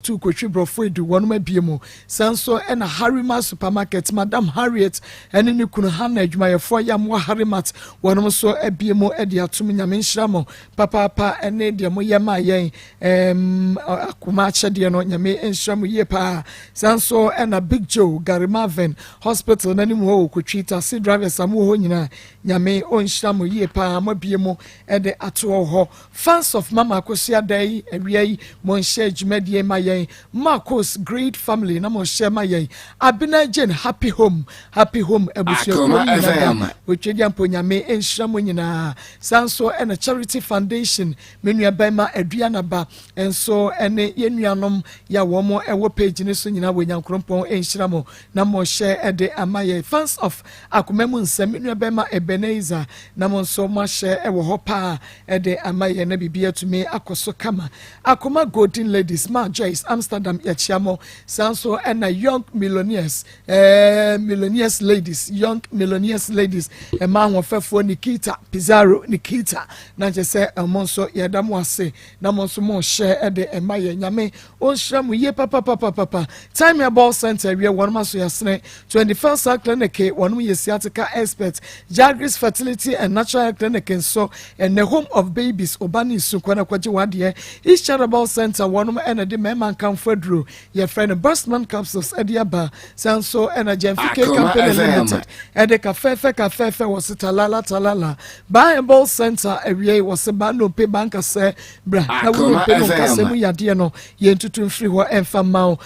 2 Kotwi Borɔfo Edu wɔnom abie mu. Saa nso na Harima Supermarket, Madam Harriet ne ne kunu Hannah adwumayɛfoɔ yɛ amoa Harimat wɔnom nso abie mu de atom. Nyame nhyira mo papaapa ne deɛ moyɛ maa yɛn ɛɛm akoma akyɛdeɛ no Nyame nhyira mo yie paa. Saa nso na Big Joe Gary Marvin Hospital n'anim hɔ wɔ Kotwi taxi drivers a mowɔ hɔ nyinaa Nyame ɔnhyira mo yie paa moabie mu de ato hɔ. Fans of Mama Akosua da yi awia yi mo nhyɛ dwumadie ma yɛn Marcos Great Family na mo nhyɛ ma yɛn Abena Jane Happy Home Happy Home abusuakuo Akoma nyinaa da FM. Otwedeɛ mpo Nyame nhyira mo nyinaa saa nso ɛna Charity Foundation me nua bɛrima Aduanaba nso ɛne yɛn nuanom yɛ a wɔn ɛwɔ page ne so nyinaa wɔ Nyankorompɔn nhyira mo na mo hyɛ ɛde ama yɛn Fans of Akoma mu nsɛm me nua bɛrima Ebenezer na mo nso mo ahyɛ ɛwɔ hɔ paa ɛde ama yɛn na biribi atumi akɔ so kama. Akoma Golden Ladies, Ma Joyce Amsterdam yɛkyia mo. Saa nso ɛna Young Millionaires, Millionaires Ladies, Young Millionaires Ladies, ɛma ahoɔfɛfoɔ Nikita Pizarro Nikita na kyerɛ sɛ ɛmo nso yɛda mo ase na mo nso mo hyɛ ɛde ɛma yɛn. Nyame ɔnhyira mo yie papapapapa. Time Herbal Center wie wɔn aso yɛsene 21st Cell Clinic wɔn yɛ sciatica expert. Jagris Fertility and Natural Health Clinic nso ɛnɛ Home of Babies ɔba ne nsu kwan akɔgye wadeɛ. East Charitable Center wɔn ɛna de mmarima nkamfo aduro yɛfrɛ no Bustman capsules ɛde aba. San so ɛna Gyɛnfi K Akoma Company FM. Limited ɛde kafɛɛfɛ kafɛɛfɛ wɔ se talala talala. Bible Center awie wɔ se ba nnompe ba nkasɛ bra na wo Akoma nnompe no nkasɛ FM. mu yadeɛ no yɛntutu mfiri hɔ ɛmfa mma wo.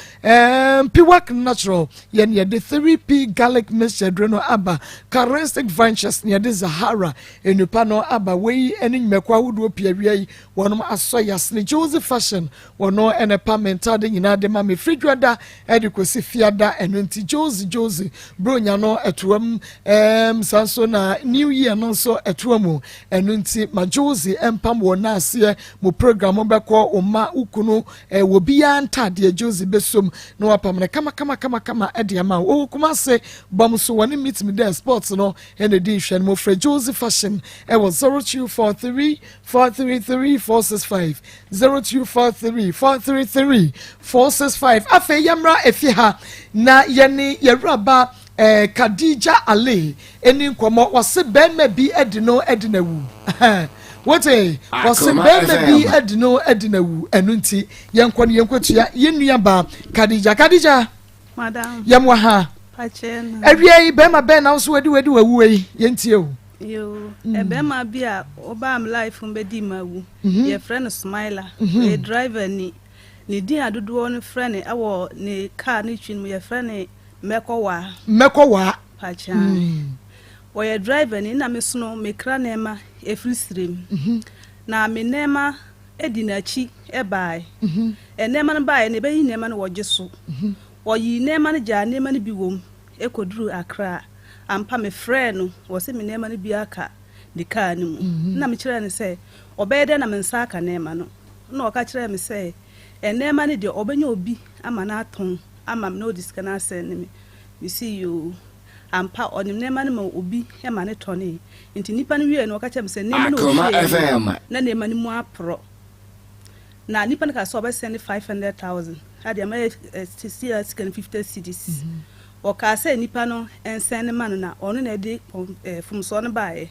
Piwak Natural yɛn yɛde 3P garlic mixture duro no aba. Charistic Ventures ne yɛde Zahara nnupa no aba. Wei ne nnwumakuo ahodoɔ pii awia yi wɔnom asɔ yasene. Joseph Fashion wɔno ɛna pa me ntade nyinaa de ma me firi dwada ɛde kɔsi fiada. Ɛno nti Josi Josi bronya no ɛtoa mu, saa nso na New Year no nso ɛtoa mu. Ɛno nti ma Josi ɛmpam wɔ naaseɛ mo program bɛkɔ wo ma wo kunu wɔ biara ntadeɛ Josi bɛsom na wapam no kama kama kama kama ɛde ama wo. Ɔwɔ Kumase bɔm so wɔne Meet Me There Sports no ɛna di nhwɛ no. Mo frɛ Josi Fashion ɛwɔ 0243 433 465, 0243 433 465. Afei yɛmmra efi ha na yɛne yɛwuraba Khadija Ali ɛni nkɔmɔ. Wɔse bɛrima bi ɛdi no ɛdi n'awu wote wɔse Akoma bɛrima bi FM. ɛdi no ɛdi n'awu. Ɛno nti yɛnkɔ no yɛnkɔtua yɛn nua Khadija. Khadija. Madam. Yɛm wɔ ha. Pakyɛ na. Awia yi bɛrima bɛn na nso wadi wadi wawu yi? Yɛntie o. Yo, ɛbɛrima bi a ɔbaa me life mu bɛdi ma wu. Yɛfrɛ no Smiler. Ɔyɛ driver ni. Ne din a dodoɔ no frɛ no ɛwɔ ne car ne twi no mu yɛfrɛ no Mmɛkɔwaa. Mmɛkɔ waa. Pakyɛ. Ɔyɛ driver ni na me so no mekra nneɛma ɛfiri sirem. Na me nneɛma edi n'akyi ɛbae. Nneɛma no baeɛ no ɛbɛyi nneɛma no wɔgye so. Ɔyii nneɛma no gyaa nneɛma no bi wɔ mu ɛkɔduru Accra. Ampa mefrɛɛ no wɔ sɛ me nneɛma no bi aka ne kaa no mu. Na mekyerɛɛ no sɛ ɔbɛyɛ dɛn na me nsa aka nneɛma no. Na ɔka kyerɛɛ me sɛ nneɛma no deɛ ɔbɛnya obi ama no atɔn ama me na ɔde sika no asɛn ne me. Mesi yoo. Ampa ɔnim nneɛma no ma obi ma ne tɔnee. Nti nipa no wie no ɔka kyerɛ me sɛ nneɛma no Akoma ɔhwie no FM. na nneɛma no mu aporɔ. Na nipa no ka sɛ ɔbɛsɛn ne 500,000 adeɛ ama yɛ sisi a sika no 50 cedis. Ɔkaa sɛ nipa no nsɛn ne ma no na ɔno na ɛde fomsoɔ no baeɛ.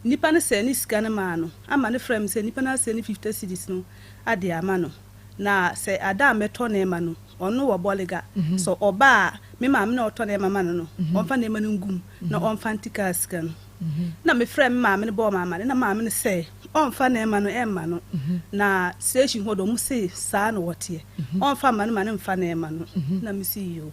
Nipa no sɛ ne sika no maa no ama ne frɛ me sɛ nipa no asɛn ne 50 cedis no ade ama no na sɛ ada a mɛtɔ nneɛma no ɔno wɔ Bɔliga sɛ ɔba a me maame na ɔtɔ nneɛma ma no ɔmfa nneɛma no ngum na ɔmfa nti kaa sika no. Na mefrɛ me maame no bɔɔ maame no na maame no sɛ ɔmfa nneɛma no ɛmma no na station hɔ de ɔmo se saa na wɔteɛ ɔmfa ma no ma no mfa nneɛma no. Na mesi yoo.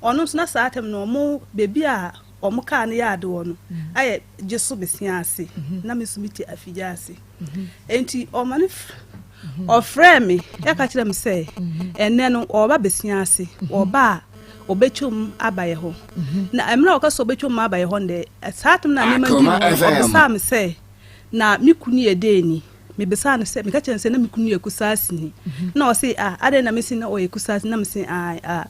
Ɔno nso na saa atɛm no ɔmo beebi a ɔmo kaa no yɛ ade wɔ no ayɛ gye so besia ase na me nso me te afigya ase. Nti ɔma no ɔfrɛ me ɛka kyerɛ me sɛ ɛnɛ no ɔba besia ase ɔba a ɔbɛtwam aba yɛ hɔ. Na mmerɛ a ɔka sɛ ɔbɛtwam aba yɛ hɔ no deɛ saa atɛm na nneɛma di Akoma no FM. ɔbisaa me sɛ na me kunu yɛ dɛn ni. Mebisaa no sɛ meka kyerɛ no sɛ na me kunu yɛ kusaasini na ɔse ah adɛn na mesi na ɔyɛ kusaasini. Na mese ah ah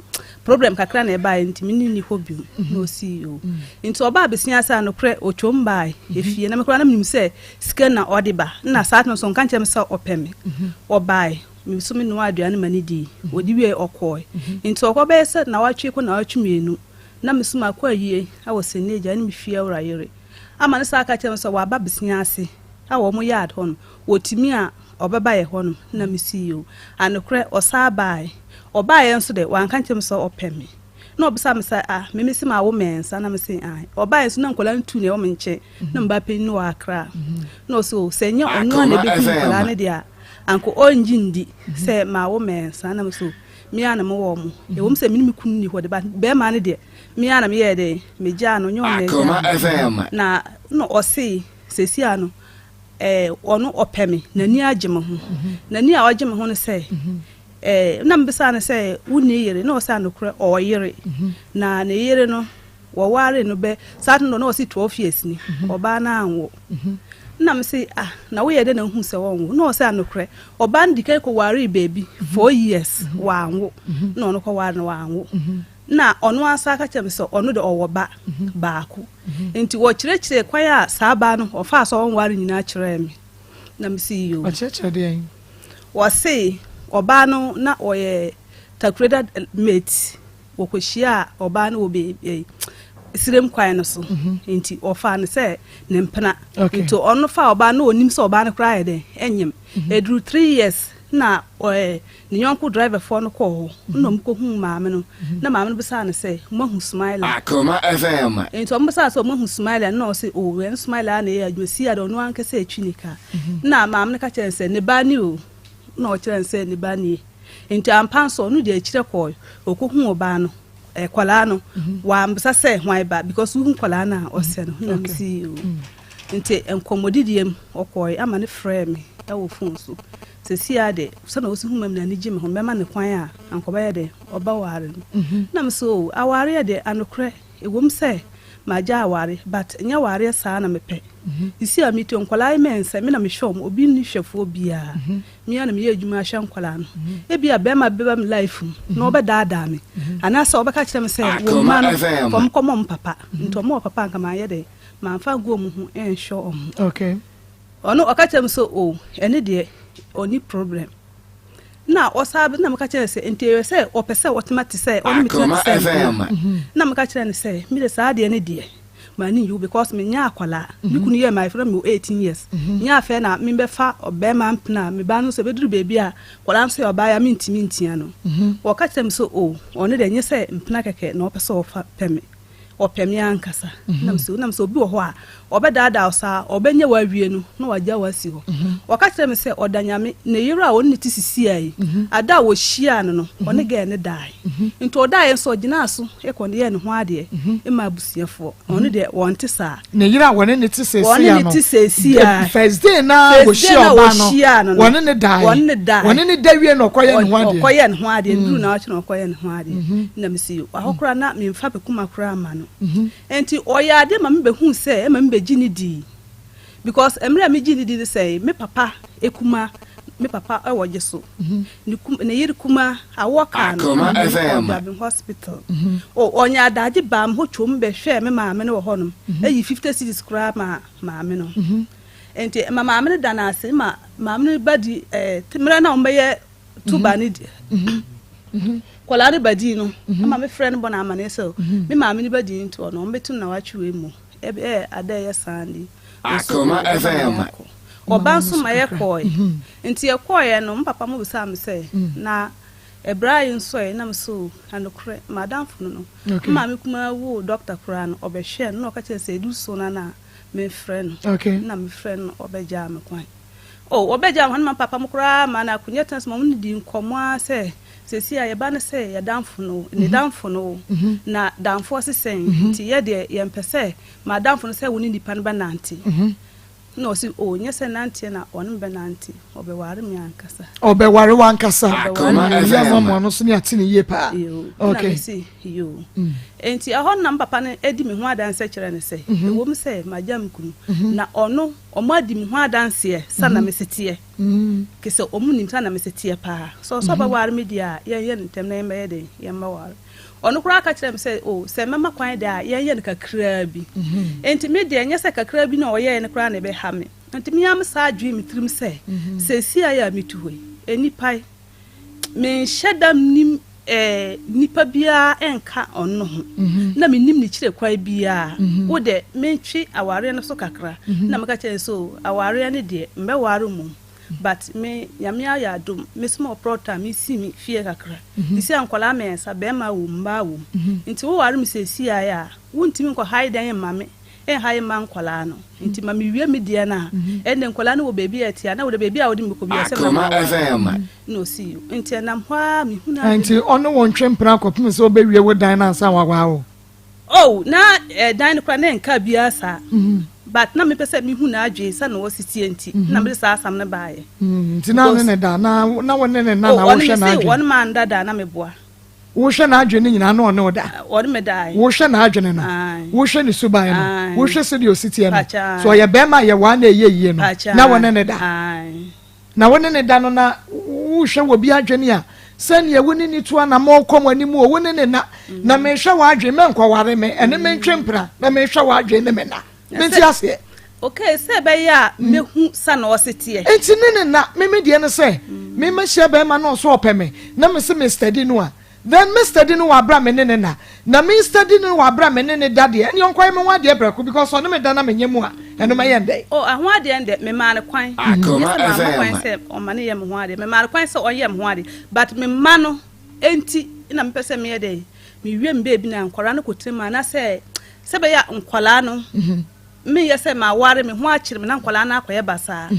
problem kakra na ɛbaeɛ nti me ne ni hɔ bio. Na ɔsii o nti ɔbaa besia sɛ anokorɛ ɔtwom bae efie na mekora na menim sɛ sika na ɔde ba na saa no so nka nkyerɛ me sɛ ɔpɛ me. Ɔbae Me nso menoaa aduane ma no dii. Ɔdi wieeɛ ɔkɔɔe. Nti ɔkɔ bɛyɛ sɛ nnawɔtwe kɔ nnawɔtwe mmienu na me nso makɔ ayie wɔ Sennegya ne me fiewura yere ama no san ka kyerɛɛ me sɛ waba bosea ase wɔ wɔn yard hɔ nom, ɔtumi a ɔbɛba yɛ hɔ nom na me si yoo. Anokorɛ ɔsan baae. Ɔbaaeɛ nso deɛ wanka nkyerɛ me sɛ ɔpɛ me. Na ɔbisaa me sɛ ah me mese mawo mmiɛnsa na mese ae. Ɔbaaeɛ nso na nkwadaa no tu na ɛwɔ me nkyɛn na me ba panin no wɔ Accra. Na ɔse oh sɛ ɛnyɛ ɔno a na ɛbɛhu nkwadaa no deɛ a anka ɔrennye nndi sɛ mawo mmiɛnsa na mese oh me ara na mewɔ wɔn. Ɛwom sɛ me ne me kunu nni hɔ de but barima no deɛ me ara na meyɛɛ dɛn megyaa no nyɛ ɔno na ɛgyaa no. Na na ɔse seesei ara no eh, ɔno ɔpɛ me, n'ani agye me ho. N'ani a ɔgye me ho no sɛ eh, na mebisaa no sɛ wonni yere? Na ɔse anokorɛ ɔwɔ yere. Na ne yere no Wɔwaree no bɛ saa no na ɔse 12 years ni ɔbaa no anwo na me se ah na woyɛ dɛ na wohu sɛ ɔnwo na ɔse anokorɛ ɔbaa no dikan kɔ waree baabi 4 years wanwo na ɔno kɔ ware no wanwo na ɔno ansa ka kyerɛ me sɛ ɔno de ɔwɔ ba baako nti wɔkyerɛkyerɛ kwan a saa baa no ɔfaa sɛ ɔnware nyinaa kyerɛɛ me na me se yoo. Ɔkyerɛkyerɛ deɛn? Wɔse ɔbaa no na ɔyɛ takureda mate. Wɔkɔhyiaa ɔbaa no wɔ baabi serem kwan no so mhm. nti ɔfaa no sɛ ne mpena nti ɔno faa ɔbaa no ɔnim sɛ ɔbaa no koraa yɛ dɛn ɛnyem mhm. ɛduru 3 years na ne yɔnko driverfoɔ no kɔɔ hɔ mhm. na ɔmo kɔhuu maame no na maame no bisaa no sɛ moahu Smiler Akoma FM. Nti ɔmo bisaa sɛ ɔmo ahu Smiler na ɔse o oh, ɛno Smiler a na ɛyɛ adwuma si ade ɔno ankasa atwi ne kaa na maame no ka kyerɛ no sɛ ne ba ni o na ɔkyerɛ no sɛ ne ba nie. Enti ampa nso ɔno deɛ akyire kɔɔe ɔkɔhuu ɔbaa no kɔlaa no wambisa sɛ hwan ba because wohu kɔlaa no a ɔsɛ no na mesi o nti nkɔmmɔdidiɛ mu ɔkɔɔe ama ne frɛɛ me ɛwɔ phone so sɛsi a de sɛna ɔsi hu mam n'ani gye me ho mɛma ne kwan a ankɔbɛyɛ dɛ ɔba ware no na me so o awareɛ deɛ anokorɛ ɛwom sɛ magya aware but nyɛ awareɛ saa na mepɛ sisi a metu nkɔlaa yi mɛnsɛ me na mehwɛ ɔmo obi nni hwɛfoɔ biara Me ara na meyɛ adwuma ahwɛ nkwadaa no. Ebia barima bi bɛba me life mu na ɔbɛdaadaa me anaasɛ ɔbɛka kyerɛ me sɛ wɔn mma no fa wɔn kɔma wɔn papa. Nti wɔn wɔ papa anka manyɛ dɛ mamfa angu wɔn ho nhwɛ wɔn. Okay. Ɔno ɔka kyerɛ me sɛ o oh, ɛne deɛ ɔni problem. Na ɔsaa na meka kyerɛ no sɛ nti ɛyɛ sɛ ɔpɛ sɛ ɔtena te sɛ ɔne me tena te sɛ mpena. Na meka kyerɛ no sɛ me de saa adeɛ no deɛ M'ani nnye ho because menyɛ akwadaa. Me kunu yɛɛ me ayeforo na mewɔ 18 years. Nyɛ afei na mebɛfa ɔbarima mpena a me ba no nso ɛbɛduru baabi a akwadaa no nso yɛ ɔbaa a mentumi ntia no. Wɔka kyerɛɛ me sɛ oh ɔno deɛ nyɛ sɛ mpena kɛkɛ na ɔpɛ sɛ ɔfa pɛ me. Ɔpɛ me ankasa. Na mesɛ na mesɛ obi wɔ hɔ a ɔbɛdaadaa wo saa ɔbɛnyɛ wo awie no na wagya wo asi hɔ. Wɔka kyerɛɛ me sɛ ɔda Nyame ne yere a ɔne no te sisiaa yi ada a wɔhyiaa no no ɔne girl no dae. Nti ɔdaeɛ nso ɔgyinaa so kɔ yɛɛ ne ho adeɛ maa abusuafoɔ. Ɔno deɛ wɔnte saa. Ne yere a wɔne ne te seesia no. Wɔne ne te seesia. First day na wɔhyia ɔbaa no wɔne ne daeɛ. Wɔne ne daeɛ. Wɔne ne da wie na ɔkɔyɛ ne ho adeɛ. Ɔkɔyɛ ne ho adeɛ nduru na ɔkyerɛ ɔkɔyɛ ne ho adeɛ. Na mesi ahɔ koraa na memfa pekuma koraa ma no. Nti ɔyɛ adeɛ ma me bɛhu sɛ ɛma me bɛgye ne dii. Because mmerɛ a me gye no di ne sɛ me papa kuma me papa wɔ gye so ne kum ne yere kuma awoɔ kaa no Akoma ɔde no kɔɔ FM. Duabin hospital o ɔnya adagye baa me hɔ twom bɛ hwɛɛ me maame no wɔ hɔ nom ɛyi 50 cedis koraa maa maame no nti ma maame no da no ase ma maame no ba di ɛɛ mmerɛ na wɔn bɛyɛ tuba ne di kɔlaa no ba di no ama me frɛ no bɔ no amaneɛ sɛ me maame no ba di nti ɔno wɔn bɛtum na watwe wei mu. Ɛbɛyɛ ada a ɛyɛ saa ni. Akoma FM. Ɔba nso ma yɛkɔɔe. Nti yɛkɔɔeɛ no, me papa mo bisaa me sɛ, na ɛberɛ a yɛnsɔe na me so anokorɛ, m'adamfo no no, me maame kumaa woo dɔkta koraa no, ɔbɛhwɛɛ no na ɔka kyerɛɛ no sɛ ɛdu so no a memfrɛ no. Na mefrɛ no na ɔbɛgyaa me kwan. Oh, wɔbɛgyaa me hɔ no ma me papa mo koraa maa no akonnwa tena so ma wɔne no dii nkɔmmɔ ara sɛ seesei a yɛba no sɛ yɛ damfo no o, ne damfo no o, na damfoɔ se sɛn nti yɛ deɛ yɛmpɛ sɛ m'adamfo no sɛ wo ne nipa no bɛnante. Na ɔse oh, nyɛ sɛ nanteɛ na ɔne me bɛnante, ɔbɛware me ankasa. Ɔbɛware wo ankasa. Akoma Yɛ FM. amoamoa no so ne ate ne yie paa. Yoo, na Okay. mese yoo. Enti ɛhɔ no na me papa no di me ho adanseɛ kyerɛ no sɛ, ɛwom sɛ magya me kunu, na ɔno Wɔadi me ho adanseɛ sɛ na mese teɛ. Ke sɛ wɔn nim sɛ na mese teɛ paa. Sɛ ɔsɛ ɔbɛware me deɛ a, yɛnyɛ no ntɛm na yɛmmɛyɛ dɛn? Yɛmmɛware. Ɔno koraa ka kyerɛɛ me sɛ, O, sɛ mɛma kwan deɛ a, yɛnyɛ no kakraa bi. Enti me deɛ, ɛnyɛ sɛ kakraa bi no a ɔyɛeɛ no koraa na ɛbɛha me. Enti me ara mesan dwee me tirim sɛ, Seesei a metu hɔ yi, nnipa yi. Menhyɛ da nnim eh, nipa biara nka ɔno ho. Na mennim ne kyerɛ kwan biara. Wo dɛ, mentwe awareɛ no so kakra. Na meka kyerɛ no sɛ, oh, awareɛ no deɛ, mbɛware mmom. But me, Nyame ayɛ adom, me small plot a mesi me fie kakra. Sisi a nkwadaa mmiɛnsa, bɛrima wom, mmaa wom. Nti woware me seesei a, wontumi nkɔ hae dan mma me. Nhae mma nkwadaa no. Nti ma mewie me deɛ no a, ɛnde nkwadaa no wɔ baabi a ɛte a, na wode baabi a wode me bɛkɔ biara sɛ Akoma mama aware. FM. Na ɔsii yo. Nti ɛnam hɔ ara mehunu ade Nti no. ɔne wo ntwe mpena kɔpem sɛ wobɛwie wo dan no ansa wawaa wo? Oh, na dan no koraa na ɛnkaa biara saa. But na mepɛ sɛ mehu n'adwene sɛnea ɔsi teɛ nti na mede saa asɛm no baeɛ. Nti na ne Because ne da na na wo ne ne na oh, na ɔne wohwɛ me se n'adwene? ɔne manda da na meboa. Wohwɛ n'adwene no nyinaa na ɔne wo da? Ɔne me dae. Wohwɛ n'adwene no, Ae. wohwɛ ne suban no, Ae. wohwɛ sɛdeɛ ɔsi teɛ no, Pakyɛ, sɛ ɔyɛ barima a yɛwaa na ɛyɛ yie no, Pakyɛ, na wo ne ne da? Ae. Na wo ne ne da no na wohwɛ wɔ bi adwene a, sɛdeɛ wo ne ne tu anammɔn kɔ mo anim o, wo ne ne na, na mehwɛ w'adwene, mɛnkɔware me, ɛne me ntwe mpena, na mehwɛ w'adwene ne me na. Mente aseɛ. Okay, sɛ ɛbɛyɛ a mɛhu sa na ɔse teɛ. Enti ne ne na, me me deɛ ne sɛ, me mɛhyia bɛrima na ɔso ɔpɛ me, na me se me steady no a, then me steady no wɔ abere a me ne ne na, na me steady no wɔ abere a me ne ne da deɛ, ɛneɛ ɔnkɔyɛ me ho adeɛ prɛko because ɔne me da na menyɛ mu a, ɛno mɛyɛ no dɛn? Oh, ɛho adeɛ no deɛ, memaa no kwan. Nyɛ Akoma sɛ mamma kwan FM. sɛ ɔmma no yɛ me ho adeɛ, memaa no kwan sɛ ɔnyɛ me ho adeɛ, but me mma no nti na mepɛ sɛ meyɛ dɛn, mewie me baabi na nkwadaa no kɔtena mu anaasɛ Sɛ ɛbɛyɛ a nkwadaa no, menyɛ sɛ maware, me ho akyere me na nkwadaa no akɔyɛ basaa.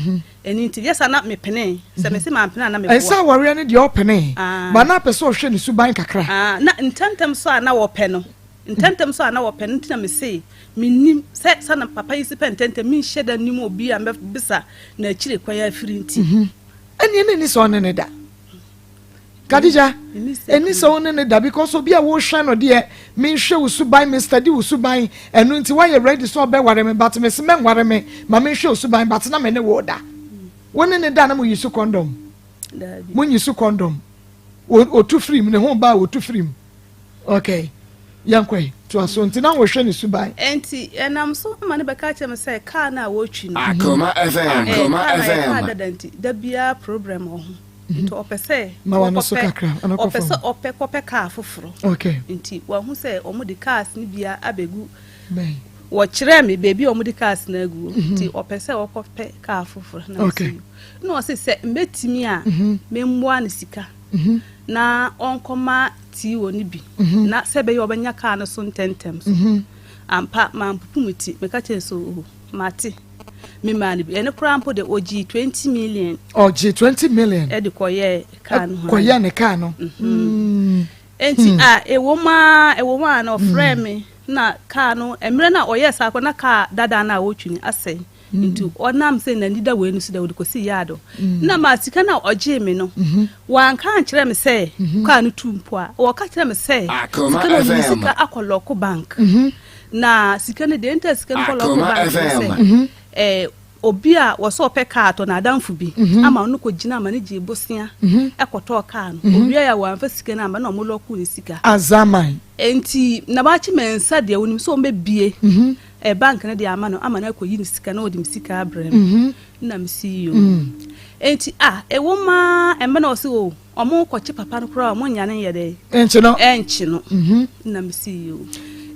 Ɛno nti, yɛ saa na mepenee. Sɛ mese mampene a na meboa. Ɛnsɛ awareɛ no deɛ ɔpenee, but na apɛ sɛ ɔhwɛ ne suban kakra. Na ntɛmntɛm so a na wɔpɛ no, ntɛmntɛm so a na wɔpɛ no nti na mese mennim sɛ sɛ na papa yi si pɛ ntɛmntɛm, menhyɛ da nnim obi a mɛbisa n'akyiri kwan afiri nti. Ɛnneɛ na ɛni sɛ ɔne no da. Kadija, ɛni sɛ wo ne ne da because obi a wohwɛ no deɛ menhwɛ wo suban, me study wo suban, ɛno nti woayɛ ready sɛ ɔbɛware me but mese mɛnware me ma menhwɛ wo suban but na me ne wo da. Wo ne ne da na mo yi so condom? Mo nyi so condom. Otu firim, ne ho ba a otu firim. Okay, yɛnkɔ yi, to aso nti na wohwɛ ne suban. Nti ɛnam so ma ne bɛka kyerɛ me sɛ kaa no a wɔtwi no. Akoma FM, Akoma FM. Kaa no a yɛ kaa FM. dada nti da biara problem wɔ ho. Nti ɔpɛ sɛ Ma w'ano so ɔkɔpɛ kakra, ano kɔ ɔpɛ fam. sɛ ɔpɛ kɔpɛ kaa foforɔ. Okay. Nti wahu sɛ wɔde cars no bia abɛgu. Bɛn. Wɔkyerɛɛ me baabi a wɔde cars no agu. Nti ɔpɛ sɛ ɔkɔpɛ kaa foforɔ. Na Okay. mese na ɔse sɛ mbɛtumi a memmoa no sika na ɔnkɔma TO no bi na sɛ ɛbɛyɛ a ɔbɛnya kaa no so ntɛmntɛm so. Ampa mampupu me ti meka kyerɛ no sɛ oo mate. Me maa no bi. Ɛno koraa mpo de ogyee 20 million. Ɔgye 20 million. Ɛde kɔyɛɛ kaa no ho. Kɔyɛɛ ne kaa no. Enti a ɛwɔ mu a ɛwɔ mu a na ɔfrɛɛ me na kaa no mmerɛ no a ɔyɛɛ saa koraa na kaa dada no a ɔretwi no asɛe. Nti ɔnam sɛ n'ani da wei no so dɛ ɔde kɔsi yard hɔ. Na ma sika no a ɔgyee me no wanka ankyerɛ me sɛ kaa no tu mpo a ɔka kyerɛ me sɛ sika no ɔde ne sika akɔ lɔko bank. Na sika no deɛ nti a sika no kɔ lɔko Akoma bank ne sɛ FM. obi a wɔsɛ ɔpɛ kaa tɔ n'adamfo bi ama ɔno kɔgyina ama no gyee bosea kɔtɔɔ kaa no. Owiae a wɔamfa sika no amma na wɔn lɔkoo ne sika. Azaman. Enti na wakye me nsa deɛ onim sɛ wɔbɛbie bank no de ama no ama no akɔyi ne sika na ɔde me sika abrɛ me. Na mesi yoo. Enti ah ɛwɔ mu ara ɛmɛ na ɔse o Ɔmo kɔ kye papa no koraa ɔmo nya no nyɛ dɛn. Ɛnkye no. Ɛnkye no. Na me si yoo.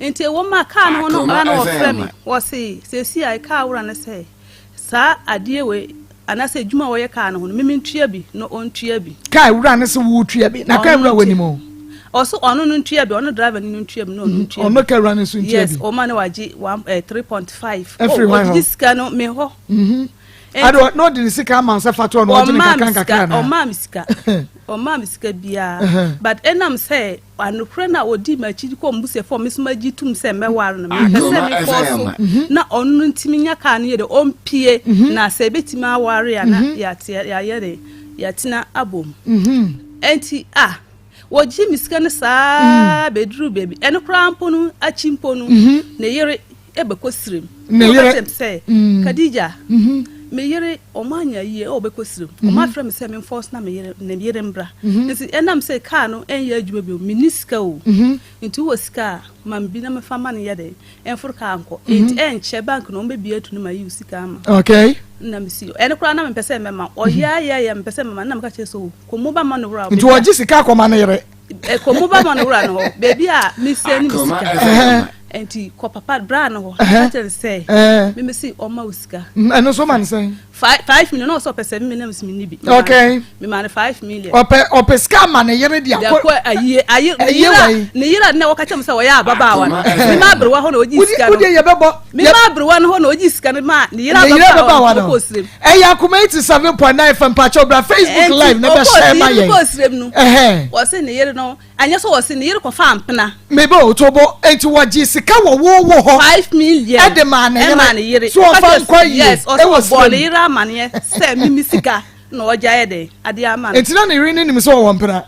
Nti ɛwɔ mu a kaa no ho no ɔya na wɔfrɛ me wɔse seesei a kaa wura no sɛ saa adeɛ wei anaasɛ adwuma a wɔyɛ kaa no ho no me mentua bi na ɔntua bi. Kaa wura no se wo tua bi na kaa wura wɔ nim o. Ɔso ɔno no ntua bi ɔno driver no no ntua bi na ɔno ntua bi. Ɔno kaa wura no nso ntua bi. Yes ɔma no wagye one 3.5. Ɛfiri hwan hɔ? Ɔgyegye sika no me hɔ. Ade na ɔde ne sika ama sɛ fa to ɔno ɔgye ne kakra nkakra na. Ɔmaa me sika. Ɔmaa me sika biara. But ɛnam sɛ anokorɛ no a ɔdii m'akyi kɔɔ m'abusuafoɔ a me nso magye tom sɛ mɛware no, mepɛ sɛ mekɔ so na ɔno no ntumi nya kaa no yɛ dɛ ɔmpie na sɛ ɛbɛtumi aware a na yɛate yɛayɛ dɛ yɛatena abom. Enti ah wɔgye me sika no saa bɛduru baabi ɛno koraa mpo no akyi mpo no ne yere bɛkɔ sirem. Ne yere. Ɔka kyerɛ me sɛ, Khadija, Me yere ɔmo anya yie ɛwɔ bɛkɔ sirim. Ɔmo afrɛ me sɛ memfa ɔsena me yere ne yere mbra. Nti ɛnam sɛ kaa no ɛnyɛ adwuma bio, menni sika o. Nti wowɔ sika a, ma me bi na memfa ma no nyɛ dɛn, ɛmforo kaa nkɔ. Nti ɛnkyɛ bank no ɔmo bɛbue atu no ma ayi wo sika ama. Nna mesi ɛno koraa na mempɛ sɛ mɛma. Ɔyɛ ayɛ ayɛ mempɛ sɛ mɛma. Nna meka kyerɛ sɛ o, kɔ mobile money wura. Nti ɔgye sika akɔma ne yere. Kɔ mobile money wura no hɔ, baabi a mesɛne me sika. Nti kɔ papa bra no hɔ, ka kyerɛ no sɛ me mesi ɔma wo sika. Ɛno nso ma no sɛn? 5 million na ɔsɛ ɔpɛ 7 million, mesi menni bi. Mema no 5 million. Ɔpɛ sika ama ne yere de akɔ. Ayie ayi ne yere ne yere na wɔka kyerɛ me sɛ ɔyɛ ababaawa no. Mema aberewa hɔ na ɔgye sika no. Wode yɛ bɛbɔ. Mema aberewa no hɔ na ɔgye sika no ma ne yere ababaawa no ɔkɔ sirem. Ɛyɛ Akoma 87.9 FM, mpakyɛw bra Facebook live na bɛhyɛ ma yɛn. Ɔkɔ sirem no. Wɔse ne yere no anyɛ sɛ wɔse ne yere kɔfa mpena. Mebe o tobo enti wɔgye sika wɔ wo wo hɔ. 5 million. Ɛde maa ne yere. Ɛma ne yere. So ɔfa nkɔ yie. Yes, ɔsɛ ɔbɔ ne yere amaneɛ sɛ mimi sika na ɔgye ayɛ dɛ adeɛ ama no. Enti na ne yere ne nim sɛ ɔwɔ mpena.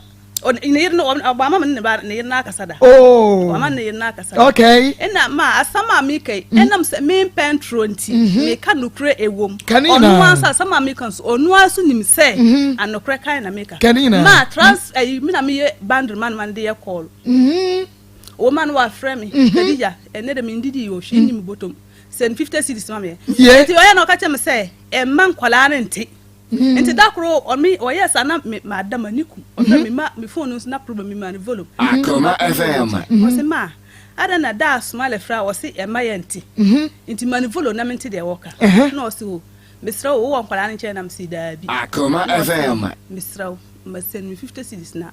Ne yere no ɔbɔ ama ne ba ne yere n'akasa da. Oh. Ɔama ne yere n'akasa da. Ɛna ma asɛm a meka yi, ɛnam sɛ mempɛ ntoro nti, meka nokorɛ ɛwom. Ɔno ara nso asɛm a meka nso, ɔno ara nso nim sɛ anokorɛ kan na meka. Ma trans ɛyi mi na meyɛ bandre ma no ma no de yɛ call. Ɔwɔ ma no wafrɛ me. Kadija, ɛnɛ de mendidi yi o, hwee nni me bɔtɔm. Send 50 cedis ma me. Nti ɔyɛ na ɔka kyerɛ me sɛ ɛmma nkwadaa no nte. Nti da koro ɔme ɔyɛ saa na me ma da m'ani ku. Ɔfrɛ me ma me phone no nso na problem, me ma no volume. Akoma FM. Ɔse ma ada na da asoma lefra a ɔse ɛma yɛ nte. Nti ma no volume na mente deɛ wɔka. Na ɔse o mesrɛ wo, wowɔ nkwadaa no nkyɛn? Na mese daabi. Akoma FM. Mesrɛ wo, ma send me 50 cedis na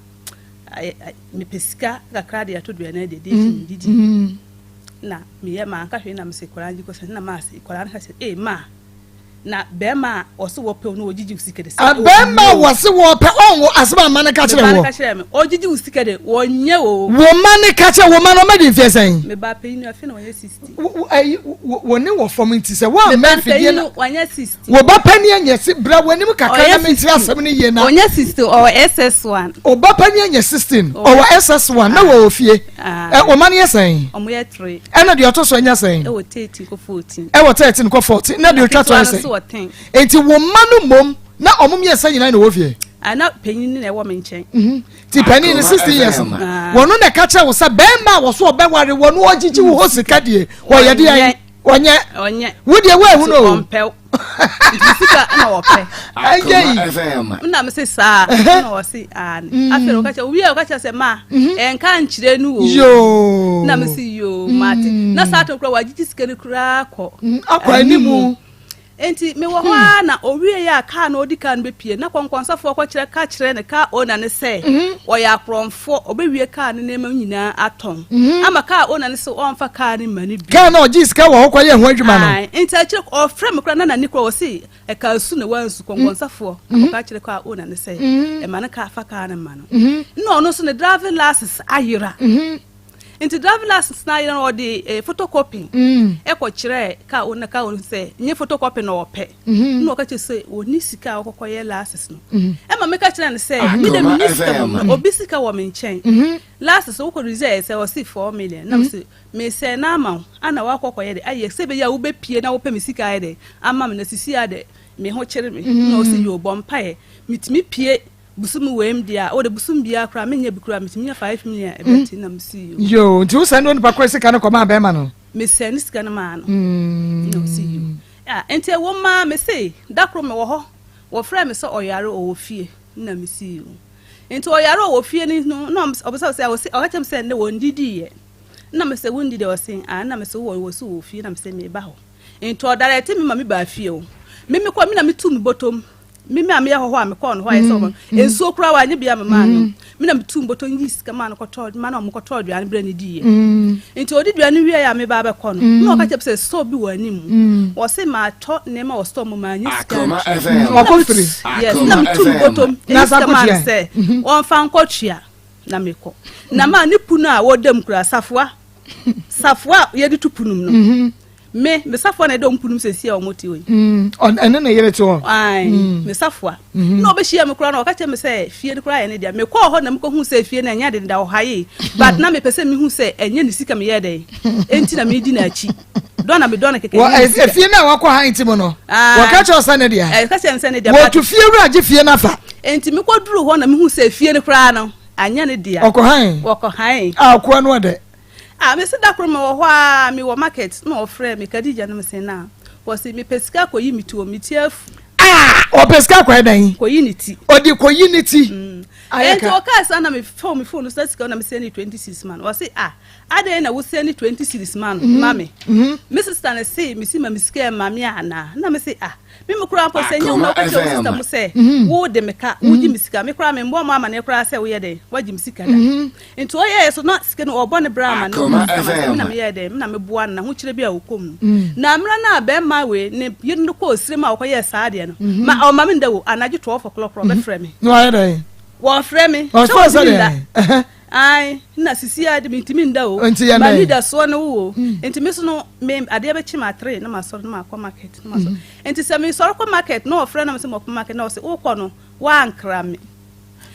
mepɛ sika kakra de ato duane de de akyi medidi. Na meyɛ manka hwee na mese kwadaa no gye kɔsɛ na ma se kwadaa no ka sɛ ee ma na bɛrima a ɔse wɔpɛ no ɔgyegye wo sika de sɛ. Bɛrima a wɔse wɔpɛ ɔnwo asɛm a ma no ka kyerɛ wɔ. Ka kyerɛ me ɔgyegye wo sika de wɔnyɛ o. Wo ma no ka kyerɛ wo ma no ɔma di mfeɛ sɛn? Me ba panyin no afei na wɔnyɛ 60. Ayi wɔ ne wɔ fam nti sɛ wɔn a mfidie no wɔnyɛ 60. Wo ba panyin anyɛ si bra w'anim kakra na mente asɛm no yie na. Ɔnyɛ 60, ɔwɔ SS1. Ɔba panyin anyɛ 16, ɔwɔ SS1 na wɔ ofie. Ɛ ɔma no yɛ sɛn? Ɔmo yɛ three. Ɛna deɛ ɔtɔ so anya sɛn? Ɛwɔ 13 kɔ 14. Ɛwɔ 13 kɔ 14 na deɛ otwa to ayɛ sɛn? Enti wo mma no mmom na ɔmo mmiɛnsa nyinaa na ɛwɔ fie? Ana panyin no na ɛwɔ me nkyɛn. Ti panyin no 16 years no, wɔn na ɛka kyerɛ wo sɛ bɛrima a wɔso ɔbɛware wɔn no ɔgyegye wo hɔ sika deɛ wɔyɛ deɛ wɔnyɛ. Ɔnyɛ. Wo deɛ wo ehu no o. Ɔmpɛw. Nti sika na wɔpɛ. Ɛyɛ yi. FM. Na me se saa na ɔse aane. Afei ɔka kyerɛ owie, ɔka kyerɛ sɛ ma ɛnka nkyerɛ no o. Yoo. Na me se yoo, mate. Na saa to koraa wagyegye sika no koraa kɔ. Akɔ animu. Nti mewɔ hɔ ara na owie yɛ a kaa na ɔdi kaa no bɛpie na kɔnkɔnsafoɔ kɔkyerɛ ka kyerɛ ne kaa owner ne sɛ ɔyɛ akorɔmfoɔ, ɔbɛwie kaa no nneɛma nyinaa atɔn ama kaa owner ne sɛ ɔmfa kaa no ma no bi. Kaa na ɔgye sika wɔ hɔ kɔyɛ ho adwuma no. Ae, nti akyerɛ ɔfrɛ me koraa na n'ani koraa ɔse ɛka su na wansu kɔnkɔnsafoɔ akɔka kyerɛ kaa owner ne sɛ ɛma no kaa fa kaa no ma no. Na ɔno nso ne driving license ayera. Nti driving license na ayera no, ɔde photocopy ɛkɔ kyerɛ kaa owner, kaa owner sɛ nye photocopy na ɔpɛ. Na ɔka kyerɛ sɛ ɔni sika a ɔkɔkɔ yɛ license no. Ɛma meka kyerɛ no sɛ me de menni sika wɔ mu, obi sika wɔ me nkyɛn. License wokɔ reserve sɛ ɔsi 4 million na mese mesɛ na ama wo ana wakɔ kɔyɛ de ayɛ sɛ ɛbɛyɛ a wobɛpie na wopɛ me sika ayɛ de ama me na sisi a de me ho kyerɛ me. Na ɔsi yɛ ɔbɔ mpaeɛ metumi pie busum wei deɛ a ɔde busum biara koraa menyɛ bi koraa metumi nya 5 million ɛbɛti na mesi yo. Yoo, nti wo sɛ ne onipa koro sika no kɔmaa bɛrima no? Mesɛ ne sika no maa no na ɔsi yo. Ah, nti ɛwɔ maa me se da koro mewɔ hɔ, wɔfrɛ me sɛ ɔyare ɔwɔ fie na mesi yo. Nti ɔyare ɔwɔ fie no na ɔbɛsɛ sɛ ɔse ɔka kyerɛ me sɛ nnɛ wɔndidi yɛ na mesɛ wondi deɛ, ɔse ah, na mesɛ wowɔ wɔ so wɔ fie na mesɛ meba hɔ. Nti ɔdarɛte me ma me baa fie o, me mekɔ me na metu me bɔtɔm me a meyɛ hɔhɔ a mekɔɔ no hɔ ayɛ sɛ ɔmɔ nsuo koraa wa nye bia me maa no, me na metu me bɔtɔm yi sika maa no kɔtɔ ma na ɔmo kɔtɔ aduane berɛ ne diiɛ. Nti ɔdi duane wie a meba abɛkɔ no na ɔka kyerɛ me sɛ store bi wɔ anim, wɔse maatɔ nneɛma wɔ store mu maanye sika Akoma ntua. FM. Ɔkɔ firi. Yes, na metu me bɔtɔm Na yi sa sika maa no kɔtua. sɛ ɔmfa nkɔtua na mekɔ na maa ne pu no a wɔda mu kura safoa safoa a yɛde to pu no mu no. Me, me safoa na ɛda ɔmo punum sɛsi a ɔmo te hɔ yi. Ɛne ne yere te hɔ. Ae, me safoa. Na ɔbɛhyia me koraa na ɔka kyerɛ me sɛ fie no koraa yɛ ne dea. Mekɔɔ hɔ na mekɔhuu sɛ fie no ɛnyɛ ade da ɔha yi. But na mepɛ sɛ mehu sɛ ɛnyɛ ne sika meyɛɛ dɛn enti na medi n'akyi. Dɔ na medɔ no kɛkɛ, ɛnyɛ ne sika. Efie no a wakɔ ha nti mu no, wɔka kyerɛ sɛ ne dea. Ɛka kyerɛ me sɛ ne dea. Wɔtu fie wura gye fie no afa. Enti mekɔduruu hɔ na mehuu sɛ fie no koraa no, anyɛ ne dea. Ɔkɔ han. Wɔkɔ han. A ɔkoa no ɔdɛ. Ah mese da koro mewɔ hɔ aa mewɔ market na ɔfrɛɛ me Khadija na mese naa ɔse mepɛ sika kɔyi me ti o me ti afu. Ah ɔpɛ sika kɔyɛ dɛn? Kɔyi ne ti. Ɔde kɔyi ne ti. Ayɛ ka. Ɛnti ɔkaa saa na me fon me fon no sɛ sika na me sɛne 20 cedis ma no ɔse ah adɛn na wo sɛne 20 cedis ma no ma me me sister no se me si ma me sika ɛma me anaa na me se ah Me mu koraa mpo, sɛ ɛnyɛ wo na woka kyerɛ wo sista mu sɛ wode me ka, wogye me sika, me koraa memmɔɔ mo amanneɛ koraa sɛ woyɛ dɛn, woagye me sika da. Nti ɔyɛeɛ so na sika no ɔrebɔ ne bra ama ne sista ma sɛ me na meyɛɛ dɛn, me na meboa no n'ahokyerɛ bi a ɔkɔ mu no. Na mmerɛ no a barima wei ne yere no kɔɔ serem a ɔkɔyɛɛ saa adeɛ no, ma ɔmma me nda o, anadwo 12 o'clock koraa ɔbɛfrɛ me. Na wayɛ dɛn? Wɔfrɛ me sɛ ɔntumi nda. Ae, nna sisi ara de mentumi nda o. Nti yɛ dɛn? M'anidasoɔ ne wo o. Nti me so no, me adeɛ bɛkye me atre na masɔre na makɔ market na masɔre. Nti sɛ mesɔre kɔ market na ɔfrɛ na mese mɔkɔ market na ɔse wokɔ no woankra me.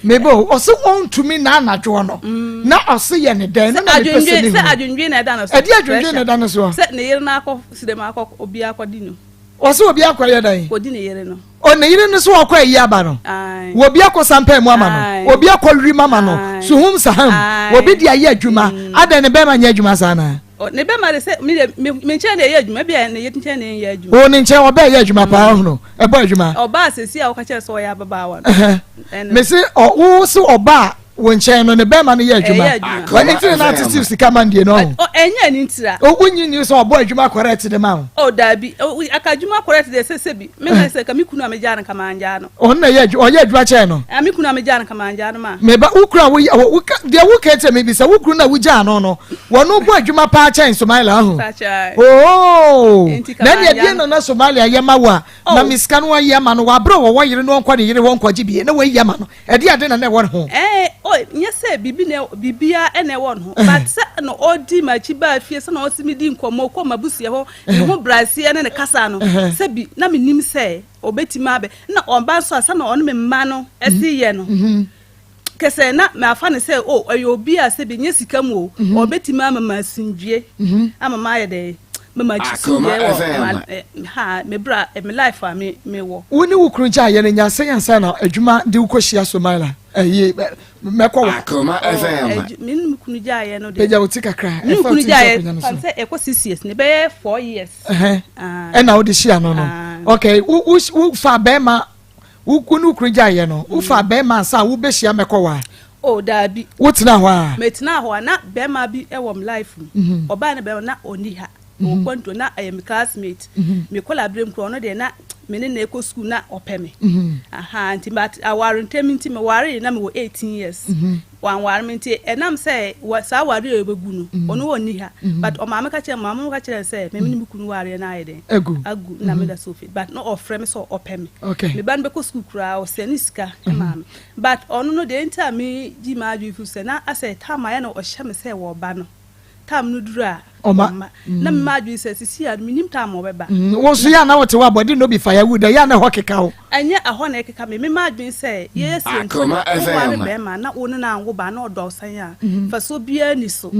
Meba o, ɔse ɔntumi nna anadwoɔ no na ɔse yɛ ne dɛn? Ɛno na mepɛ sɛ mehu. Sɛ adwendwen na ɛda no so. Ɛdeɛ adwendwen na ɛda no soɔ? Sɛ ne yere no akɔ srem akɔ obiara akɔdi no. Ɔse obi akɔyɛ dɛn? Kɔdi ne yere no. O ne yere no so ɔkɔ ayi aba no. Obi akɔ sampɛn mu ama no. Obi akɔ wim ama no. Suhum saham. Obi de ayɛ adwuma. Mm. Adɛn ne bɛrima nyɛ adwuma saa naa? Ne bɛrima de sɛ me de me nkyɛn de ɛyɛ adwuma ebi a ne yere nkyɛn de ɛnyɛ adwuma. O ne nkyɛn ɔbɛ ɛyɛ adwuma paa ɔhono ɛbɔ adwuma. Ɔbaa sɛsi a ɔka kyerɛ sɛ ɔyɛ ababaawa no. Mese ɔ wo se ɔbaa wo nkyɛn no ne bɛrima no yɛ adwuma wɔ ne na atete sika ma ndie no ɔho. Ɛnyɛ ne ntira. Wonyi ni sɛ ɔbɔ adwuma correct de ma wo. Oh daabi aka adwuma correct de sɛ sɛbi me na sɛ ka me kunu a megyaa no ka mangyaa no. Ɔno na ɛyɛ ɔyɛ adwuma kyɛn no. A me kunu a megyaa no ka mangyaa no ma. Meba wo kunu a wo wo deɛ wo ka kyerɛ me bi sɛ wo kunu na wogyaa no no wɔn bɔ adwuma paa kyɛn Somalia ho. Oh na ɛne ɛdeɛ na na Somalia yɛ ma wo a ma me sika no ayɛ ama no wɔ abere wɔwɔ yere no ɔnkɔ ne yere hɔ nkɔgye bie na wɔayi ama no. Ɛdeɛn ade na na ɛwɔ ne ho? Ɛɛ, oh, nyɛ sɛ biribi na biribiara na ɛwɔ ne ho, but sɛ na ɔdi m'akyi baa fie, sɛ na ɔsi me di nkɔmmɔ, kɔ m'abusua hɔ, ne ho braseɛ ne ne kasa no, sɛ bi na menim sɛ ɔbɛtumi abɛ, na ɔba nso a sɛ na ɔne me mma no ɛsi yɛ no, kɛsɛ na mafa no sɛ, oh, ɔyɛ obi a sɛ bi nyɛ sika mu o, ɔbɛtumi ama ma asomdwie, ama ma ayɛ dɛ. Mama Akoma wɔ FM. ma ha me bra me life a me me wɔ. Wo ne wo kunu gyaeɛ no nya sɛn ansa na adwuma de wo kɔhyia Somaila ɛyi mɛkɔ wa. Akoma FM. Me ne me kunu gyaeɛ no deɛ. Pagya wo ti kakra. Me ne kunu gyaeɛ fan sɛ ɛkɔ 6 years ne bɛyɛ 4 years. Ɛna wode hyia no no. Okay wo wo wo fa bɛrima Wo ne wo kunu gyaeɛ no, wofaa bɛrima ansa a wobɛhyia mɛkɔ hɔ a? Oh, daabi. Wotenaa hɔ a? Metenaa hɔ a, na bɛrima bi wɔ me life mu. Ɔbaa ne bɛrima, na ɔnni ha. Ɔwɔ kwantuo, na ɛyɛ me classmate. Me kɔla berɛ mu koraa, ɔno deɛ na me ne no kɔ sukuu, na ɔpɛ me. Ahaa, nti but aware ntɛm nti, mewaree na mewɔ 18 years. Wanware me nti ɛnam sɛ wɔ saa awareɛ a yɛbɛgu no ɔno ɔnni ha but ɔmaame ka kyerɛ maame ka kyerɛ no sɛ me ne me kunu wareɛ no ayɛ dɛn agu agu na meda so fi but na ɔfrɛ me sɛ ɔpɛ me okay me ba no bɛkɔ sukuu koraa ɔsɛ ne sika maa me but ɔno no deɛ nti a me gyi m'adwene fi sɛ na asɛ time ayɛ na ɔhyɛ me sɛ wɔba no time no duru a ɔma na mema adwene sɛ sisi a menim time a ɔbɛba. Wo nso yɛ a na wote hɔ a bɔde no bi firewood ɛyɛ a na ɛhɔ keka wo. Ɛnyɛ ɛhɔ na ɛkeka me, mema adwene sɛ yɛyɛ sɛ mpo Akoma no woware FM. bɛrima na wo ne no anwo ba na ɔdɔ wo sɛn a mfasoɔ biara nni so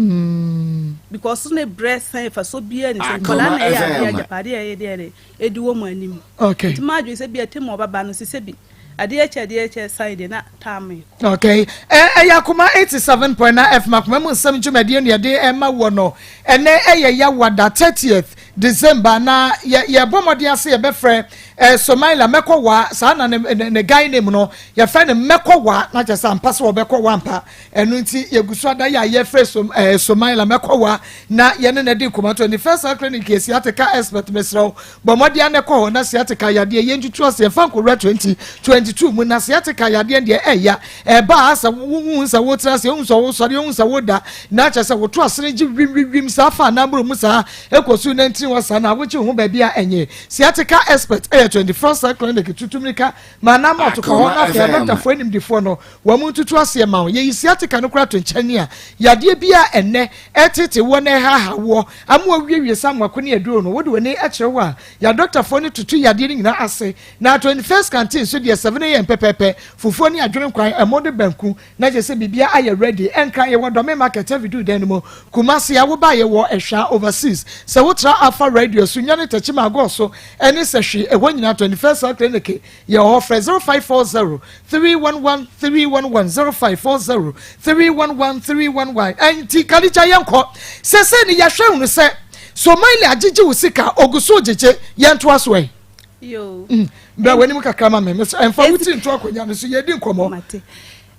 because ne brɛ sɛn mfasoɔ biara nni so nkwadaa Akoma na ɛyɛ adeɛ FM. agyapadeɛ a ɛyɛ deɛ de ɛdi wɔ mo anim Okay. nti m'adwene sɛ bi a tem a ɔbɛba no sɛ sɛ bi adeɛ kyɛ adeɛ kyɛ san deɛ na time rekɔ. Okay. Ɛyɛ Akoma 87.9 FM Akoma mu nsɛm dwumadie no yɛde ɛma wɔ no. Ɛnɛ ɛyɛ Yawada 30th December na yɛ yɛbɔ mmɔden ase yɛbɛfrɛ eh, Somaila mɛkɔ wa saa na ne, ne, ne guy name no yɛfrɛ no mɛkɔ wa na kyerɛ sɛ ampa sɛ wɔbɛkɔ wa ampa. Ɛno nti yɛgu so ada yɛ a yɛfrɛ som, eh, Somaila mɛkɔ wa na yɛne no adi nkɔmmɔ. 21st Health Clinic yɛ sciatica expert mesrɛ wo Bɔ mmɔden ara na kɔ hɔ na sciatica yadeɛ yɛntutu aseɛ mfa nkɔwura 2022 mu na sciatica yadeɛ deɛ ɛya ɛba a sɛ wohu sɛ wotena ase wohu sɛ wosɔre wohu sɛ woda na kyerɛ sɛ woto asene gye wimwimwim saa fa anaa mmoro mu saa ɛkɔ so na ntiri ntini wɔ saa na awogye wo ho baabi a ɛnyɛ. Sciatica expert ɛyɛ 24 cell clinic tutu mmirika ma anam ɔtokɔ hɔ na afei adɔktafoɔ animdifoɔ no wɔn ntutu aseɛ ma wo. Yɛyi sciatica no koraa to nkyɛn a yadeɛ bi a ɛnnɛ ɛtete woɔ na ɛhaha woɔ ama wɔawiewie saa mmoako ne aduro no wode w'ani kyerɛ hɔ a yɛadɔktafoɔ no tutu yadeɛ no nyinaa ase. Na 21st canteen nso deɛ 7 am pɛpɛɛpɛ fufuo ne adwene nkwan ɛmo de banku na kyerɛ sɛ biribiara ayɛ ready. Ɛnkra yɛwɔ Dɔme market avidu dan no mu. Kumasi a woba yɛwɔ Ɛhwa overseas. Sɛ wotra Alpha Radio so nyane Tɛkyima agɔɔ so ɛne sɛ hwee ɛhɔ nyinaa 21st Cell Clinic yɛ hɔ. Frɛ 0540 311 311, 0540 311 311. Ɛnti Kadija, yɛnkɔ sɛsɛ ne yɛhwɛ hunu sɛ Somalia agyegye wo sika ogu so gyegye. Yɛntoa so ɛ. Yo. Bra w'anim kakra ma me. Ɛmfa wo ti nto akonnwa no so, yɛdi nkɔmmɔ. Mate.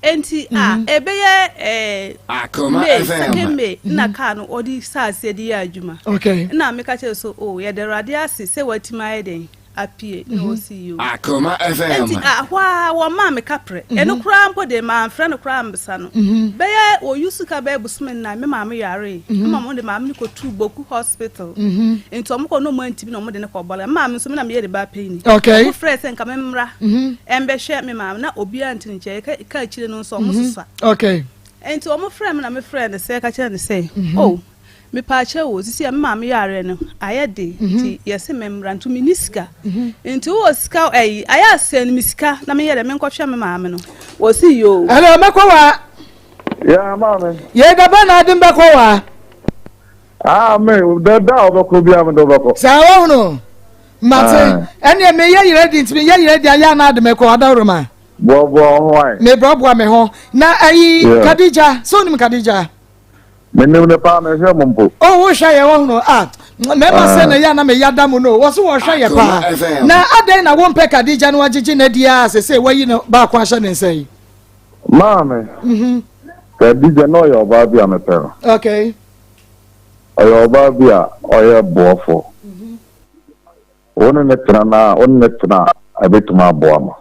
Enti a ɛbɛyɛ Akoma May FM. second May na kaa no ɔde saase de yɛ adwuma. Na meka kyerɛ so o yɛde Awurade ase sɛ watumi ayɛ den apie na ɔsi yi o. Akoma FM. Enti a hɔ a wɔmaa me kaprɛ ɛno koraa mpo de mamfrɛ no koraa mbesa no bɛyɛ oyu sika bɛyɛ bosome 4. Me maame yare ma mo de maame no kɔtuu Boku Hospital, nti ɔmo kɔ no ɔmo antimi na ɔmo de ne kɔ bɔla. Me maame nso me na meyɛ de ba panyin. Ɔmo frɛ sɛ nka memmra ɛmbɛhwɛ me maame na obiara nti ne nkyɛn ka akyire no nso ɔmo sosa. Nti ɔmo frɛ me na me frɛ no sɛ ka kyerɛ no sɛ o mepaakyɛ wo sisi a me maame yare no ayɛ de nti yɛsɛ memmra nti menni sika nti wowɔ sika ɛyi ayɛ asɛn me sika na meyɛ dɛ menkɔhwɛ me maame no wɔsi yoo. Hello, mɛkɔ wa. Ya, maame. Yɛdaba na ade mbɛkɔ wa. Ah, me da da a wobɛkɔ biara mede wobɛkɔ. Saa wɔhono mate. Ɛneɛ meyɛ yerɛ di nti meyɛ yerɛ di ayɛ ana ade mɛkɔ adaworoma. Boaboa wo ho ae. Mebrɛboa me ho na ayi. Kadija sɛ wonim Kadija? Menim ne paa, mehwɛ mo mpo. O wohwɛ yɛ wɔhono a mɛma sɛ na yɛ ana meyɛ da mu no wɔ so wɔhwɛ yɛ paa. Akoma FM. Na adɛn na wompɛ Kadija no wagyegye no adi a sɛ wayi no baako ahyɛ ne nsa yi? Maame, Kadija na ɔyɛ ɔbaa bi a mepɛ no. Ɔyɛ ɔbaa bi a ɔyɛ boɔfo. Wo ne ne tena na wo ne ne tena a ɛbɛtumi aboa ma.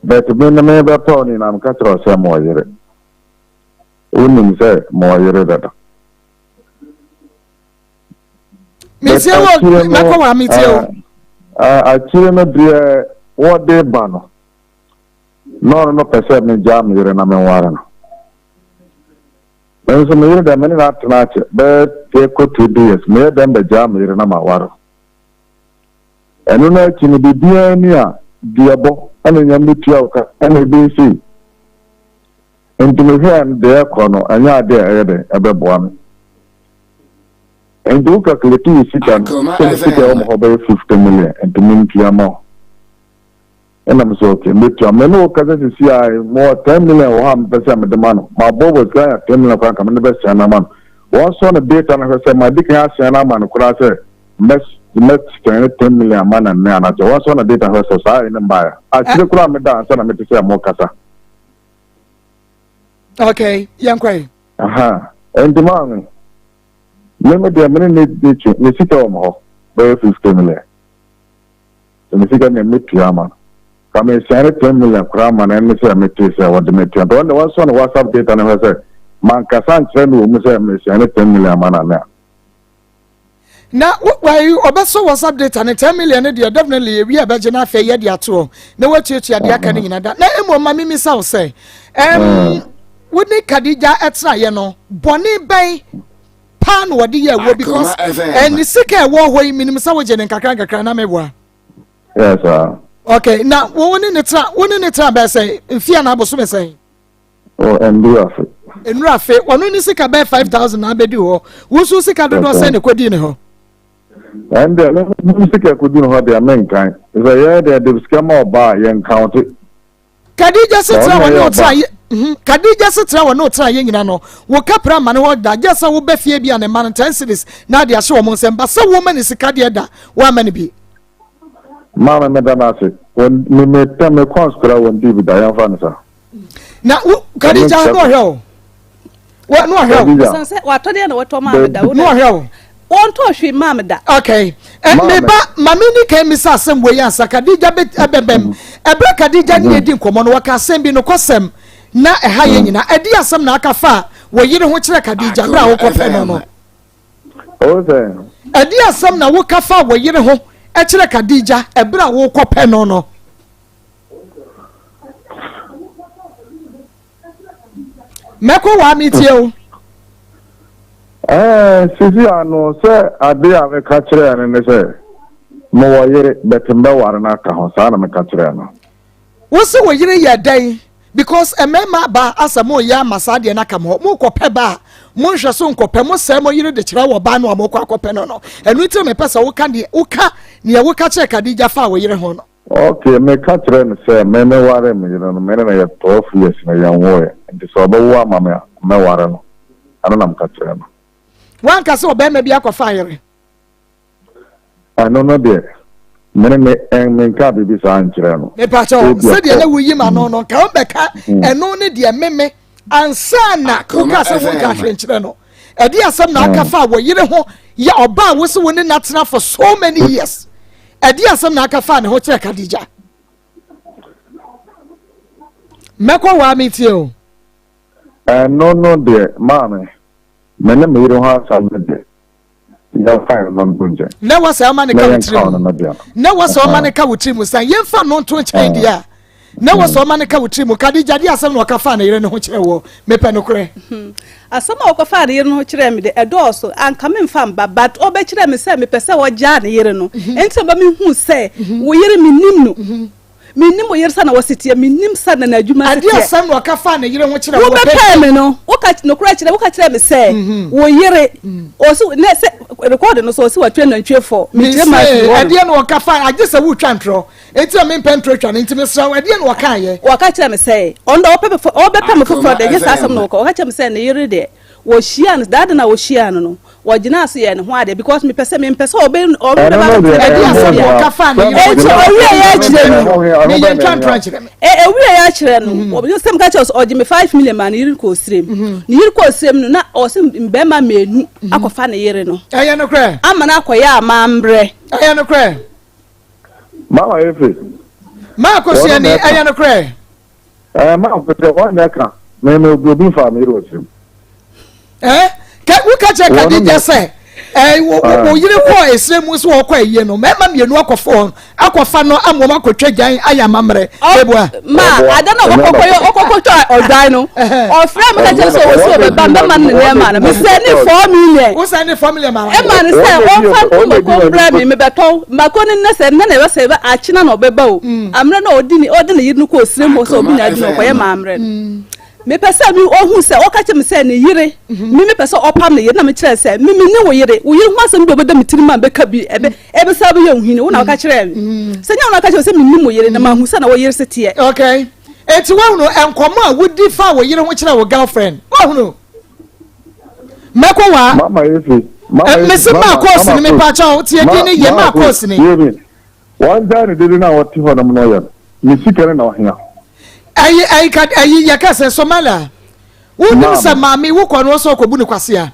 But me ne me bɛpɛ wo ne nyinaa meka kyerɛ wo sɛ ma ɔyere. Wonim sɛ ma ɔyere dada. Metie wo. Akyire no, Mɛkɔ wa, metie wo. Akyire no deɛ wɔde ba no na ɔno no pɛ sɛ megyaa me yere na menware no. Me nso me yere deɛ me ne no atena akyɛ bɛyɛ yɛkɔ 20 years, meyɛ dɛn bɛgyaa me yere na maware no? Ɛno no akyi no biribiara ni a duabɔ ɛna nyame bɛtua wo ka ɛna ɛbɛyɛ sei. Nti mehwɛɛ no deɛ ɛkɔ no ɛnyɛ adeɛ a ɛyɛ dɛn ɛbɛboa me. Nti wo calculate wo sika no Akoma sɛ me sika ɛwɔ FM. me hɔ bɛyɛ 50 million nti mentua ma wo. Ɛna me sɛ okay, mɛtua. Me ne wo kasa sisi a mewɔ 10 million wɔ hɔ a mepɛ sɛ mede ma no. Mabɔ wɔ sika yɛ 10 million koraa nka mede bɛsɛn no ama no. Wɔnsɔ no data no hwɛ sɛ madi kan asɛn no ama no koraa sɛ mɛsɛn no 10 million ama no nnɛ anaasɛ wɔnsɔ no data hwɛ sɛ saa ɛne mbaeɛ. Akyire koraa meda ansa na mete sɛ mo kasa. Okay, yɛnkɔ yi. Aha, ɛnti maame, me deɛ me ne ne ne twe ne sika wɔ me hɔ bɛyɛ 50 million. Sɛ me sika deɛ metua ama no. Ka mesia ne 10 million koraa ama no ɛne sɛ mete sɛ wɔde me tua. Nti wɔn de wɔnsɔ no WhatsApp data no hwɛ sɛ mankasa nkyerɛ no wɔ mu sɛ mesia ne 10 million ama no ane a. Na wayi ɔbɛsɔ WhatsApp data ne 10 million no deɛ definitely ewi a ɛbɛgye na afei yɛde atoɔ na watuatua deɛ aka no nyinaa da na emu ma mimi sa wo sɛ wo ne Kadija ɛtenaeɛ no, bɔne bɛn paa na wɔde yɛ wɔ? Because Akoma FM. ɛne sika ɛwɔ hɔ yi minim sɛ wogye ne nkakra nkakra na meboa. Yes, sir. Okay, na wo ne ne tena bɛɛ sɛ mfie na abosome sɛn? Oh, ɛndu afe. Nnura afe. Ɔno ne sika bɛɛ 5,000 na abɛdi hɔ. Wo nso sika dodoɔ sɛn na ɛkɔdii ne hɔ? Ɛnde me sika kɔdi ne hɔ deɛ menkan. Sɛ yɛyɛ deɛ de sika ma ɔbaa a yɛnkawnte. Kadija setena Ɔno wɔ ne yɛ ɔtena ɔba. yɛ Kadija setena wɔ ne ɔtena yɛ nyina no wo kapra ma ne hɔ da gye sɛ wobɛ fie bi a ne ma no 10 cedis na ade ahyɛ wɔn nsɛm ba sɛ woma ne sika deɛ da woama ne bi. Maame, meda no ase. Wɔn me me tɛ me kɔns koraa wɔn di bi da, yɛmfa no saa. Na wo Kadija no ɔhwɛ wo wɔ no ɔhwɛ wo. Kadija. San sɛ watɔdeɛ na wɔtɔ maa me da wo. No ɔhwɛ wo. Wɔntɔ hwee maa me da. Okay, ɛ Maame. meba maame ni kan mi sɛ asɛm wɔ yi ansa Kadija bɛ ɛbɛbɛm ɛbrɛ Kadija ne yɛ di nkɔmɔ no wɔka asɛm bi no kɔsɛm na ɛha yɛ nyinaa ɛdi asɛm na aka fa a wɔ yere ho kyerɛ Kadija bere a wokɔpɛ no no. O sɛ. Ɛdeɛn asɛm na woka faa wo yere ho kyerɛ Kadija ɛberɛ a worekɔpɛ no no? Mɛkɔ waa metie o. Ɛɛ sisi ano sɛ ade a meka kyerɛɛ no ne sɛ mewɔ yere but mbɛware no aka ho saa na meka kyerɛɛ no. Wo se wo yere yɛ dɛn because mmarima aba asɛ mo yɛ ama saa deɛ no aka mo hɔ mo kɔ pɛ ba a mo nhwɛ so nkɔ pɛ mo sɛe mo yere de kyerɛ wɔ ba no a mo kɔ akɔ pɛ no no ɛno nti na mepɛ sɛ woka deɛ woka neɛ woka kyerɛ Kadija fa wo yere ho no. Ok, meka kyerɛɛ no sɛ me mewaree me yere no, me ne no yɛ 12 years na yɛnwoeɛ, nti sɛ ɔbɛwo ama me a, mɛware no. Ɛno na meka kyerɛɛ no. Woanka sɛ ɔbarima bi akɔfa yere? Ɛno no deɛ, me ne ne menkaa biribi saa nkyerɛɛ no. Mepakyɛ wo, sɛdeɛ na woyi m'ano no, nka wobɛka ɛno ne deɛ meme ansa na woka sɛ wonka hwee nkyerɛ no. Ɛde asɛm na aka fa wɔ yere ho yɛ ɔbaa a wo se wo ne no atena for so many years. Ɛde asɛm na aka fa ne ho kyerɛ Kadija. Mɛkɔ waa metie o. Ɛno no deɛ maame, me ne me yere ho asɛm no deɛ, yɛmfa ɛno nto nkyɛn. Na wɔ sɛ ɔma ne ka wo tiri mu. Na wɔ sɛ ɔma ne ka wo tiri mu san yɛmfa no nto nkyɛn deɛ a. Na wɔ sɛ ɔma no ka wo tiri mu. Kadija de asɛm na ɔka faa ne yere no ho kyerɛ woɔ. Mepɛ nokorɛ. Asɛm a ɔkɔfaa ne yere no ho kyerɛɛ me de, ɛdɔɔso. Anka memfa mma, but ɔbɛkyerɛɛ me sɛ mepɛ sɛ ɔgyaa ne yere no. Enti na ɔma mehuu sɛ wo yere, mennim no. Mennim wo yere sɛnea ɔsi teɛ, mennim sɛnea n'adwuma si teɛ. Ɛdeɛn asɛm na ɔka faa ne yere ho kyerɛɛ woɔ? Wobɛpɛɛ me no, woka nokorɛ kyerɛ, woka kyerɛɛ me sɛ wo yere, ɔsi, na sɛ rekɔɔde no so, ɔsi watua nantwie fɔ. Mekyerɛ maa firi hɔ no. Ɛdeɛn na ɔka faa, agye sɛ wotwa ntorɔ. Enti na mempɛ ntorɔ twa no, enti mesrɛ wo, ɛdeɛn na ɔkaeɛ? Ɔka kyerɛɛ me sɛ, ɔno deɛ ɔpɛ me fo, ɔbɛpɛ me foforɔ deɛ, ɛnyɛ saa asɛm na ɔka. Ɔka kyerɛɛ me sɛ ne yere deɛ, wɔhyiaa no, saa da no a wɔhyiaa no no, wɔgyinaa so yɛɛ ne ho adeɛ because mepɛ sɛ, mempɛ sɛ ɔbɛ, ɔno bɛba abɛtena Ɛdeɛn me asɛm na fie. ɔka faa ne yere ho Enti kyerɛɛ wo? ɔwieeɛ akyire no, Me yɛ ntwa ntorɔ nkyerɛ me. Ɛ, ɛwieeɛ akyire no, ɔ, sɛ meka kyerɛ wo sɛ ɔgye me 5 million maa ne yere kɔɔ sirem. Ne yere kɔɔ sirem no, na ɔse mmarima mmienu akɔfa ne yere no Ɛyɛ nokorɛ? ama no akɔyɛ amammerɛ. Ɛyɛ nokorɛ? Mama Efe. Maa kosua ni ɛyɛ no korɛ. Ɛɛ maa kosua wɔn na ɛka mɛ mɛ obi obi nfa mi yere wɔ tirim. Ɛɛ kɛ woka kyerɛ Kadija sɛ ɛɛ wo wo yere kɔɔ esire mu sɛ wɔkɔ ayie no mɛɛma mmienu akɔfo wɔn akɔfa no ama wɔn akɔtwa gyan ayɛ amammerɛ ebua. Ma ada na ɔkɔkɔ yɛ ɔkɔkɔ twa ɔdwan no ɔfrɛ mi ka kyerɛ sɛ ɔsi ɔbɛba mbɛma no ne nneɛma no mesɛ ne 4 million. Wosɛ ne 4 million ma. Ɛma no sɛ ɔmfa nto mako mbrɛ me mebɛtɔn mako no nnɛ sɛ nnɛ na ɛbɛsɛ ɛbɛ akyena na ɔbɛba o ammerɛ na ɔdi ne ɔde ne yere no kɔ osire mu hɔ sɛ obi nya adwuma ɔkɔyɛ maammerɛ no mepɛ sɛ me ɔhu sɛ ɔka kyerɛ me sɛ ne yere me mepɛ sɛ ɔpam ne yere na mekyerɛ sɛ me me ne wo yere wo yere ho asɛm bi ɔbɛda me tirim a bɛka bi ɛbɛ ɛbɛsa bɛyɛ ohini wo na ɔka kyerɛ me sɛ nyɛ wo na ɔka kyerɛ sɛ menim wo yere na mahu sɛ na wo yere se teɛ. Okay eti woahunu nkɔmmɔ a wodi fa wo yere ho kyerɛ wo girlfriend woahunu Mɛkɔ waa. Mama Efe. Mama Efe. Mese maa koosi ni mepa kyɛw tie din ni ye maa koosi ni. Yemi. Wɔn gya ne dede na wɔte hɔ nom no yɛ no. Ne sika ne na ɔhia. Ɛyi ɛyi ka ɛyi yɛ kɛsɛ Somalia. Wonim sɛ maame wokɔ no ɔsɛ ɔkɔbu ne kwasea.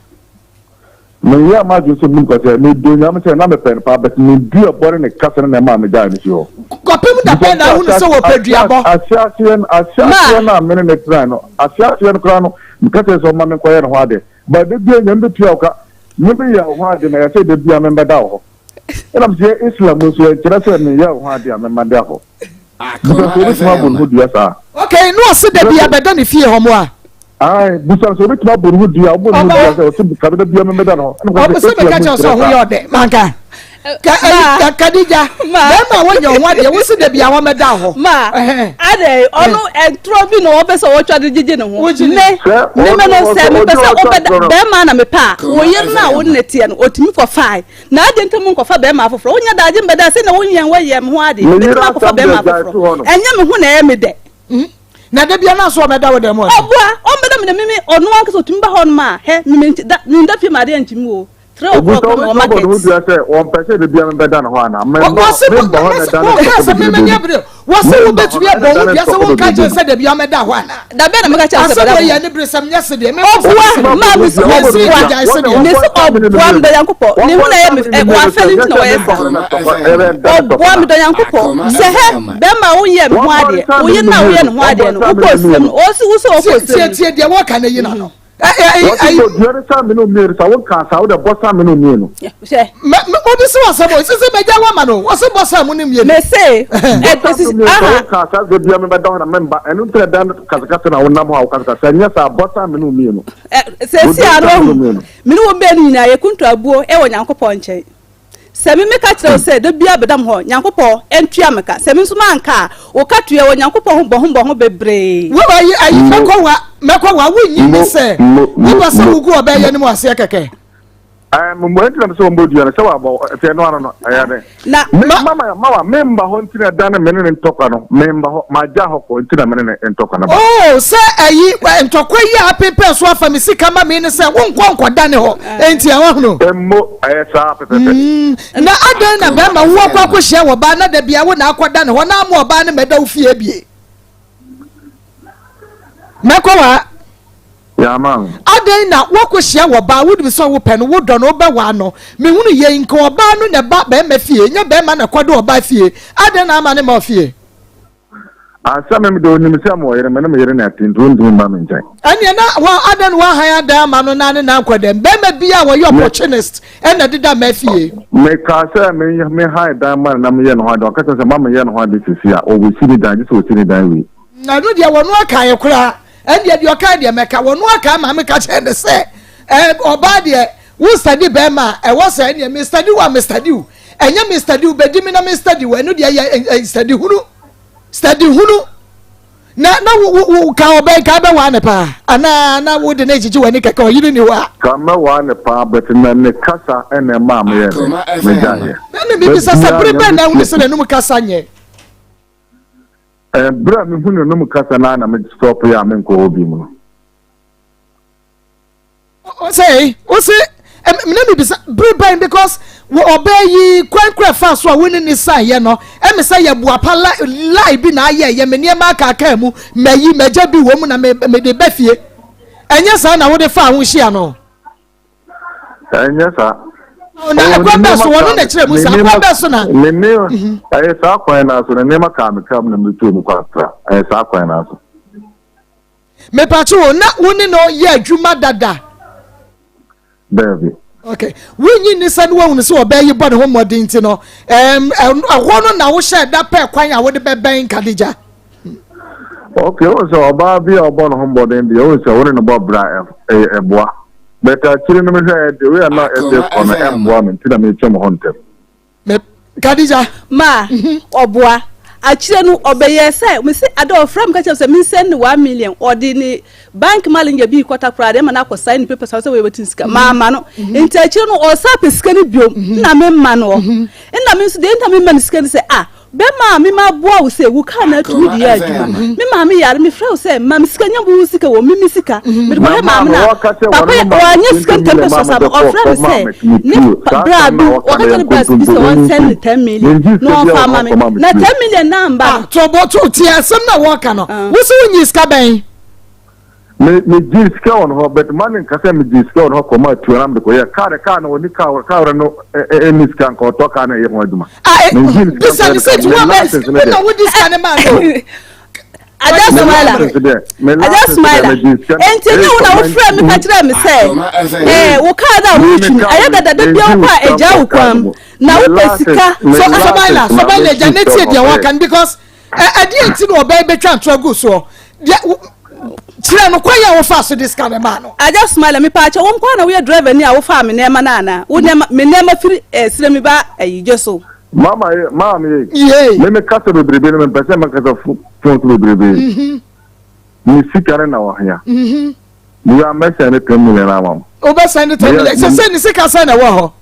Menyɛɛ m'adwene sɛ mebu no kwasea. Medɔ Nyame sɛ na mepɛ no paa but ne duabɔ ne ne kasa no na ɛmaa megyae no si hɔ. Kɔpem da bɛn na ahunu sɛ wɔpɛ duabɔ? Ahyɛaseɛ no ahyɛaseɛ no a me ne no tenae no ahyɛaseɛ no koraa no meka kyerɛɛ sɛ ɔmma menkɔyɛ ne ho ade but da biara Nyame bɛtua wo ka. Me meyɛ wo ho ade na ɛyɛ sɛ da biara membɛda wo hɔ. Ɛna mese yɛ Islam mu nso ɛnkyerɛ sɛ meyɛ wo ho ade a memma da hɔ. Bisa sɛ obetumi abɔ ne ho dua saa. Okay, na ɔse da bia bɛda ne fie hɔ moa. Ae, bisa no sɛ obetumi abɔ ne ho dua, ɔbɔ ne ho dua sɛ ɔse ka da bia memmɛda ne hɔ. Ɛna meka sɛ Islam meka mu kyerɛ sɛ nkyerɛ ɔho saa. yɛ ɔdɛ, manka. Ka ɛyi Kadija, bɛrima a wɔnyɛ ɔho adeɛ, wose da bia wɔmmɛda hɔ. Ma, adɛ, ɔno ɛtorɔ bi na ɔpɛ sɛ ɔtwa de gyegye ne ho. Wogye Me, Sɛ me me ɔno no ɔsɛ sɛ mepɛ ɔgye sɛ ɔtwa ɔbɛda torɔ no. bɛrima na mepɛ a, wo yere no a wo ne no teɛ no, ɔtumi kɔfae. Na adɛn nti na monkɔfa bɛrima afoforɔ? Wonya daagye mbɛda sɛ na wonyɛ wɔyɛ me ho adeɛ. Me yere Mɛtumi akɔfa asɛm deɛ bɛrima gyae afoforɔ. to hɔ nom. Ɛnyɛ me ho na ɛyɛ me dɛ. Na da bia na so ɔbɛda wo dɛm ɔne. Ɔboa, ɔmbɛda me dɛm, me ɔno ankasa ɔtumi ba hɔ nom a, hɛ, me me da, menda fie ma adeɛ nkye me o. 3 o'clock Obusa na mewɔ obetumi abɔ ne ho market. dua sɛ wɔmpɛ sɛ da bia mebɛda ne hɔ anaa? Memmɔ, Wɔse memmɔ hɔ na ɛda ne wɔka ntɔkwa sɛ bebrebe memani mu. abere wɔse Memmɔ hɔ wobɛtumi na abɔ ɛda wo ne dua sɛ ntɔkwa wonka bebrebe kyerɛ mu. sɛ da bia mɛda hɔ anaa? Da bɛn na meka kyerɛ wo sɛ Asɛm bɛda wei hɔ? yɛ aniberesɛm nyɛ sedeɛ me nso Ɔboa, sɛ maa me se mesi ɔboa, agyae sedeɛ. me se ɔboa medɔ Nyankopɔn, ne ho na ɛyɛ me ɛ, wafɛre nti na ɔyɛ saa. Ɔboa medɔ Nyankopɔn, sɛ hɛ, bɛrima a wonyɛɛ me ho adeɛ, wo yere no a woyɛ ne ho adeɛ no, wokɔ ɔsram no, ɔse wo sɛ ɔkɔ Tie ɔsram no. tie deɛ wɔka no yi n'ano. Wɔsi bɔ dua no saa mene mmienu sa wonka saa wode bɔ saa mene mmienu. Obi si wasɛm o sisi mɛgya wama no wɔsi bɔ saa mu ne mmienu. Mese ɛsisi aha. Wonka saa sɛ bia mebɛda hɔ na memba ɛno nti na dan kasakasa na wonam hɔ a wokasakasa nyɛ saa bɔ saa mene mmienu. Sɛsi ano ahu mene wo mmienu nyinaa yɛ kuntu abuo ɛwɔ Nyankopɔn nkyɛn. Sɛ me meka kyerɛ wo sɛ, da biara bɛda me hɔ, Nyankopɔn ntua me ka. Sɛ me nso manka a, wo ka tua wɔ Nyankopɔn ho bɔho bɔho bebree. Wo ayi ayi mɛkɔ wa mɛkɔ wa wo nyi mi sɛ wo bɛ sɛ wo gu ɔbɛ yɛ ne mu aseɛ kɛkɛ. Ɛɛ mo mo ɛntina sɛ wɔn bɔ dua no sɛ wabɔ ɛfɛ no ano no ɛyɛ dɛ. Na ma mama mawa me mba hɔ ntina dan me ne ne ntɔkwa no me mba hɔ ma gya hɔ kɔ ntina me ne ne ntɔkwa no ba. Oo sɛ ɛyi ntɔkwa yi a apempɛn so afa me sika ma me ne sɛ wo nkɔ nkɔ da ne hɔ enti ɛwɔ hono. Mmo ɛyɛ saa pɛpɛpɛ. Mm, na adɛn na bɛrima wo akɔ akɔhyia wɔ baa na da bia wo na akɔda ne hɔ na ama ɔbaa no mɛda wo fie bie. Mɛkɔ wa. Yama. Adɛn na woakɔhyia wɔ baa wonim sɛ wopɛ no wodɔ no wobɛwaa no mehunu yei nka ɔbaa no na ɛba bɛrima fie nyɛ bɛrima na ɛkɔde ɔbaa fie adɛn na ama ne ma ɔfie. Ansa me de onim sɛ mewɔ yere, me ne me yere na ɛte nti ontumi mma me nkyɛn. Ɛnneɛ na wa adɛn na wahan adan ama no na ne nan kɔ dɛm? Bɛrima bi a wɔyɛ opportunist ɛna ɛdeda mmaa fie. Mekaa sɛ me me han dan ma no na meyɛ ne ho ade, ɔka kyerɛ sɛ ma meyɛ ne ho ade sisi a, ɔbɛsi ne dan, gye sɛ ɔsi ne dan wie. Ɛno deɛ wɔn akaeɛ koraa, ɛndeɛ deɛ ɔkae deɛ mɛka, wɔn akae maa meka kyerɛ ne sɛ ɛɛ ɔbaa deɛ wo study bɛrima a ɛwɔ sɛ ɛnneɛ me study wo a me study wo. Ɛnyɛ me study wo bɛdi me na me study wo ɛno deɛ yɛ study hunu study hunu na na wo wo wo ka ɔbɛn ka bɛ waa ne paa anaa na wo de ne gyegye w'ani kɛkɛ ɔyere ni hɔ a. Ka mɛ waa ne paa but na ne kasa ɛna ɛmaa me yɛ dɛ me gya yɛ. Ɛna mi bisa sɛ bere bɛn na ahunu sɛ n'anum kasa nyɛ. Ɛɛ bere a mi hu n'anum kasa naa na me stop yɛ a me nkɔ hɔ bi mu no. Ɔsɛ ɔsɛ mene mebisa bere bɛn because wɔ ɔbaa yi kwan kora fa so a wo ne ne san yɛ no ɛme sɛ yɛ boapa lie bi na ayɛ yɛ me nneɛma akaakaa mu mayi magya bi wɔ mu na mede ba fie ɛnyɛ saa na wode fa ho hyia no. Ɛnyɛ saa. Na ɛkwan bɛɛ so wɔn na kyerɛ mu saa kwan bɛɛ so na. Ne ne ɛyɛ saa kwan na so ne nneɛma kaa me kaa mu na metu mu kɔ asra ɛyɛ saa kwan na so. Mepatwo wo, na wo ne no yɛ adwuma dada? Daabi. Okay. Wonyi nni sɛ ne wahunu sɛ ɔbaa yi bɔ ne ho mmɔden nti no, ɛhɔ no na wohyɛ da pɛ kwan a wode bɛbɛn Kadija? Okay, wohu sɛ ɔbaa bi a ɔbɔ ne ho mmɔden deɛ, wohu sɛ wo ne no bɔ bra ɛboa. But akyiri no mehwɛ the way a na ɛsɛ kɔ no ɛmboa me nti na metwa me ho ntɛm. Me Kadija. Ma ɔboa. Akyire no ɔbɛyɛɛ sɛ mese ada ɔfrɛ me ka kyerɛ me sɛ mensɛn ne 1 million, ɔde ne bank manager bi kɔta koraa de ma no akɔ sign ne papers sɛ wɔyɛ bɛtumi sika maama no. Nti akyire no ɔsa pɛ sika no biom na memma no, nna me nso deɛ nta memma no sika no sɛ ah, bɛma a mema aboa wo sɛ wo kaa no atumi de yɛ adwuma, me maame yare, mefrɛ wo sɛ ma me sika nya wo sika wɔ me sika mede kɔhwɛ maame no a papa yɛ wanyɛ sika ntɛm pɛ sɔ sa ɔfrɛ me sɛ ne bra bi ɔka kyerɛ ne bra bi sɛ ɔnsɛn ne 10 million na ɔmfa ama me na 10 million na amba. Ah, tɔbɔ to tie asɛm na wɔka no, wo sɛ wonyi sika bɛn? Me gye sika wɔ no hɔ, but ma ne nka sɛ me gye sika wɔ no hɔ kɔma atua na mede kɔyɛ kaa de kaa no ɔni kaa kaa no ɛni sika nka ɔtɔ kaa no ɛyɛ ho adwuma. Me gye sika bisa ne sɛ ti wɔn bɛ na wodi sika ne maa no. Agya Smaila, Agya Smaila, enti ne wo na wofrɛ me ka kyerɛ me sɛ ɛɛ wo kaa no a wotwi no ɛyɛ dada da bia wokɔ a ɛgya wo kwan mu na wopɛ sika. So Smaila, Smaila agya ne tie deɛ wɔka no because ɛdeɛ nti na ɔbɛn bɛtwa ntorɔ gu soɔ deɛ kyerɛ no kwan yɛ wofa so de sika ne maa no. Agya Smaila, mepaakyɛ wo nkoa na woyɛ driver ni a wofaa me nneɛma no anaa? Wo nneɛma, me nneɛma firi ɛsrɛ mi ba ayi gye so. Mama ye, maame ye. Yee. Me me kasa bebrebe no me mpɛ sɛ mɛkasa phone so bebrebe. Me sika no na ɔhia. Wura mɛsɛn ne 10 million ama mo. Wobɛsɛn ne 10 million. Sɛ sɛ ne sika sɛn na ɛwɔ hɔ?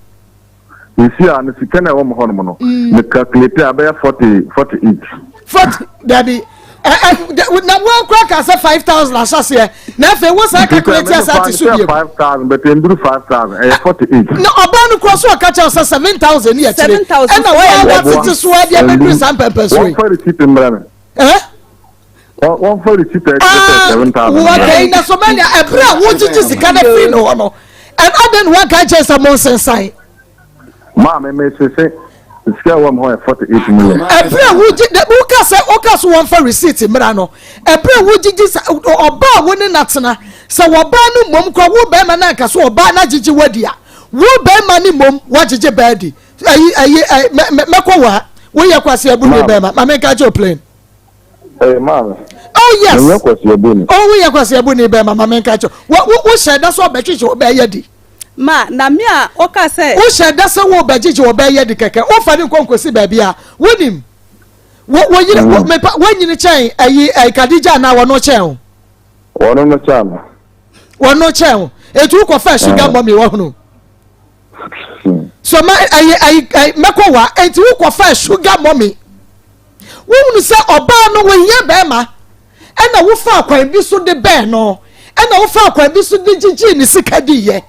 Nsi a ne sika na ɛwɔ mo hɔ nom no. Me calculate a bɛyɛ 40 48. 40 dabi. Na wɔn kura ka sɛ 5,000 ahyɛseɛ na afei wo saa calculate asa ate so biem. 5,000 but nduru 5,000, ɛyɛ 48. Na ɔbaa no kura so ɔka kyerɛ sɛ 7,000 yɛ kyerɛ ɛna wɔn a wɔtete so adeɛ bɛduru saa mpɛmpɛ so yi. Wɔn fa receipt mbrɛ mi. Ɛ. Wɔn fa receipt a ɛkyerɛ sɛ 7,000. Wɔkɛ na so mɛnya ɛbrɛ a wɔgyegye sika no firi ne hɔ no, ɛna adan na wɔn ka kyerɛ sɛ mo nsensan. Maame mi sese. Sika ɛwɔ me hɔ yɛ 48 million. Ɛberɛ a wogye woka sɛ woka so wɔmfa receipt mmra no, ɛberɛ a wogyegye sɛ ɔbaa a wo ne no atena, sɛ wɔbaa no mmom kora wo bɛrima no anka so ɔbaa no agyegye wadi a, wo bɛrima no mmom wagyegye baa di. Ayi ayi mɛkɔ wɔ ha. Woyɛ kwasi abu ne bɛrima. Ma menka kyerɛ plain. Ɛyɛ maame. Oh yes. Menyɛ kwasi abu ni. Oh woyɛ kwasi abu ne bɛrima ma menka kyerɛ. Wo wo hyɛ da sɛ ɔbɛhwehwɛ ɔbɛyɛ di. Ma na me a ɔka sɛ. Wohyɛ da sɛ worebɛgyegye wɔ bɛyɛ de kɛkɛ, womfa no nkɔ nkɔsi baabi a wonim. Wo wo yere wo mm. mepa woanyini kyɛn ayi ayi Kadija anaa wɔno kyɛn wo. Wɔno no kyɛn no. Wɔno kyɛn wo. Etu wokɔfa sugar mm. mummy wɔhono. Hmm. So ma ayi ayi ayi mɛkɔ wa eti wokɔfa sugar mummy. Wohunu sɛ ɔbaa no wɔhia bɛrima. Ɛna wofaa kwan bi so de bɛn no, ɛna wofaa kwan bi so de gyigyee ne sika diiɛ.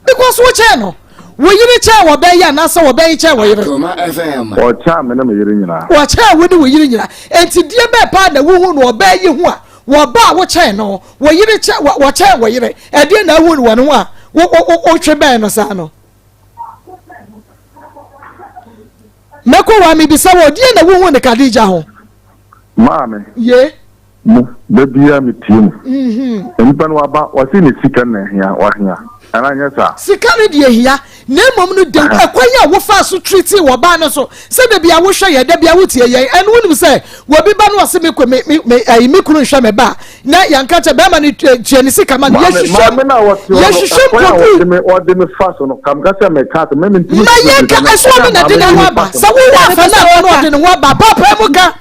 Because wokyɛn no. Wo yere kyɛn wɔ bɛn yɛ anaasɛ wɔ bɛn kyɛn wɔ yere? Ɔkyɛn me ne me yere nyinaa. Ɔkyɛn wo ne wo yere nyinaa. Enti deɛ bɛn paa na wohu no ɔbaa yi ho a wɔ ba a wokyɛn no, wɔ yere kyɛn wɔkyɛn wɔ yere. Ɛdeɛ na ahu no wɔ ne ho a wo wo wotwe bɛn no saa no? Mɛkɔ hɔ a mebisa wɔ deɛ na wohu no Kadija ho? Maame. Ye. Mo, da biara me tie mo. Nnipa no waba, wɔse ne sika na ɛhia, wahia. Anaa nyɛ saa? Sika no deɛ ɛhia, na mmom no de ɛkwan a wofaa so treatee wɔbaa no so, sɛ da biara wohwɛ yɛn, da biara wotie yɛn, ɛno wonim sɛ wɔbi ba no ɔse me me me me ɛyi me kunu nhwɛ me ba, na yɛnka kyɛ bɛrima no tua ne sika ma no, yɛhwehwɛ Maame no a wɔte hɔ no, yɛhwehwɛ ɛkwan a nkɔduru wɔde me wɔde me fa so no, ka meka sɛ meka asɛm, me mentumi ma nsusu yɛnka bisa no, ɛso ɛkwan ɔno a na de maame ne de ho me aba fa so sɛ no. wowɔ afa no a ɔno ɔde ne ho aba paapaa mu ka.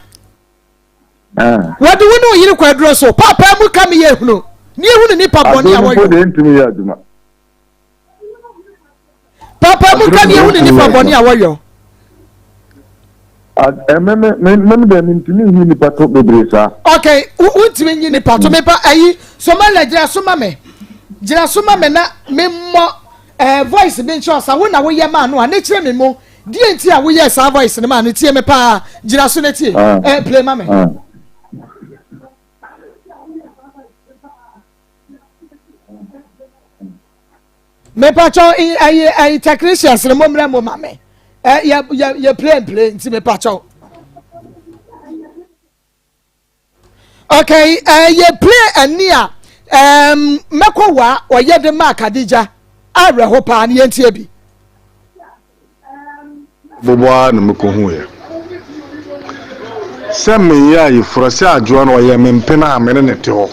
Wɔde wo ne wo yere kɔ aduro so. Paapaa mu ka me yɛ hunu. Ne ehunu nipa bɔne a wɔyɔ. deɛ ntumi yɛ adwuma. Paapaa mu ka ne ehunu nipa bɔne a wɔyɔ. Ɛmɛ me me me deɛ mentumi nyi nipa to bebree saa. Okay, wontumi nyi nipa to mepa ayi Somalia gyina so ma me. Gyina so ma me na me mmɔ eh, voice bi nkyerɛ ɔsa wo na woyɛ maa no a ne kyerɛ me mu. Deɛ nti a woyɛɛ saa voice no maa no tie me paa gyina so na tie ah. eh, play ma me. Ah. Mepakyɛw ɛyi ɛyi technicians no mo mmerɛ mo ma me ɛ yɛ yɛ yɛ play play nti mepakyɛw. Okay, uh, yɛ play ɛni a um, mɛkɔ wa ɔyɛ de maa Kadija awerɛho paa ne yɛntie bi. Bobɔ ara na mekɔhuiɛ sɛ meyɛ ayeforɔ sɛ Adwoa no ɔyɛ me mpena a me ne no te hɔ.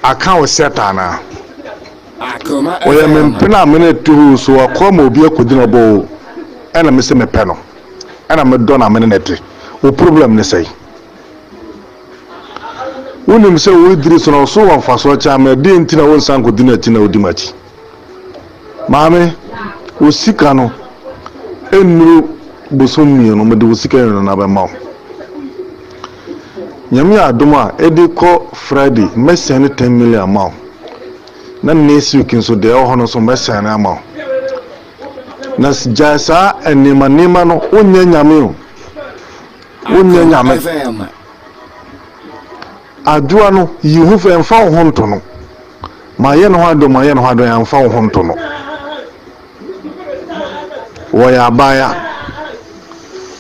Aka wo set anaa? Ɔyɛ me mpena a me ne no te hɔ o, so wakɔ ama obi akɔdi no ɔbɔ o, ɛna mese mepɛ no. Ɛna me dɔ na me ne no te. Wo problem ne sɛn? Wonim sɛ wo Idris no ɔso wɔ mfasoɔ kyɛn me, ɛdeɛn nti na wonsan nkɔdi n'akyi na wodi m'akyi? Maame, wo sika no ɛnnuru bosom mmienu, mede wo sika nyinaa bɛma wo. Nyame yɛ adom a, ɛde kɔ Friday, mɛsɛne 10 million ama wo. Na next week nso deɛ ɛwɔ hɔ no nso mɛsɛne ama wo. Na gyae saa nneɛma nneɛma no, wonyɛ nyame o. Wonyɛ nyame. Adwoa no, yi ho fɛ, mfa wo ho nto no. Mayɛ ne ho ade, mayɛ ne ho ade, mfa wo ho nto no. Wɔyɛ abaya.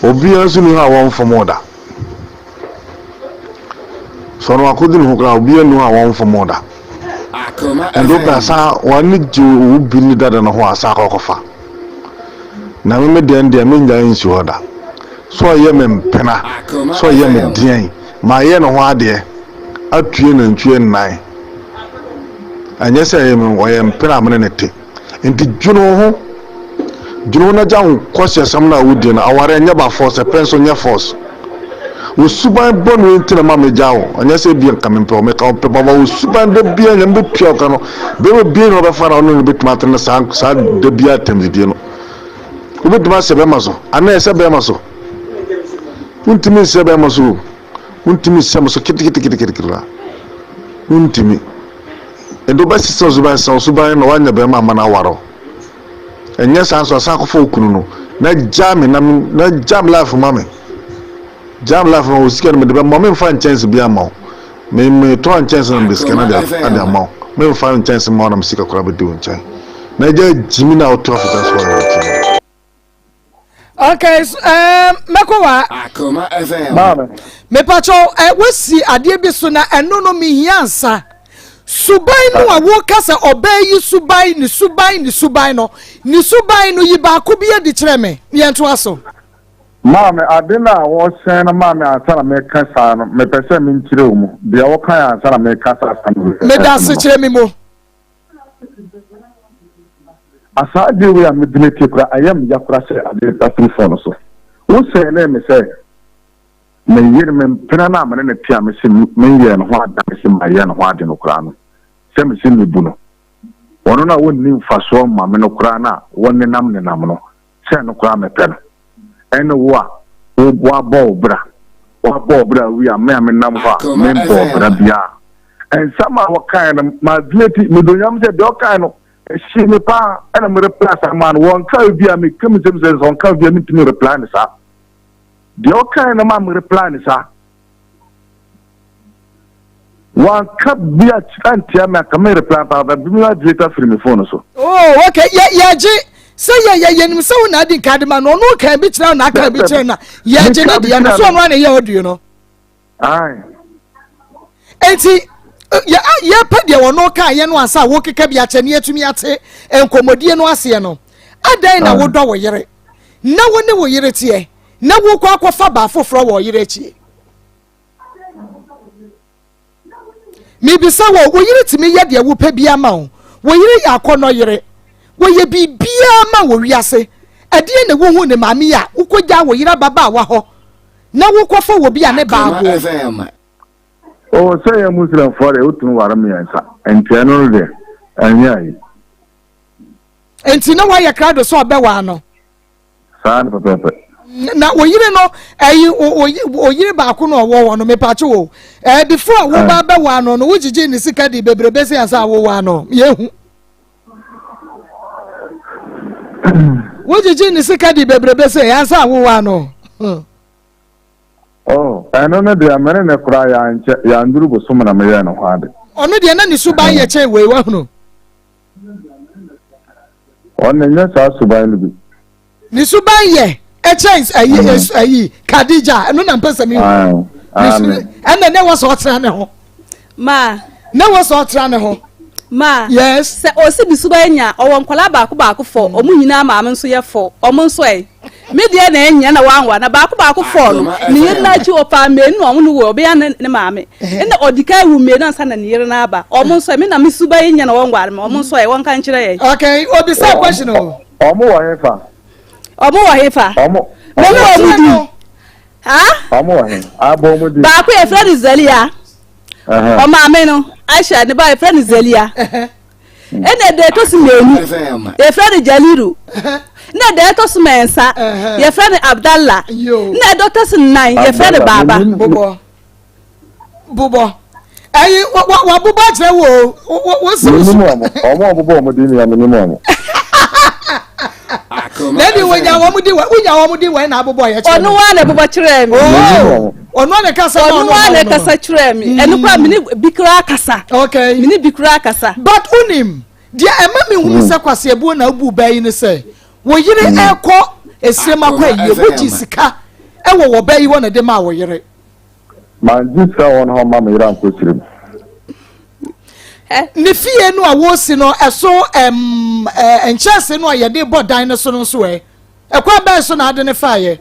Obiara nso ni hɔ a wɔmfom wo da. Sɛ ɔno akɔdi ne ho koraa, obiara nni hɔ a wɔmfom wo da. Ɛnde wopɛ a san w'ani gye wo bi ne dada no ho a san kɔ kɔfa. Na me me deɛ no deɛ mennyae nsi hɔ da. Sɛ ɔyɛ me mpena, sɛ ɔyɛ me deɛn, mayɛ ne ho adeɛ atue nantwie nnan. Ɛnyɛ sɛ ɛyɛ me ɔyɛ mpena a me ne no te. Nti dwene wo ho, dwene ho na gya wo nkwaseasɛm no a wodie no. Aware ɛnyɛ by force, ɛpɛ nso nyɛ force. Wo suban bɔne nti na ma megyaa wo, ɛnyɛ sɛ ebia nka mempɛ wo, meka wo pɛ papa, wo suban da biara Nyame bɛtua wo ka no, bɛrima biara ni hɔ ɔbɛfa no a ɔne no bɛtumi atena saa saa da biara atɛmdidie no. Wobɛtumi asɛ bɛrima so, anaa ɛsɛ bɛrima so? Wontumi nsɛ bɛrima so o, wontumi nsɛ mo so keteketeketekete koraa, wontumi. Ɛnde wobɛsesa wo suban, sesa wo suban na woanya bɛrima ama no aware wo. Ɛnyɛ saa nso a, san kɔfa wo kunu no na gyaa me na na gyaa me life ma me. Gyaa me life ma wo sika no mede bɛma wo. Memfa nkyɛnse biara mma wo. Me metɔn nkyɛnse na mede sika no ade ade ama wo. Memfa nkyɛnse mma wo na me sika koraa bɛdi wo nkyɛn. Na gyaa gyimi no a woto afeta so a yɛ gyimi. Okay, so, um, mɛkɔ wa. Akoma FM. Maame. Mepakyɛw, ɛ wosi adeɛ bi so na ɛno no mehia nsa. Suban no a woka sɛ ɔbaa yi suban, ne suban, ne suban no, ne suban no yi baako bi adi kyerɛ me. Yɛntoa so. Maame, ade no a wɔsɛn no maa me ansa na meka saa no, mepɛ sɛ menkyerɛ wo mu. Deɛ wɔkae ansa na meka saa asɛm no. Meda ase kyerɛ me mu. Asaa adeɛ wei a mede tie koraa, ɛyɛ me ya koraa sɛ adeɛ afiri phone so. Wosɛn me sɛ me yere me mpena no a mene ne te a mese menyɛɛ ne ho ade a mese mayɛ ne ho ade no koraa no, sɛ mese mebu no. Ɔno no a wɔnni mfasoɔ mma me no koraa no a wɔnenam nenam no, sɛ ɛno koraa mepɛ no. Ɛne wo a woabɔ wo bra, woabɔ wo bra wie a me a menam hɔ a membɔɔ bra biara. Nsɛm a wɔkae no, m'adwene ti, medɔ Nyame sɛ deɛ ɔkae no, ɛhyee me paa, ɛna me reply saa maa no. Wɔnka bi a meka me nsɛm sɛ sɛ ɔnka bi a mentumi reply no saa. Deɛ ɔkae no ma me reply no saa. Wanka bi antia me anka me reply paa but bi ma delete afiri me phone so. Oh okay yɛ yɛgye sɛ yɛ yɛ yɛnim sɛ wo na adi nka de ma no ɔno kan bi kyerɛ wo na aka bi kyerɛ na yɛgye ne deɛ no so ɔno ana yɛ audio no. Aye. Enti yɛ yɛpɛ deɛ ɔno ka yɛ no ansa a wokeka bi akyɛ ne yɛtumi ate nkɔmmɔdie no aseɛ no adɛn na wodɔ wo yere na wo ne wo yere teɛ na wokɔ akɔfa baa foforɔ wɔ ɔyere akyie. Mebisa wo, wo yere tumi yɛ deɛ wopɛ biara ma wo? Wo yere yɛ akɔnnɔ yere. Wɔyɛ biribiara ma wɔ wiase. Ɛdeɛn na wohu ne maame yi a wokɔgyaa wo yere ababaawa hɔ na wokɔfa wɔ bi a ne baa agoɔ? Oh, sɛ yɛ Muslimfoɔ deɛ wotumi ware mmiɛnsa, nti ɛno no deɛ ɛnyɛ ayi. Nti na woayɛ krado sɛ ɔbɛwaa no? Saa no pɛpɛɛpɛ. Na oyere no ɛyi oyere baako na ɔwɔ hɔ no mepakye wo ɛɛ before a woba bɛwɔ ano no wogyegye ne sika di bebrebe sɛ ansa a wowɔ ano yɛhu wogyegye ne sika di bebrebe sɛ ansa a wowɔ ano. Oh, ɛno no deɛ mene ne koraa yɛankyɛ yɛanduru bosom na meyɛɛ ne ho ade. Ɔno deɛ na ne suban yɛ kyɛn wei wahunu. Ɔno nyɛ saa suban no bi. Ne suban yɛ ɛkyɛn ayi mm. ayi Kadija ɛno na mpɛ sɛ mi hu. Ɛna ne wɔ sɛ ɔtena ne ho. Ma. Ne wɔ sɛ ɔtena ne ho. Ma. Yes. Sɛ ɔsi bi suban nya ɔwɔ nkwadaa baako baako fɔ mm. ɔmo nyinaa maame nso yɛ fɔ ɔmo nso ɛ. Me deɛ na ɛnyɛ na wanwa na baako baako fɔɔ no ne yere no akyi ɔfaa mmienu na ɔmo no wɔ ɔbɛya ne ne maame ɛna ɔdi kan wu mmienu ansa na ne yere no aba ɔmo nso me na me suba yi nyɛ na wɔnware me ɔmo nso ɛ wɔnka nkyerɛ yɛn. Okay, obisa question o. Ɔmo wɔ he fa? Ɔmo wɔ he fa? Ɔmo. Me ne ɔmo di. Ha? Ɔmo wɔ he? Abɔ ɔmo di. Baako yɛ frɛ no Zelia. Ɔmaame no Aisha ne ba yɛ frɛ no Zelia. Ɛna ɛda ɛtɔ so mmienu yɛfrɛ no Jaliru. Na ɛda ɛtɔ so mmiɛnsa yɛfrɛ no Abdallah. Na ɛda ɛtɔ so nnan yɛfrɛ no Baaba. Bobɔ bobɔ ɛyi wabobɔ akyerɛ wo o wo si wo so. Ɔmo a ɔbobɔ ɔmo din nea menim ɔmo. Na ɛdi wonya wɔn di wonya wɔn di wɔn na abobɔ yɛ kyerɛ. Ɔno wa na ɛbobɔ kyerɛ mi. Ɔno a na ɛkasa ma ɔno a na ɛkasa kyerɛ mi. Ɛno kora mene bi kora kasa. Okay. Mene bi kora kasa. But unim deɛ ɛma mi hunu sɛ kwasi ebuo na abu bɛɛ yi ne sɛ wo yere ɛkɔ esiem akɔ ayie wogye sika ɛwɔ wɔ bɛɛ yi hɔ na ɛde maa wo yere. Mangye sika wɔ wɔn hɔ mma me yere ankɔ sirim. Ne fie no a wɔresi no ɛso ɛm ɛɛ nkyɛnse no a yɛde bɔ dan no so no nso ɛ ɛkwan bɛn so na ade ne faeɛ.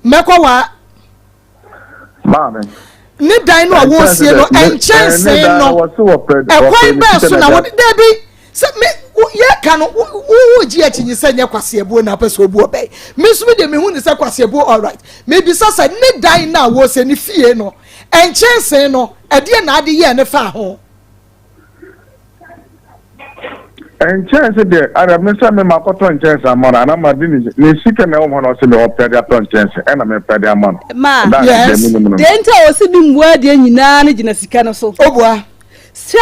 Mɛkɔ wa. Maame. Ne dan no a wɔresie no nkyɛnsee no ɛkwan bɛn so na wɔde dɛbi sɛ me yɛka no wo gye akyinnye sɛ nyɛ kwaseɛbuo na apɛ sɛ obu ɔbɛn me nso me deɛ mehu ne sɛ kwaseɛbuo alright mebisa sɛ ne dan no a wɔresie ne fie no nkyɛnsee no ɛdeɛ na ade yɛɛ ne fa ho. Nkyɛnse deɛ ara me sɛ me makɔtɔ nkyɛnse ama no anaa made ne ne sika na ɛwɔ hɔ na ɔsɛ me ɔpɛ de atɔ nkyɛnse ɛna mepɛ de ama no. Ma That's Yes. deɛ menim no. Deɛ nti a ɔsi bi mmua deɛ nyinaa no gyina sika no so. Obua. Sɛ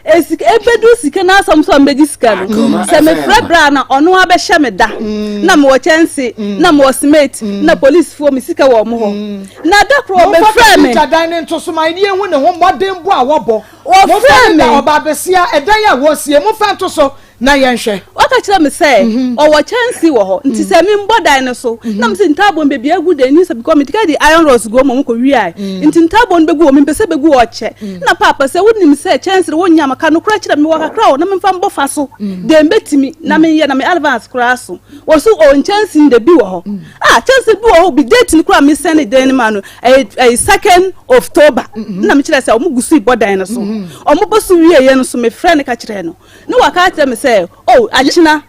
esika ebedu sika no asɛm so a mbɛgye sika no. Akoma Sɛ mefrɛ FM. bra na ɔno abɛhyɛ me da. Na mewɔ kyɛnse, na mewɔ cement, na polisifoɔ me sika wɔ ɔmo hɔ. Na da koro Momfa ɔbɛfrɛ me. Khadija dan no nto so ma yɛnhu ne ho mmɔdenbɔ a wɔbɔ. Wɔfrɛ Momfa me. ne da ɔbaabasia ɛdan a wɔresie, momfa nto so. Na yɛnhwɛ. Ɔka kyerɛ me sɛ ɔwɔ kyɛnse wɔ hɔ nti sɛ membɔ dan no so na mese ntaaboo no baabi agu deɛ ɛni sɛ because mede ka de iron rods gu hɔ ma wɔkɔ wiae nti ntaaboo no bɛgu hɔ mempɛ sɛ bɛgu hɔ kyɛ na paapa sɛ wonim sɛ kyɛnse no wonnya ma ka nokorɛ kyerɛ me mewɔ kakra o na memfa mbɔ fa so deɛ mbɛtumi na menyɛ na me advance koraa so wɔ so o nkyɛnse no deɛ bi wɔ hɔ ah kyɛnse bi wɔ hɔ bi date no koraa mesɛne dan no ma no ɛyɛ ɛyɛ second October na mekyerɛ sɛ ɔmo gu so bɔ dan no so ɔmo bɔ so wieɛ no so mefrɛ no ka kyerɛ no ne waka akyerɛ me sɛ o akyena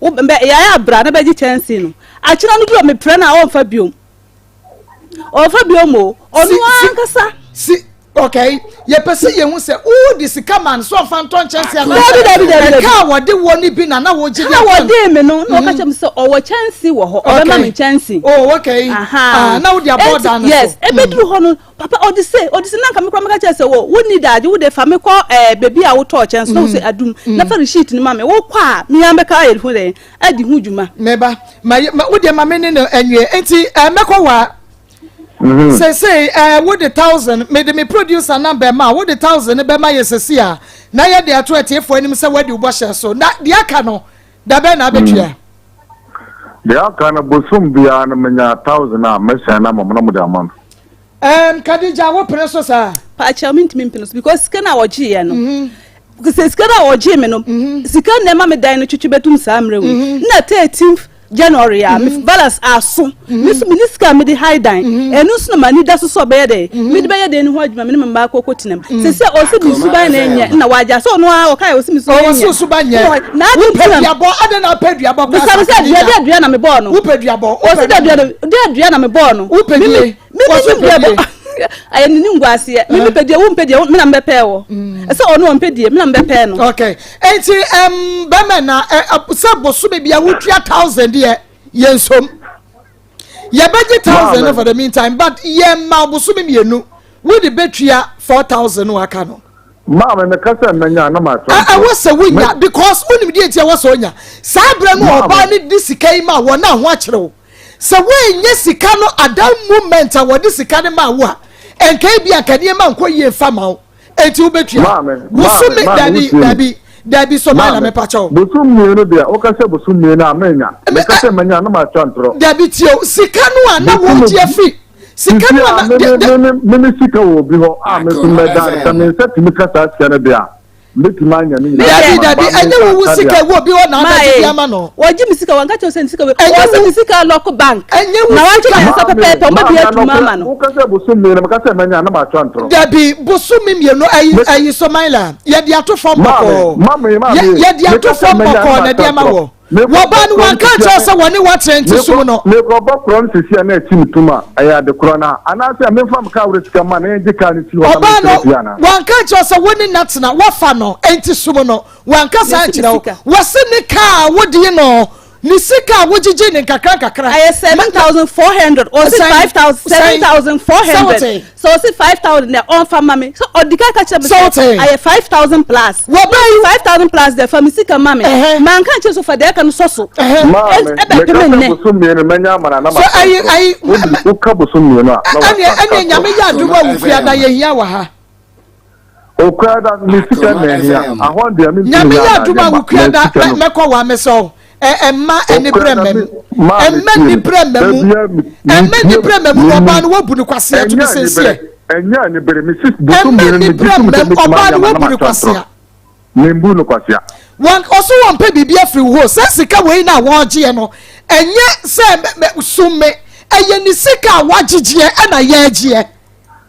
wo bɛ yɛayɛ abra na bɛgye kyɛnse no akyena no duro mepirɛ no a ɔmfa biom ɔmfa biom o ɔno ankasa. Si okay yɛpɛ sɛ yɛhu sɛ wode sika ma no so ɔmfa ntɔ nkyɛnse anaa dabi dabi dabi ɛka a wɔde wɔ no bi na na wɔgye de atɔ wɔde me no na ɔka kyerɛ me sɛ ɔwɔ kyɛnse wɔ hɔ ɔbɛma me nkyɛnse. Oh okay ah na wode abɔ dan no so. Yes ebeduru hɔ no Papa ɔde se ɔde se na nka me koraa mɛka kyerɛ sɛ wɔ wonni daagye wo de fa me kɔ ɛɛ eh, beebi a wotɔɔ kyɛnse na wo sɛ adum mm. na fa receipt no ma me wokɔ a me ara mɛka ayɛ ho dɛn adi ho dwuma. Mɛba ma ma wo deɛ ma me ne no anwie nti ɛɛ eh, mɛkɔ wa. Mm-hmm. Sese ɛɛ eh, wode thousand mede me producer number ma wode thousand bɛma yɛ sese a na yɛde ato atiefoɔ anim sɛ wadi wo bɔhyɛ so na deɛ aka no dabɛn na abɛtua. Mm. Deɛ aka no bosom biara no menya thousand a mɛsɛn no ama mo na mode ama no. Um, Kadija, wo pene so saa? Paakyɛw mentumi mpene so because sika no a wɔgyeeɛ no mm-hmm. sɛ sika no a wɔgyee me no mm-hmm. sika no na ɛma me dan no twitwi bɛtum saa mmerɛ wei mm-hmm. na 13th January a me balance aso me nso mene sika a mede hae dan ɛno nso na m'ani da so sɛ ɔbɛyɛ dɛ mede bɛyɛ dɛn no ho adwuma me ne me mma akɔkɔ tenam sɛ sɛ ɔsɛ me suban na ɛnyɛ na wagya sɛ ɔno ara ɔka yɛ ɔsɛ me suban nyɛ ɔwɔ so suban nyɛ na adi nti na duabɔ adɛn na apɛ duabɔ kora bisa sɛ dua dɛ dua na mebɔɔ no wopɛ duabɔ ɔsɛ dɛ dua dɛ dua na mebɔɔ no wopɛ die wɔsɛ duabɔ ɛyɛ ne ne nguaseɛ me mepɛ die wo mpɛ die me na mebɛpɛɛ wɔ ɛsɛ ɔno ɔmpɛ die me na mebɛpɛɛ no okay enti um, bɛmɛ na sɛ bosome bia wotua thousand deɛ yɛnsom yɛbɛgye thousand no for the meantime but yɛma bosome mmienu wode bɛtua 4000 no aka no Maame meka sɛ mɛnya na ma tɔ. Ɛwɔ sɛ wonya because wonim deɛ nti ɛwɔ sɛ onya. Saa berɛ no ɔbaa no de sika yi ma wɔn a ho akyerɛ wo. Sɛ woannya sika no at that moment a wɔde sika no maa wo a, ɛnka ebi anka nneɛma nkɔ yie mfa ma wo. Enti wobɛtua. Bosome dabi dabi dabi so maa na mepa kyɛw. Bosom mmienu deɛ woka sɛ bosom mmienu a menya. Meka sɛ manya na matwa ntorɔ. Dabi tie o sika no a na wɔgye afiri sika no a na de de. Me me sika wɔ obi hɔ a me nso mɛda sɛ me nsa tumi ka saa sika no deɛ a. Mɛtumi anya ne nyinaa. Dabi dabi ɛnyɛ wo wo sika ɛwɔ obi hɔ na abɛgye bi ama no. Wɔgye mi sika wɔn kakyɛ sɛ ne sika wɔ wɔsɛ ne sika lɔk bank. Ɛnyɛ wo sika. Na wɔagye mi nsa pɛpɛɛpɛ wɔn bɛ bi atum ama no. Wokasa bosom mmienu meka sɛ mɛnya na matwa ntorɔ. Dabi bosom mmienu ayi ayi Somaila yɛde ato fam bɔkɔɔ. Yɛde ato fam bɔkɔɔ na ɛde ama wɔ. Wɔbaa no wanka ankyerɛ wo sɛ wɔne wo atena nti som no. Mekɔbɔ korɔ no sisi a na akyi me tum a, ɛyɛ ade korɔ no a? Anaasɛ memfa me kaa werɛ sika mma na yɛngye kaa no si hɔ na Ɔbaa mentena no fie anaa? wanka ankyerɛ wo sɛ wo ne no atena, woafa no, enti som no. Wanka saa ankyerɛ wo. Wɔse ne kaa a wodee no, ne sika a wogyegyee no nkakrankakra. Ɛyɛ 7,400, ɔse 5,000, 7,400. Sɛ ɔsi 5,000 dɛ ɔnfa ma me, sɛ ɔdi kan ka kyerɛ me sɛ ayɛ 5,000 plus. Wɔbɛyi 5,000 plus dɛ fa me sika ma me. Manka nkyerɛ so fa deɛ ɛka no sɔ so. Maame, Ɛbɛ meka pem sɛ nnɛ. bosom mmienu mɛnya amana na So ayi ayi Wodi woka bosom mmienu a na ɛne wasa ɛne nyame yɛ adom a wokua da yɛhia wɔ ha. Okura da me sika na ehia. Ahɔ deɛ mentumi Nyame nyɛ yɛ adom adadeɛ a ma wokua me da sika no. mɛkɔ wɔ amesɛ wo. Ɛmma anibrɛ Okura da mma me mu. maame Ɛmma tie me. anibrɛ mma Da mu. bia me Ɛmma metie anibrɛ mma mu na menim. ɔbaa no wabu no kwasea to Ɛnyɛ me anibere senseɛ. ɛnyɛ anibere me si bosom Ɛmma mmienu no megye anibrɛ tom mma sɛ mu mɛtumi ɔbaa ayɛ no ama na wabu no matwa ntorɔ. kwasea. Membu no kwasea. Wɔn ɔso wɔn pɛ biribi afiri wo hɔ sɛ sika wei na wɔregyeɛ no ɛnyɛ sɛ mɛ sum me ɛyɛ ne sika a wagyegyeɛ ɛna yɛregyeɛ.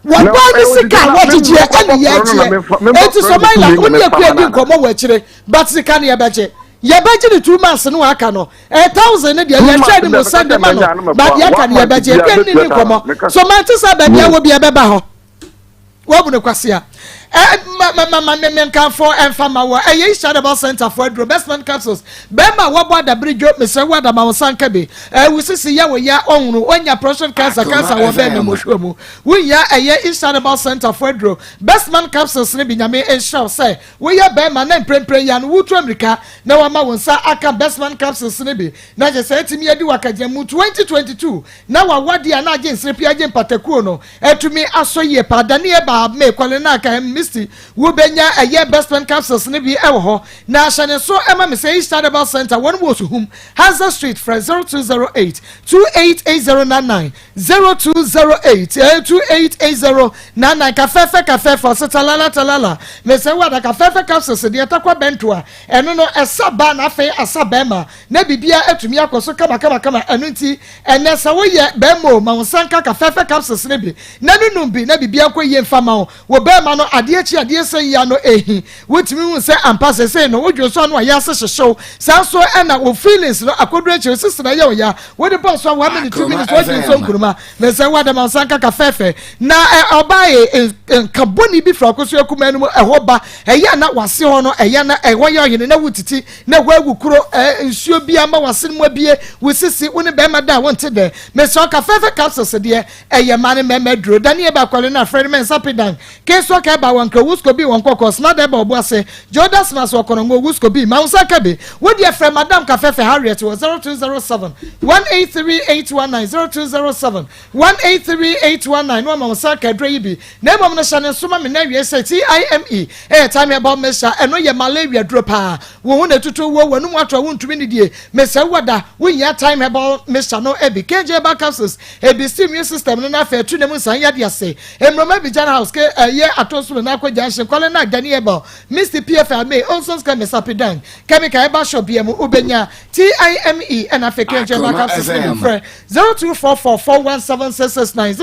Wɔbaa ne sika a wɔgyegyeɛ ɛne yɛgyeɛ. Eti Somaila wo ne Akua di nkɔmmɔ wɔ akyire but sika no yɛbɛgye. Yɛbɛgye ne 2 months no aka no. 1,000 no deɛ yɛhwɛ ne mu sɛ de ma no but deɛ aka no yɛbɛgye. Akua ne ne nkɔmmɔ. So mante sɛ baabi a wɔ bi ɛbɛba hɔ. Wabu no kwasea. Ma ma ma ma me nkamfo ɛmfa ma wɔ ɛyɛ Isha Herbal Center fo aduro Bestman capsules. Bɛrima a wabɔ adabere dwo mesrɛ wo adama wo nsa nka bi. Wo sisi yɛ wo ya ɔhono onya prostate cancer cancer wɔ bɛrima mu hwɛ mu. Wohia ɛyɛ Isha Herbal Center fo aduro Bestman capsules no bi. Nyame nhyira wo sɛ woyɛ bɛrima na mprempren yi ano wotu amirika na wama wo nsa aka Bestman capsules no bi na kyerɛ sɛ atumi adi w'akagyinamu 2022 na w'awadeɛ a na agye nsere pii agye mpatakuo no atumi asɔ yie paa. Daniel Baa May Kwale Naka. Chemical Misty, wobɛnya ɛyɛ Best Pen capsules no bi ɛwɔ hɔ. Na ahyɛ ne so ɛma me sɛ East Herbal Center, wɔn wɔ Suhum, Hansa Street. Frɛ 0208 288099, 0208 288099. Kafɛfɛ kafɛfɛ ɔsɛ talala talala mesɛ wada kafɛfɛ capsules deɛ takwa bɛnto a ɛno no ɛsa ba, na afei asa bɛrima na biribia atumi akɔ so kamakamakama. Ɛno nti ɛnɛ sɛ woyɛ bɛrima o, ma wo nsa nka kafɛfɛ capsules no bi na nonum bi na biribia nkɔ yie mfa ma wo. Wɔ bɛrima no adeɛ akyi adeɛ sɛ yia no ehi, wotumi hu sɛ ampa sɛsɛi no wodwo so ano a yɛase hyehyew saa nso, ɛna wo feelings no akɔduru akyiri sisi na ɛyɛ wo ya, wode bɔ so a 1 minute, 2 minutes, wadwi nso nkuruma. Mesɛ wada ma nsa nka kafɛfɛ na ɔbaa yɛ nka bɔne bi fira kɔ so akuma no mu ɛhɔ ba, ɛyɛ na wase hɔ no, ɛyɛ na ɛhɔ yɛ ɔhene na wotiti na ɛhɔ agu kuro nsuo bi ama wase no mu abie, wo sisi wo ne bɛrima da a wonte dɛ. Mesɛ ɔka fɛfɛ capsules deɛ, ɛyɛ ma ne mɛmɛ duro. Daniel bakwale no afrɛ no mɛnsa pedan keso ka ɛba wɔn nkra wusko bi wɔn kɔkɔ smart ɛba ɔbo ase joda smas wɔ kɔnɔngo wusko bi ma nsa ka bi. Wodeɛ frɛ Madam Kafɛfɛ Harriet wɔ 0207 183819, 0207 183819, na ɔma nsa ka aduro yi bi. Na mmom no, hyɛ ne nso ma me na awie sɛ Time ɛyɛ Time Herbal Mixture. Ɛno yɛ malaria duro paa. Wo ho na etutu wo w'anum ato a wontumi ne die, mesɛ wada wonya Time Herbal Mixture no ebi, KJ Herbal capsules ebi si immune system no n'afɛ etu ne mu nsan yɛ de ase mmroma bi gyan house ke ɛyɛ ato so na akɔ junction kwale na Dani Herbal, Misty PFL May Onsons Chemist, Apidan Chemical Herbal shop bia mu wobɛnya Time ɛna afɛ KJ Herbal capsules no bi. Frɛ 0244417669,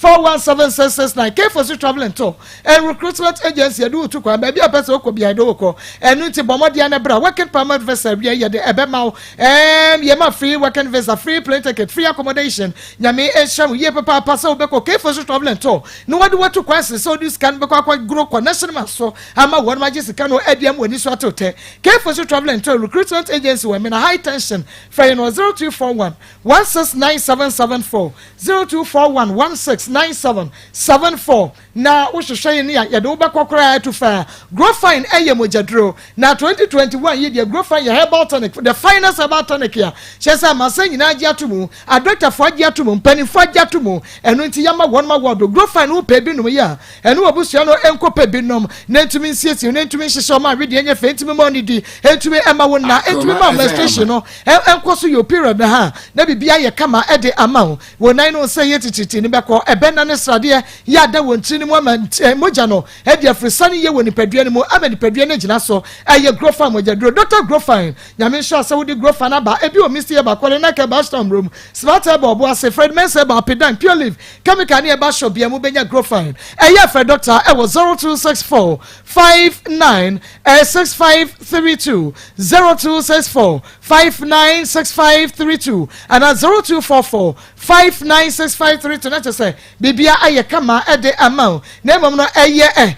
0244417669. K4C Travel and Tour and Recruitment Agency, yɛde wotu kwan baabi a pɛ sɛ wokɔ bia, yɛde wokɔ. Ɛno nti bɔ mmɔden no bra. Working permit visa bia yɛde ɛbɛma wo. Yɛma free working visa, free plane ticket, free accommodation. Nyame ɛnhyɛ wo yie papaapa sɛ wobɛkɔ K4C Travel and Tour na wɔde watu kwan sɛ wode sika no bɛkɔ akɔgoro kɔ national so ama wɔn agye sika no adi ama w'ani so ato tɛ. K4C Travel and Tour Recruitment Agency wɔ Mena High Tension. Frɛ yɛn wɔ 0241 169774, 0241 169774, na wohwehwɛ yɛn a yɛde wobɛkɔ koraa atu fa. Growfine ɛyɛ mogyaduro na 2021 yi deɛ, Growfine yɛ herbal tonic, the finest herbal tonic a kyerɛ sɛ amasa nyinaa agye ato mu, adɔktafoɔ agye ato mu, mpanimfoɔ agye ato mu. Ɛno nti yɛma wɔn ma wɔdo Growfine. Wopɛ bi nom yi a, ɛno wɔ busua no nkɔpɛ bi nom na ntumi nsiesie na ntumi nhyehyɛ ɔma awedeɛ nyɛ fɛ, ntumi ma ɔne ntumi ɛma wo nna, ntumi ma menstruation no ɛnkɔ so yɛ period no ha na biribi ayɛ kama ɛde ama wo. Wɔn nan no sɛ yɛ tititi ne bɛkɔ ɛbɛn na ne sradeɛ yɛ ada wɔn tiri no mu ama mogya no ɛde afirisa no yɛ wɔ nipadua no mu ama nipadua no gyina so. Ɛyɛ Grofine mogya duro, Dr Grofine. Nyame nhyɛ sɛ wode Grofine aba ebi wɔ Misty ɛba kɔle na kɛ Bashtown room, Smart ɛba ɔbo ase, Fred Mensa ɛba Apedan, Pure Leaf Chemical ne ɛba shop bia mu bɛnya Grofine. Ɛyɛ fɛ doctor ɛwɔ 0264 59 6532, 0264 596532 ana 0244 596532, na kyerɛ sɛ biribia ayɛ kama ɛde ama wo. Na mmom no, ɛyɛ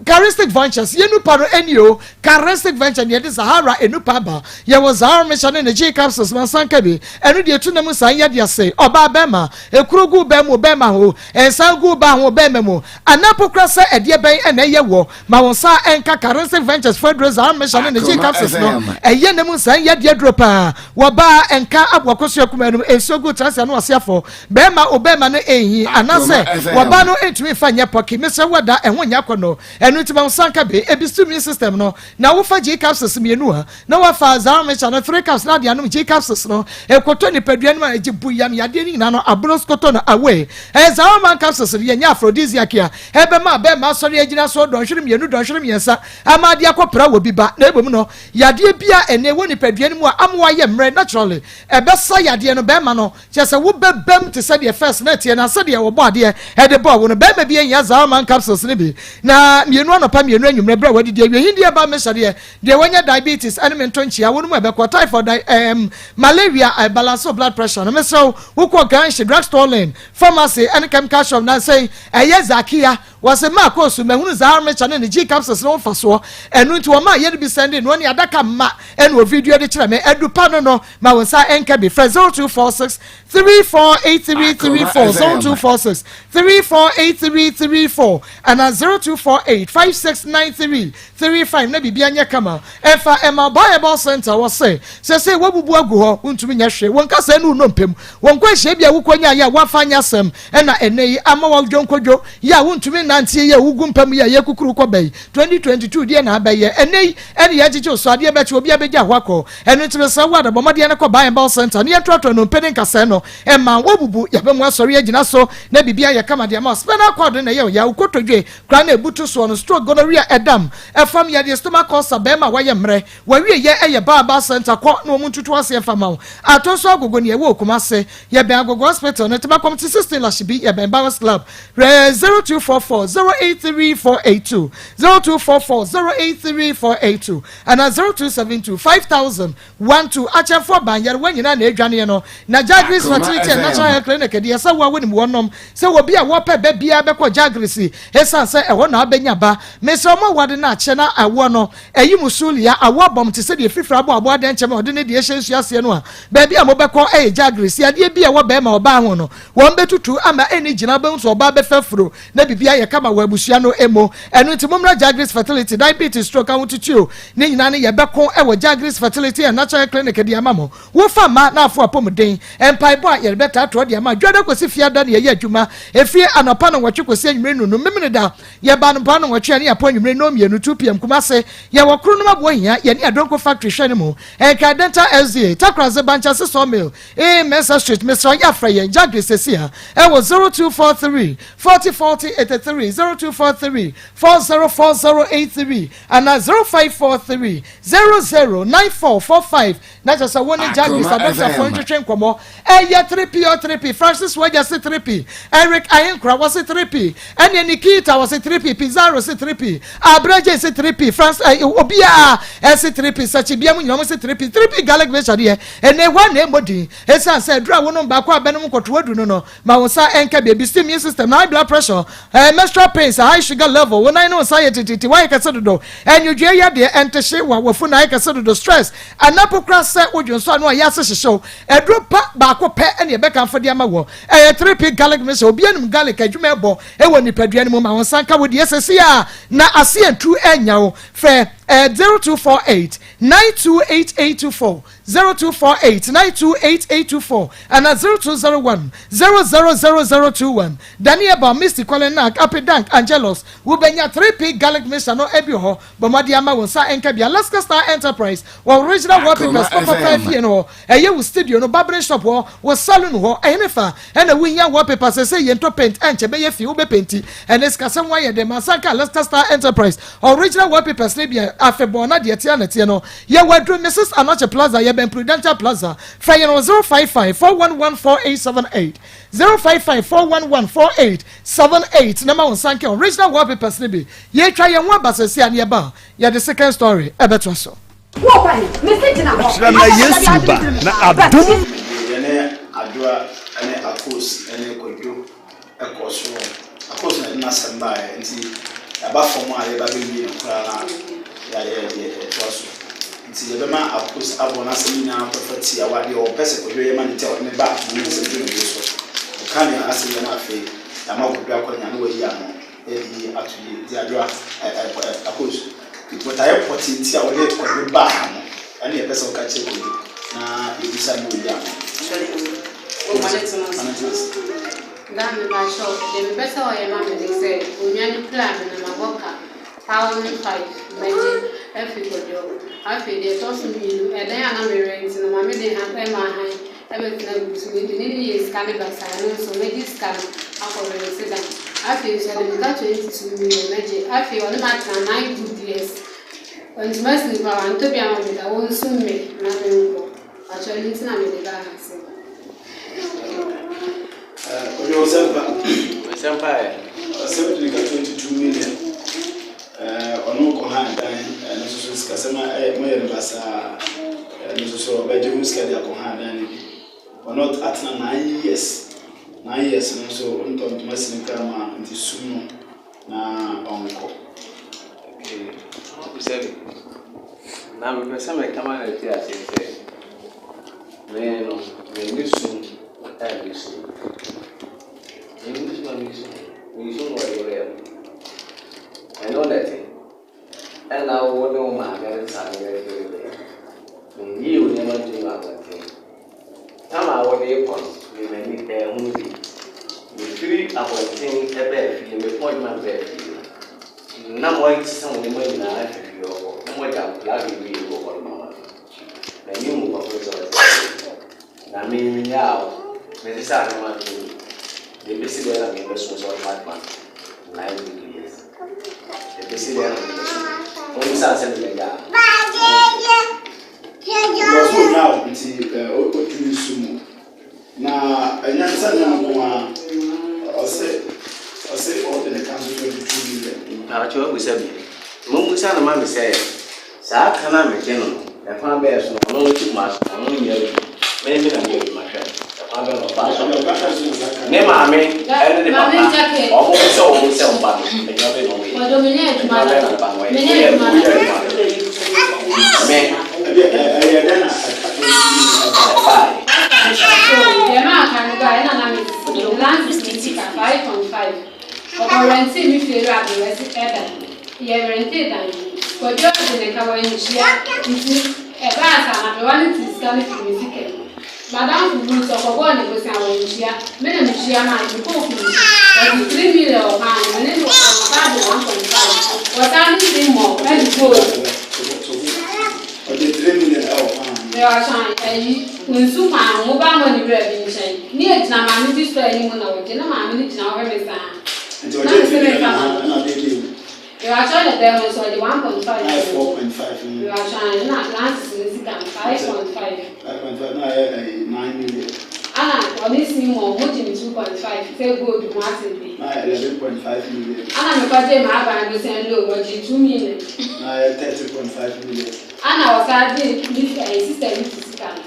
Charistic Ventures yɛ nupa no ɛni o. Charistic Venture ne yɛde Zahara enupa aba. Yɛwɔ Zahara Mixture ne ne G capsules mansanka bi. Ɛno deɛ etu nam nsan yɛ de ase ɔbaa bɛrima ekuro gu bɛrima mu bɛrima ho nsan gu ba ho bɛrima mu anapo kura sɛ ɛdeɛ bɛn ɛna ɛyɛ wɔ ma wɔn nsa ɛnka Charistic Ventures fɛduro Zahara Mixture ne ne G capsules no. Ɛyɛ nam nsan yɛ deɛ duro paa. Wɔbaa nka aboako so akuma no nsuo gu kyerɛ sɛ no ɔse afɔ bɛrima o bɛrima no ɛnhi anaasɛ wɔbaa no ntumi nfa nyɛ pɔki mesɛ wɔda ɛho nyɛ akɔ no. Ɛno nti ma wo nsa nka bi ebi stu immune system no na wofa G capsules mmienu a na wafa Zahara Mixture no three caps na ade anom. G capsules no ekoto nipadua no mu a egye bu yam yadeɛ no nyinaa no aburo koto no away. Ɛyɛ Zahara Man capsules no yɛnyɛ aphrodisiac a ɛbɛma bɛrima asɔre agyina so dɔnhwere 2, dɔnhwere 3 ama adeɛ akɔpra wɔ bi ba. Na ebom no, yadeɛ bi a ɛnɛ ɛwɔ nipadua no mu a amoa yɛ mmerɛ naturally, ɛbɛsa yadeɛ no. Bɛrima no kyerɛ sɛ wobɛbɛm te sɛ deɛ first na ɛteɛ na sɛdeɛ wɔbɔ adeɛ ɛde bɔɔ wo no. Bɛrima bi ahia Zahara Man capsules no bi na mmienu anɔpa, mmienu anwummerɛ berɛ a wadidi awie. Hindi ɛba mehyɛ deɛ deɛ wɔnya diabetes ɛne me nto nkyia wɔn mu ɛbɛkɔ typhoid, malaria, balance blood pressure no. Mesrɛ wo, wokɔ Ganhye Drugstore Lane, pharmacy ɛne chemical shop na nsɛn ɛyɛ Zakia wɔsɛ maa kɔɔso mahunu Zahara Mixture ne ne G capsules no fa soɔ. Ɛno nti wɔn a yɛde bi sɛnde no ne adaka mma ɛna wɔ video de kyerɛ me ɛdu pa no ma wɔn nsa ɛnka bi. Frɛ 0246 348334, 0246 348334 ɛna 0248 569335 na biribi anyɛ kama. Ɛfa ɛma Bible Center wɔ sɛ sɛ wabubu agu hɔ, wontumi nyɛ hwee, wɔn kasa ɛne wo mpem wɔn kɔ ahyia bi a wokɔ nya yɛ a wafa nyɛ asɛm ɛna ɛnɛ yi ama wadwo nkodwo yɛ a wontumi. nanteɛ yi a wogu mpa mu yi a yɛkukuru kɔ bɛyi 2022 deɛ na abɛyɛ ɛnɛ yi ɛne yɛgyegye wo so adeɛ bɛkye obi abɛgya hɔ akɔ. Ɛno nti mesrɛ wo adabɔ mmɔdeɛ no kɔ Bible Center ne yɛntoatoa nnompe ne nkasɛɛ no ɛma wobubu yɛbɛ mu asɔre agyina so na biribi ayɛ kama deɛ ma spinal cord na ɛyɛ ɔya, wo kotodwe koraa na ɛbutu soɔ no, stroke, gonorrhea, ɛdam ɛfam yadeɛ, stomach ulcer, bɛrima a wayɛ mmerɛ wawie yɛ ɛyɛ Bible Center kɔ na wɔn ntutu aseɛ fa ma wo. Ato nso Agogo ne ɛwɔ Kumase, yɛbɛn Agogo Hospital no, Tema Community 16 Lashibi, yɛbɛn Bowers Club. 0244 083 482, 0244 083 482 ana 0272 5000 12. Akyɛnfoɔ ban yarewa nyinaa na adwaneɛ no na Jagris Fertility and Natural Health Clinic deɛ sɛ wo a wonim wɔnom sɛ obi a wɔpɛ bɛ biara bɛkɔ Jagris ɛsiane sɛ ɛhɔ na abɛnya ba. Mesrɛ mo awade no akyɛ na awoɔ no ɛyi mu so lia awoɔ abɔm te sɛ deɛ fifiri abɔ aboa dɛnkyɛm a ɔde ne deɛ hyɛ nsuo aseɛ no a, baabi a mobɛkɔ ɛyɛ Jagris. Adeɛ bi a ɛwɔ bɛrima ɔbaa ho no wɔn bɛtutu ama ɛni gyina bɛhu sɛ ɔbaa bɛfɛ furo na biribi ayɛ kama wɔ abusua no mu. Ɛno nti mommra Jagris Fertility. Diabetes, stroke, ahotutuo ne nyinaa no yɛbɛko ɛwɔ Jagris Fertility and Natural Clinic de ama mo. Wofa mma na afo apɔmuden mpaebɔ a yɛrebɛtaatoɔ de ama. Dwada kɔsi Fiada ne yɛyɛ adwuma, ɛfie anɔpa no 8 kɔsi anwummere 5. Memene da yɛba no mpa no 8 a ne yɛpɔ anwummere no 2, 2 p.m. Kumase yɛwɔ koro nom aboɔ hia yɛne Adonko Factory hwɛ no mu, Ɛnka Dental SDA, Takraze, Bankyase Sawmill, ee Mensa Street. Mesrɛ yɛ afrɛ yɛn Jagris sɛsi a ɛwɔ 0243 40 40 83, 0243 40 40 83 ana 0543 00 94 45 na kyerɛ sɛ wo ne Jagris adɔktafoɔ ntwetwe nkɔmmɔ. Ɛyɛ 3P o 3P. Francis Wagya se 3P, Eric Ahenkora wɔ se 3P, ɛne Nikita wɔ se 3P, Pizarro se 3P, Abragye se 3P, France obiara ɛse 3P, Sɛkyibea mu nyinaa mo se 3P. 3P garlic mixture deɛ ɛnɛ hɔ a na ɛmmɔ din ɛsiane sɛ aduru a wonom baako a bɛnom nkɔtoa du no ma wo nsa ɛnka baabi. Steam immune system na high blood pressure, menstrual pains, high sugar level, wo nan ne wo nsa yɛ tititi, woayɛ kɛse dodo, ɛnwodwoe yadeɛ, ɛntehye wa wafu na ayɛ kɛse dodo, stress anapo kora sɛ wodwo nso ano a yɛ ase hyehyew, aduro pa baako pɛ ɛne ɛbɛkamfo de ama wɔ ɛyɛ 3P garlic mixture. Obi anim garlic adwuma ɛbɔ ɛwɔ nipadua no mu. Ma wo nsa nka wo deɛ sɛsi a na ase ntu ɛnya wo. Frɛ 0248 928824, 0248 928824 ana 0201 000021. Daniel ba Misty Kɔlenak Apidank Angelos, wobɛnya 3P garlic mixture no abi hɔ. Bɔmmɔde ama wo nsa nka bi. Alaska Star Enterprise wɔ original wallpapers pɔpɔpɔ fie no hɔ, ɛyɛ wo studio no, barbering shop hɔ, wo salon hɔ, ɛhene fa ɛna wohia wallpaper sɛ yɛntɔ paint ɛnkyɛ bɛyɛ fie wobɛ paint ɛne sikasɛm wayɛ de masanka. Alaska Star Enterprise original wallpapers ne bia afebɔn na deɛ teɛ na teɛ no. Yɛwɔ aduru Mrs Anoche Plaza, yɛbɛn Prudential Plaza. Frɛ yɛn wɔ 055 411 4878, 055 411 4878 na ma wo nsa nka original wallpapers ne bi. Yɛtwa yɛn ho abasɛsi a ne yɛba yɛde second story ɛbɛtoa so. Kyerɛ na Yesu ba na adom. Yɛne Adwoa ne Akos ne Kwadwo kɔ soro. Akos na ɛde n'asɛm baeɛ nti yɛaba fam a yɛba bɛwie no koraa na yɛayɛ deɛ ɛtoa so. Nti yɛbɛma Akos abɔ n'asɛm nyinaa pɛfɛ tiawa, deɛ ɔpɛ sɛ Kwadwo yɛ ma ne ti a ɔde ne ba ne nsɛm dwumadie so. Ɔka nea asɛm yɛ no, afei yɛama Kwadwo akɔnya na wayi ano yɛde yi ato yie. Nti Adwoa, Akos, botaeɛ pɔtee nti a wɔde Kwadwo baa ha no ɛne yɛpɛ sɛ woka kyerɛ Kwadwo na yɛbisa no oyi ano. Da mepakyɛw, deɛ mepɛ sɛ ɔyɛ ma me ne sɛ onua no pira me na mabɔ ka 1,500 mɛgye afi Kwadwo. Afei deɛ ɛtɔ so mmienu, ɛdan a na merent no, maame de ha ɛma han ɛbɛtena gu so nti ne ne yɛ sika ne basaa, ɛno nso mɛgye sika no akɔ rent dan. Afei nso ɔde me ka 22 million mɛgye. Afei ɔne me atena 9 good years. Ntoma si nipa wantɔ bi ama me da, wɔnsum me na menkɔ. Pakyɛw, ɛno nti na mede baa ha sɛ. Ɔde ɔsɛmpa. Ɔsɛmpa yɛ. Ɔsɛm de ka 22 million. Ɔno kɔ han dan, ɛno nso so sikasɛm a ɛyɛ moyɛ no basaa, ɛno nso so ɔbɛgye ho sika de akɔ han dan no bi. Ɔno atena 9 years, 9 years no nso ɔntɔ ntoma sini kora ma nti sum no na ɔnkɔ. Okay. Ɔbisa bi. Na mepɛ sɛ meka ma no te aseɛ sɛ me no menni sum a mesu. Menni sum a mesu. Mesu wɔ deɛ ɔyɛ no. Ɛno na ɛte. Ɛna wo ne wo maame ne nsa no bɛfiri me. Menyii wo nneɛma nto mu abɔnten. Tam a wode kɔ no, me m'ani ɛho bi. Mefiri Mefiri abɔnten baa fie, mepɔn adwuma baa fie no, na moasesa mo nneɛma nyinaa afiri fie hɔ kɔ, na moagya nkwadaa bebree wɔ hɔ nom ama me. M'ani nwu kɔpem sɛ ɔte ase. Na me menyaa wo, mesesaa nneɛma no mu. Ɛbɛsi dɛn na mebɛsom sɛ ɔde m'adoma 9 good years? Ɛbɛsi dɛn na mebɛsom? Mommisa no sɛ mebɛgyaa no. Because onyaa wo nti ɔtumi su mu. Na ɛnyɛ sɛ ne nko ara, ɔse ɔse ɔde ne ka nso 22 million. Mpakyɛw abisa bi. Mommisa no ma me sɛ, saa ka no a megye no no, ɛkwan bɛn so na ɔno no te Kumasi, ɔno nyɛ adwuma, me me na meyɛ adwuma hwɛ no, ɛkwan bɛn na ɔfaa so? Ne maame ne ne papa, wɔn sɛ wɔn sɛ wɔn ba no, adwuma bɛn na wɔyɛ? Adwuma bɛn na ne ba no yɛ? Woyɛ woyɛ adwuma no? Me. Ɛyɛ dɛn na ɛka 22 million ɛbaeɛ? Deɛ maa ka no baeɛ na na me lances me sika 5.5 ɔkɔ rɛntee me fie wura aberɛsi ɛdan yɛ rɛntee dan Kwadwo de ne ka wantua nti ɛbaa saa na aberewa no tee sika no firi me sika mu madamfo Ruth ɔkɔbɔɔ ne bosea wantua me na metua maa no mekɔɔ kumasi ɔde 3 million wɔ kwan no me ne no wɔ kwan ɔsan de 1.5 wɔsan de 3 more ɛde gold. Ɔde 3 million ɛwɔ kwan ho. Mewakyɛn ayi nsu kwan ho mo ba mɔ ne wura bi nkyɛn ne yɛ gyina maame bi store anim na ɔgye na maame no gyina hɔ hwɛ me saa Nti na ɔgye me 3 se me million nfa na ma no. ɛna ɔde gye mu. Mewakyɛn ne dɛm nso ɔgye 1.5 Na ayɛ no. 4.5 no. Mewakyɛn na lances ne sika no 5.5. 5.5 na ayɛ ɛyi 9 million. Ana ɔne Simon mo gye me 2.5 sɛ gold ho asɛm bi. Na ayɛ 11.5 million. Ana me kɔ gyee m'aban bosea loan ɔgyee 2 million. Na ayɛ 30.5 million. Ana ɔsan gyee ne ɛyi sister bi ti sika no.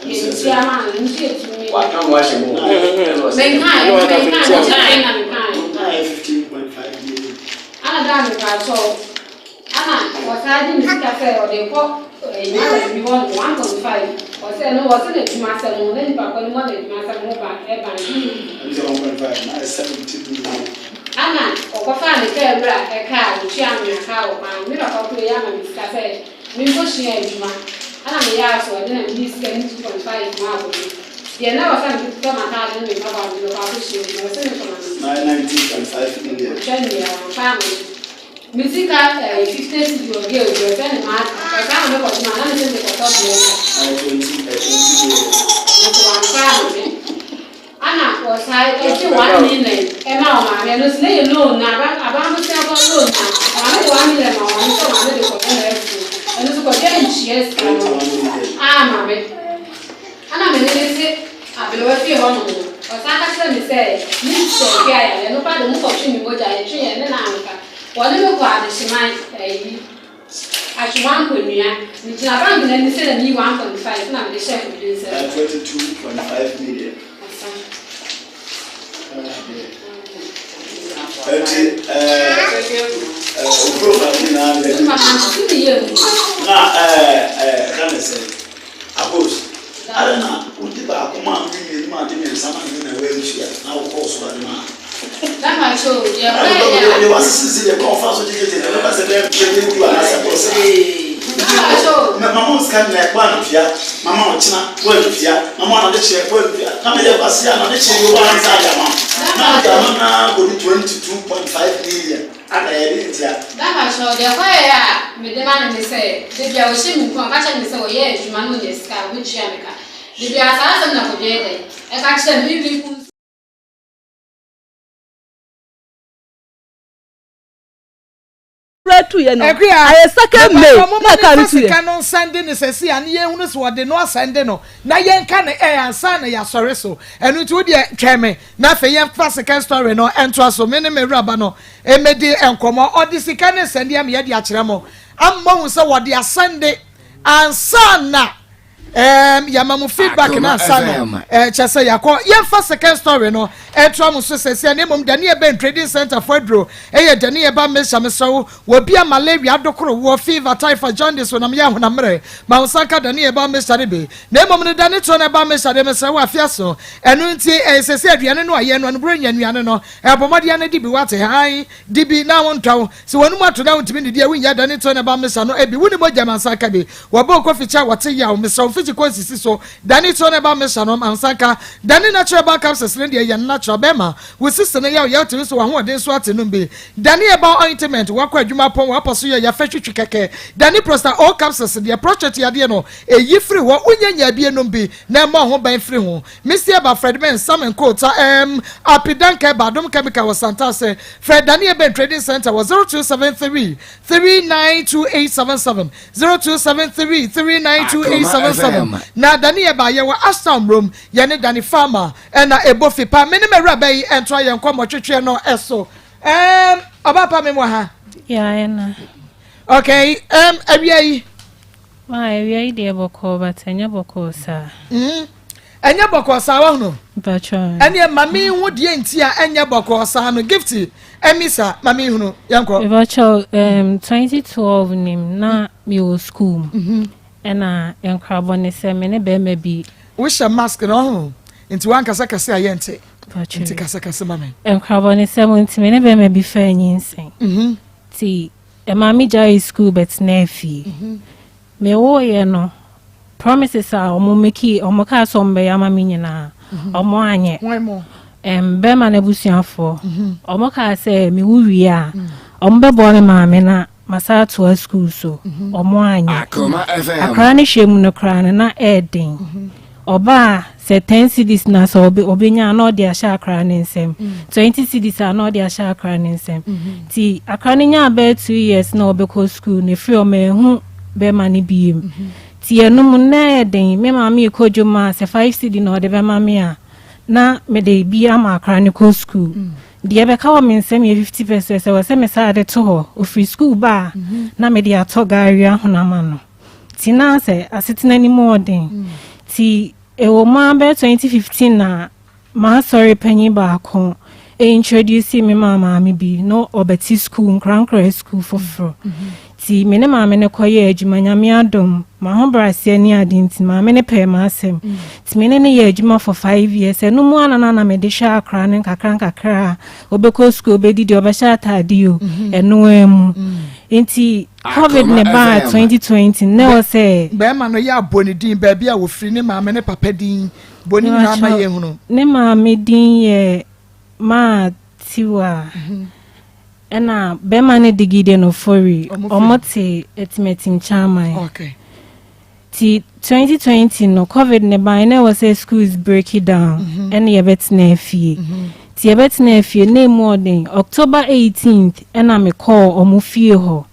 Deɛ metua maa no no nso yɛ 2 million. Waka ho ahyɛ mu o. Menkae, menkae, menkae na mekae. Na ayɛ 15.5 million. Ana daa mepakyɛw. Ana ɔsan gye me sika sɛ ɔde rekɔ ɛyi madam bi hɔ nom 1.5 ɔsɛ ɛno ɔsɛ n'adwuma asɛm ho na nipa kɔ no mmɔ n'adwuma asɛm ho ban ɛban. Ɛno sɛ 1.5 na ayɛ 70 million. Ana ɔkɔfaa ne kaa wura ɛkaa ɔtua anwea kaa wɔ kwan me papa koro yi ama me sika sɛ menkɔ sua adwuma ana meyɛ asoɔden na mede sika no 2.5 maa obi deɛ na ɛwɔ sɛ mede totɔ m'ataade ne me mpaboa mede bɛkɔ akɔsua adwuma ɔsɛ memfa ma no. Na ayɛ 19.5 million. Ɔtwa nnua wamfa ama me. Me sika ɛɛ 50 cedi wɔ girl bi ɔfrɛ no Martha ɔtaa ma me kɔ toma na me se me kɔtɔ blender. Ayɛ 20 ɛɛ 20 million. Nso wamfa ama me ana ɔtaa ɛgye 1 million ɛma ɔmaame ɛno nso na yɛ loan na aba aban bosea kɔ loan na ɔmaame de 1 million ma ɔmaame sɛ ɔmaame de kɔtɔ na afuo ɛno nso kɔgye ntua sika no 21 million. ama me. Ana me ne no te aberewa fie hɔ nom no, ɔsan ka kyerɛɛ me sɛ me sɛ Akua yare, ɛno koraa de ɔmo kɔtwe me mogya, yɛtwe yɛ ne na anka wɔne me kɔɔ adehyeman ayi Atwewa nkonnua, me gyina bank no anim sɛ na meyi 1.5 na mede hyɛɛ Kwadwo nsam. 22.5 million. Asa. Ɛti ɛɛ ɛɛ okuro fa nyinaa de. Na ɛɛ ɛɛ ɛka ne sɛ. Akos, adɛn na wode baako maa me mmienu maa de mmiɛnsa maa me na woantua na wokɔɔ so ade maa me? Deɛ wasese si deɛ kɔn fa so gyegyegye na ɛbɛba sɛ bɛyɛ bɛyɛ du anaasɛ bɔ saa. Mama wo sika nnɛ woantua, mama wo kyena woantua, mama wo anadekyeɛ woantua, na meyɛ kwasea anadekyeɛ yi woansa de ama wo. Na wode ama no ara kɔdu 22.5 million. Ana ɛyɛ den ntia? Da mpakyɛw, deɛ ɛkɔyɛeɛ a mede ma no ne sɛ, da bi a ɔhyɛ me nkuran, ɔka kyerɛ me sɛ ɔyɛ adwuma na ɔnya sika a, ɔbɛtua me ka. Da biara saa asɛm na Kwadwo yɛ dɛn? Ɛka kyerɛ me. Even mpo nso. Kura tuiɛ no, Akua, ayɛ second May mepatɔ moma na ne kaa no fa tuiɛ. sika no nsɛnde no sɛsi a ne yɛnhunu sɛ wɔde no asɛnde no na yɛnka no ɛ ansa na yɛasɔre so. Ɛno nti wo deɛ twɛn me na afei yɛmfa second story no ntoa so. Me ne m'awuraba no mmɛdi nkɔmmɔ. Ɔde sika no nsɛnde ama yɛde akyerɛ mo ama moahu sɛ wɔde asɛnde ansa na Um, yɛma mo feedback na ansa no eh, kyɛ sɛ yɛakɔ yɛmfa second story no ɛntoa mo so sɛsia na mmom dane ɛbɛn trading center fo aduro ɛyɛ dane ɛba mmɛhyɛ mesrɛ wo wɔbi a malaria adokoro woɔ fever typhoid jaundice wonam yɛ ahonam mmerɛ ma wo nsa nka dane ɛba mmɛhyɛ no bi na mmom no dane toɔ no ɛba mmɛhyɛ de mesrɛ wo afia so ɛno nti ɛyɛ sɛ sɛ aduane no a yɛnoa no buro nya nnuane no ɛbɔ mmɔden ano di bi wate han di bi na wontɔ wo sɛ wɔn ato na wontumi nnidi a wonnya dane toɔ no ɛba mmɛhyɛ no bi wo ne mogya ma nsa nka bi Wɔbɔ kofi kyɛ a wɔte yaw. Mesrɛ wo mfiti kɔ nsisi so. Dane tuo no ba mesa no ma nsa nka. Dane natural herbal capsules no deɛ yɛ natural. Natural bɛɛma wo sisi no yaw yaw tumi so w'ahoɔden so ate nom bi Dani Herbal Ointment wakɔ adwuma pɔn w'apɔ so yɛ yafɛ twitwi kɛkɛ Dani Prosta O Capsules deɛ prostate yadeɛ no ɛyi firi hɔ wonya nyaa bie nom bi na ɛmmɔ ho ban firi ho Misty Herbal Fred Ben Sam Nkota ɛɛm Api Danka Herbal Adom Chemical wɔ Santase frɛ Dani Eben Trading Center wɔ 0273 392877 0273 392877 na Dani Herbal yɛwɔ Ashtown Mmrom Yɛne Danny Farmer na ɛbɔ fi pa. Me ne m'awuraba yi ntoa yɛn nkɔmmɔ twetweɛ no so. Um, ɔbaa pa me wɔ ha. Yeah, ɛna. Okay, um, awia yi. Ma awia yi deɛ bɔkɔɔ but ɛnyɛ bɔkɔɔ saa. Mm. Ɛnyɛ bɔkɔɔ saa wahunu. Mpakyɛ. Ɛneɛ ma me hu deɛ nti a ɛnyɛ bɔkɔɔ saa no gift ɛmi sa ma me hunu yɛnkɔ. Mpakyɛ um, 2012 nim na me wɔ school mu. Mm -hmm. Ɛna nkrabɔ ne sɛ me ne bɛɛma bi. Wo hyɛ mask no ɔho nti wankasa kɛse a yɛnte nti kasa kɛse ma me. Nkrabɔ ne sɛ mo nti me ne bɛɛma bi faa nyinsɛn nti ɛmaa me gyaee school bɛtenaa fie. Me woeɛ no promises a ɔmo mekii ɔmo kaa sɛ ɔmo bɛyɛ ama me nyinaa ɔmo anyɛ. Ɛm bɛɛma no abusuafoɔ ɔmo kaa sɛ me wo wie a ɔmo bɛboa me maame na Masan atoa sukuu so, ɔmo anyɛ. Akwadaa no hwɛ mu no koraa no na ɛɛden. Ɔba a sɛ ten cedis na sɛ ɔbɛ ɔbɛnya a na ɔde ahyɛ akwadaa no nsam. 20 cedis a na ɔde ahyɛ akwadaa no nsam. Nti akwadaa no nyaa bɛyɛ 2 years na ɔbɛkɔ sukuu no efiri ɔmo ehu bɛrima no biem. Nti ɛno mu no na ɛyɛ den. Me maame rekɔ dwom a sɛ 5 cedi na ɔde bɛma me a na mede bi ama akwadaa no kɔ sukuu. Deɛ ɛbɛka wɔ me nsam yɛ 50 pesewas, ɛwɔ sɛ mesan de to hɔ. Ɔfiri sukuu ba a, na mede atɔ gari ahono ama no. Nti na sɛ asetena no mu ɔden. Nti ɛwɔ mu ara bɛyɛ 2015 na m'asɔre panyin baako introduce me maa maame bi na ɔbɛte sukuu, nkorankora sukuu foforɔ. Nti me ne maame no kɔyɛɛ adwuma, Nyame adom, m'ahobrɛaseɛ ne ade nti maame no pɛɛ m'asɛm. Nti me ne no yɛɛ adwuma for 5 years. Ɛno mu ara na na mede hwɛ akwadaa no nkakra nkakra a ɔbɛkɔ sukuu, ɔbɛdidi, ɔbɛhyɛ ataade o, ɛno ara mu. Nti COVID ne baa 2020 na ɛwɔ sɛ. Bɛrima no yɛ abɔ ne din, baabi a wɔfiri, ne maame ne papa din, bɔ ne nyinaa ma yɛhunu. Ne maame din yɛ Maa Tiwa. Ɛna bɛrima no de Gideon Ofori, ɔmo te Atimatim Kyaman. Okay. Ti 2020 no COVID ne ban na ɛwɔ sɛ schools break it down ɛna yɛbɛtena afie. Ti yɛbɛtena afie na emu ɔden. October 18th ɛna mekɔɔ ɔmo fie hɔ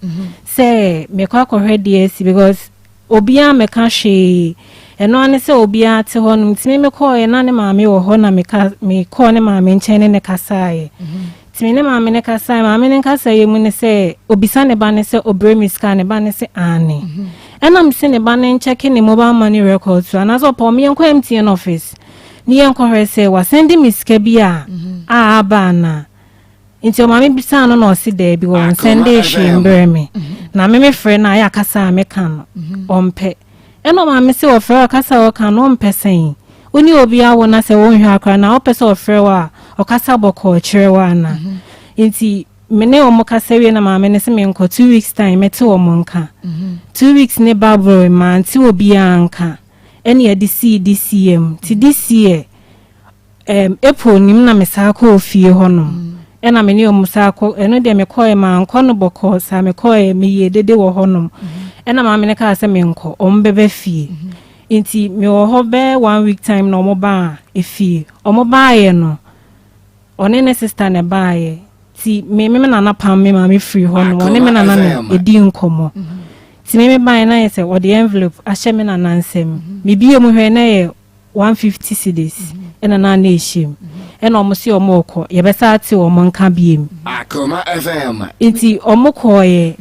sɛ mekɔ akɔhwɛ deɛ asi because obiara mɛka hwee. Ɛno ara ne sɛ obiara te hɔ nom. Nti me mekɔɔɛ na ne maame wɔ hɔ na meka mekɔɔ ne maame nkyɛn ne ne kasaeɛ. Nti me ne maame no kasaeɛ. Maame no nkasaeɛ mu ne sɛ obisa ne ba no sɛ ɔbrɛ me sika a ne ba no se aane. Ɛna mese ne ba no nkyɛke ne mobile money records so anaasɛ ɔpɛ ɔmo yɛnkɔ MTN office ne yɛnkɔhwɛ sɛ wasɛnde me sika bi a a aba anaa. Nti ɔmaame bisaa no na ɔse daabi wɔnsɛndee hwee mbrɛ me. Na me mefrɛ no a ɛyɛ a kasa a meka no ɔmpɛ. Ɛna ɔmaame se ɔfrɛ wo a kasa a ɔka no ɔmpɛ sɛn? Wo ne obi awo na sɛ wonhwɛ akora no a wopɛ sɛ ɔfrɛ wo a ɔkasa bɔkɔɔ kyerɛ wo anaa? Nti me ne ɔmo kasa wie na maame no se menkɔ 2 weeks time mɛte ɔmo nka. 2 weeks ne ba boroe mante obiaa nka ɛne yɛde sii this year mu. Nti this year um, April nim na mesaa kɔɔ fie hɔnom ɛna me ne ɔmo saa kɔ. Ɛno deɛ mekɔɛ mankɔ no bɔkɔɔ saa, mekɔɛ meyɛ dede wɔ hɔnom ɛna maame no kaa sɛ menkɔ, ɔmo bɛbɛ fie. Nti mewɔ hɔ bɛɛ one week time na ɔmo baa efie. Ɔmo baayɛ no ɔne ne sister na ɛbaayɛ. Nti me nana pam me maame firi hɔ nom, ɔne me nana na edi nkɔmɔ. Nti me baayɛ na yɛ sɛ ɔde envelope ahyɛ me nana nsam. Mebie mu hwɛ na yɛ 150 cedis ɛna na ɛhyɛ mu. Ɛna ɔmo se ɔmo kɔ, yɛbɛsa ate ɔmo nka biem. Akoma FM. Nti ɔmo kɔɔyɛ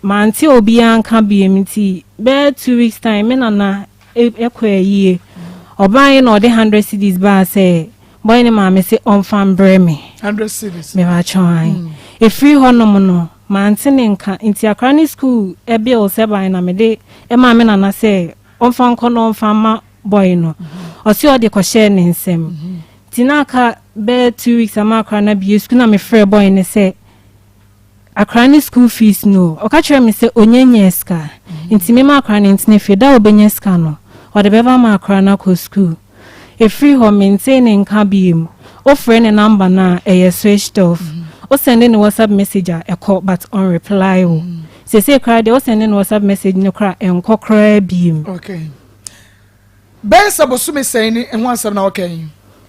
mante obiara nka biem. Nti bɛyɛ 2 weeks time me nana ɛkɔ ayie, ɔbaa na ɔde 100 cedis baa sɛ bɔyɛ ne maame sɛ ɔmfa mbrɛ me. 100 cedis. Mebatwɛn ɛfiri hɔnom no mante ne nka. Nti akora ne school bill sɛ ban na mede ɛmaa me nana sɛ ɔmfa nkɔ na ɔmfa ma boy no. Ɔsi ɔde kɔhyɛɛ ne nsam. Nti na aka bɛyɛ 2 weeks ama akora no abie school na mefrɛ boy no sɛ akora ne school fees no. Ɔka kyerɛ me sɛ ɔnya nya sika nti mema akora no ntena fie da a ɔbɛnya sika no ɔde bɛba ma akora no akɔ school. Ɛfiri hɔ mente ne nka biem. Wofrɛ ne number no a, ɛyɛ switched off. Wo sɛnde no WhatsApp message a, ɛkɔ but ɔnreply wo. Seesei koraa deɛ, wo sɛnde no WhatsApp message no koraa a, ɛnkɔ koraa biom. Okay. Bɛyɛ sɛ bosome sɛn ni ho asɛm na woka yi?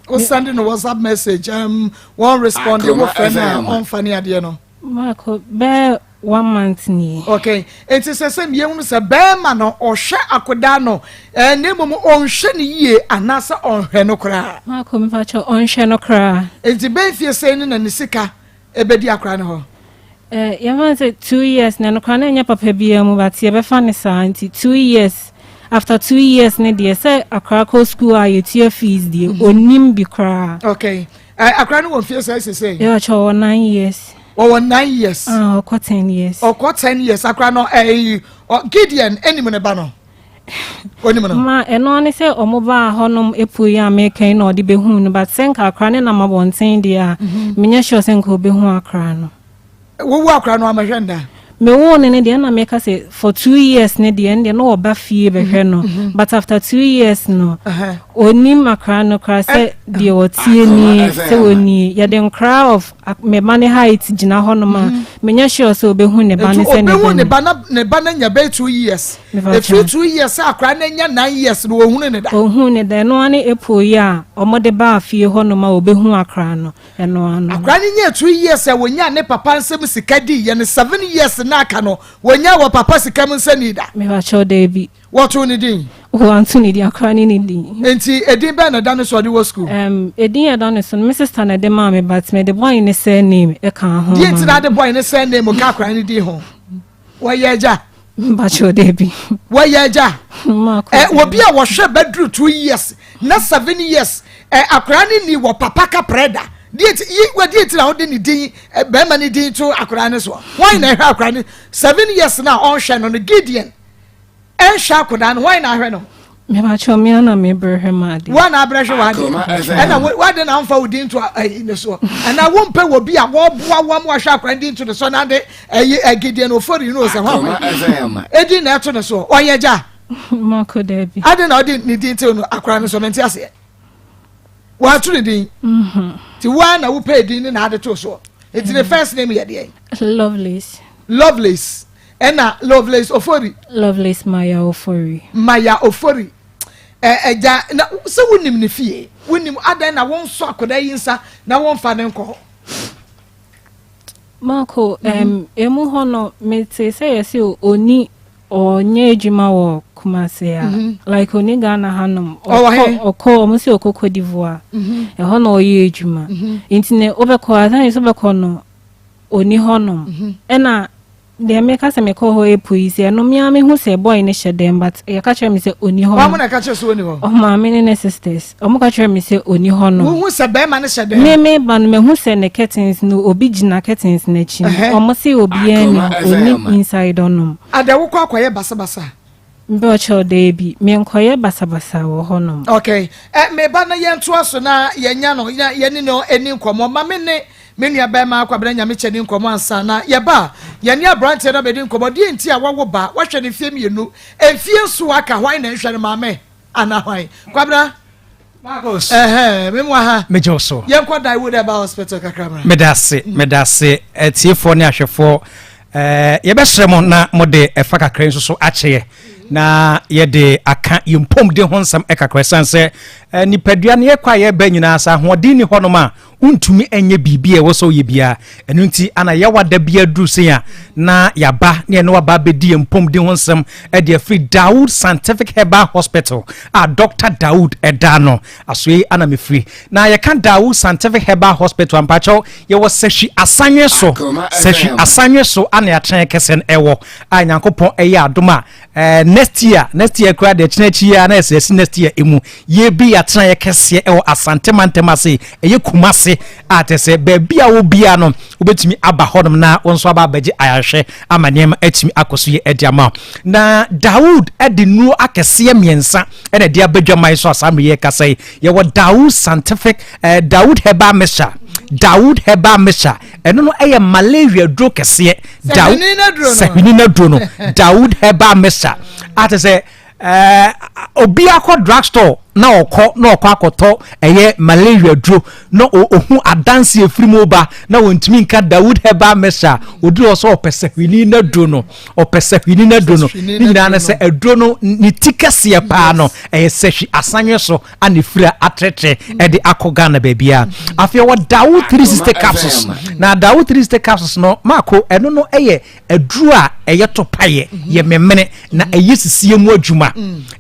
Wo sɛnde no WhatsApp message, um, wɔn respond, wofrɛ no a, ɔmfa ne adeɛ no. Marco, bɛyɛ one month nie. Okay, enti sɛ sɛ mmienu sɛ bɛrima no ɔhwɛ akodaa no ɛɛ na mmom ɔnhwɛ no yie anaasɛ ɔnhwɛ no koraa. Marco, mepakyɛ ɔnhwɛ no koraa. Enti bɛn fie sɛn ni na ne sika ɛbɛdi akora no hɔ? Eh, yɛmfa no sɛ 2 years na ɛno koraa na ɛnyɛ papa biara mu, but yɛbɛfa no saa. Nti 2 years, after 2 years ne deɛ, sɛ akora kɔ school a yɛtua fees deɛ, ɔnim bi koraa. Okay, eh, akora no wɔ mfie sɛ sesei? Yɛwɔkyɛ ɔwɔ 9 years. Wɔwɔ 9 years? Ah, ɔkɔ 10 years. Ɔkɔ 10 years. Akora no ɛyi, Gideon anim ne ba no, onim no? Ma ɛno ne sɛ ɔmo baa hɔnom epo yi a meka yi na ɔde bɛhu no, but sɛ nka akora ne nam abɔnten deɛ a, menyɛ sure sɛ nka ɔbɛhu akora no. Wowu akora no amahwɛ nda? Mewoo no ne deɛ, na meka sɛ for 2 years ne deɛ, ɛno deɛ na ɔba fie bɛhwɛ no, but after 2 years no, onim akora no koraa sɛ deɛ ɔtie nie, sɛ ɔnie. Yɛde nkora of me ba ne height gyina hɔnom a, menyɛ sure sɛ ɔbɛhu ne ba ne sɛ ne ba ne ba na ne ba no nya bɛyɛ 2 years. Ɛfiri 2 years sɛ akora no anya 9 years no, wɔhunu ne da? Ɔhu ne da. Ɛno ne epo yi a ɔmode baa fie hɔnom a ɔbɛhu akora no, ɛno ano. Akora no nya 2 years a wɔnya ne papa nsɛm sika di yɛ no, 7 years na aka no, wɔnya wɔ papa sika mu nsɛ ni da? Mepakyɛw, daabi. Wɔtoo ne din? Wɔanto ne din, akora ne ne din. Nti edin bɛn na ɛda ne so ɔde wɔ school? Edin a ɛda ne so no, me sister na ɛde maa me, but mede boy ne surname ɛka ho. Deɛ nti na ade boy ne surname ka akora ne din ho? Wɔyɛ agya? Mepakyɛw, daabi. Wɔyɛ agya? Ɛ, obi a wɔhwɛ bɛduru 2 years na 7 years ɛ, akora ne ni wɔ papa kaprɛ da. Deɛ nti yi wɔ, deɛ nti na wɔde ne din ɛ, bɛrima ne din to akora ne soɔ? Wɔn na ɛhwɛ akora ne 7 years na ɔnhwɛ no no, Gideon ɛnhwɛ akwadaa no, wɔn na ahwɛ no? Mepakyɛw, me ana mebrɛ hwɛ ma ade. Wɔn na abrɛ hwɛ w'ade, ɛna w'ade na anfa wo din to ɛyi ne soɔ, ɛna wɔn mpɛ wɔ bi a wɔboa wɔn wɔahwɛ akwadaa din to ne so, na ade ɛyi Gideon Ofori no sɛ wɔn edi na ɛto ne soɔ, ɔyɛ gya? Mako, daabi. Ade na ɔde ne din to no akwadaa no so, mente aseɛ. Wɔato ne din ti wɔn na wopɛ din ne na ade to soɔ, eti ne first name yɛ deɛ? Lovelace. Lovelace, ɛna Lovelace Ofori. Lovelace Maya Ofori. Maya Ofori. Ɛ, ɛgya na sɛ wonim ne fie, wonim adan na wɔn nso akwadaa yi nsa na wɔmfa ne nkɔ hɔ? Marco, emu hɔ no, mete sɛ yɛsɛ oni ɔnyɛ adwuma wɔ Kumase a, like oni Ghana hanom. Ɔwɔ he? Ɔkɔ, ɔmo sɛ ɔkɔ Cote d'Ivoire. Ɛhɔ na ɔyɛ adwuma. Nti ne wobɛkɔ asan sɛ wobɛkɔ no, oni hɔnom. Ɛna deɛ meka sɛ mekɔ hɔ epo yi sɛ ɛno mmea mehu sɛ boy ne hyɛ dɛm, but yɛka kyerɛ me sɛ oni hɔ. Wɔn na ɛka kyerɛ sɛ oni hɔ? Ɔmaame ne ne sisters, ɔmo ka kyerɛ me sɛ oni hɔ nom. Wohu sɛ bɛrima no hyɛ dɛm? Me ba no, mehu sɛ ne curtains no, obi gyina curtains n'akyi. Ɔmo se obiara ni hɔ, oni inside hɔnom. Ada wokɔ akɔyɛ basabasa? Mbɛkyɛw, daabi, menkɔyɛ basabasa wɔ hɔnom. Okay, ɛ, meba no, yɛntoa so na yɛnya no na yɛne no ani nkɔmmɔ. Ma me ne me nua bɛrima Akwabena Nyamekyɛ ni nkɔmmɔ ansa na yɛba a, yɛne aberanteɛ no abɛdi nkɔmmɔ. Deɛ nti a wawo ba, wahwɛ no mfeɛ 2, mfeɛ 7 aka, hwan na nhwɛ no, maame anaa hwan? Kwabena. Marcus. Ɛhɛn, me mu aha. Megye wo so. Yɛnkɔ Daewood Herbal Hospital kakra mmra. Meda ase, meda ase, atiefoɔ ne ahwɛfoɔ. Ɛɛ, yɛbɛsrɛ mo na mode ɛfa kakra yi nso so akyɛ yɛ na yɛde aka yɛn mpɔmuden ho nsɛm kakra, ɛsiane sɛ nipadua no yɛkɔ a yɛba nyinaa, sɛ ahoɔden ni hɔnom a, wontumi nyɛ biribi a ɛwɔ sɛ woyɛ biara. Ɛno nti ana yɛwa da bi aduru sei a na yɛaba ne ɛne waba abɛdi yɛn mpɔmuden ho nsɛm de afiri Dawood Scientific Herbal Hospital a Dr. Dawood ɛda no asoei ana mefiri. Na yɛka Dawood Scientific Herbal Hospital, ampakyɛw, yɛwɔ Sahwi Asanwe so. Sahwi Asanwe so ana yɛatena kɛsɛ no ɛwɔ a Nyankopɔn ɛyɛ adom a next year, next year koraa deɛ, kyena akyi a na yɛsɛ yɛsi next year emu yɛbi yɛatena yɛ kɛseɛ ɛwɔ Asante mantam ase, ɛyɛ Kumase a kyerɛ sɛ baabi a wobia no wobɛtumi aba hɔnom na wɔn nso aba abɛgye ayarehwɛ ama nneɛma atumi akɔ so yɛ ɛde ama. Na Dawood ɛde nnuro akɛseɛ mmiɛnsa ɛna ɛde aba dwaman so a saa mmerɛ yɛ kasa yi. Yɛwɔ Dawood Scientific Dawood Herbal Mixture. Dawood Herbal Mixture ɛno no ɛyɛ malaria duro kɛseɛ. Sahwini no aduro no, Dawood Herbal Mixture a te sɛ obi akɔ drug store. na ɔkɔ na ɔkɔ akɔtɔ ɛyɛ malaria duro na ɔhu adanse efiri mu ba na wɔntumi nka Dawood herbal mixture oduru hɔ sɛ ɔpɛ sahwini na duro no ɔpɛ sahwini na duro no ne nyinaa no sɛ aduro no ne ti kɛseɛ paa no ɛyɛ sahwi asanwe so ana efiri atrɛtrɛ ɛde akɔ Ghana baabiara. Afei ɔwɔ Dawood 360 capsules na Dawood 360 capsules no maako ɛno no ɛyɛ Aduro a ɛyɛ to paeɛ yɛ memene na ɛyɛ sisie mu adwuma.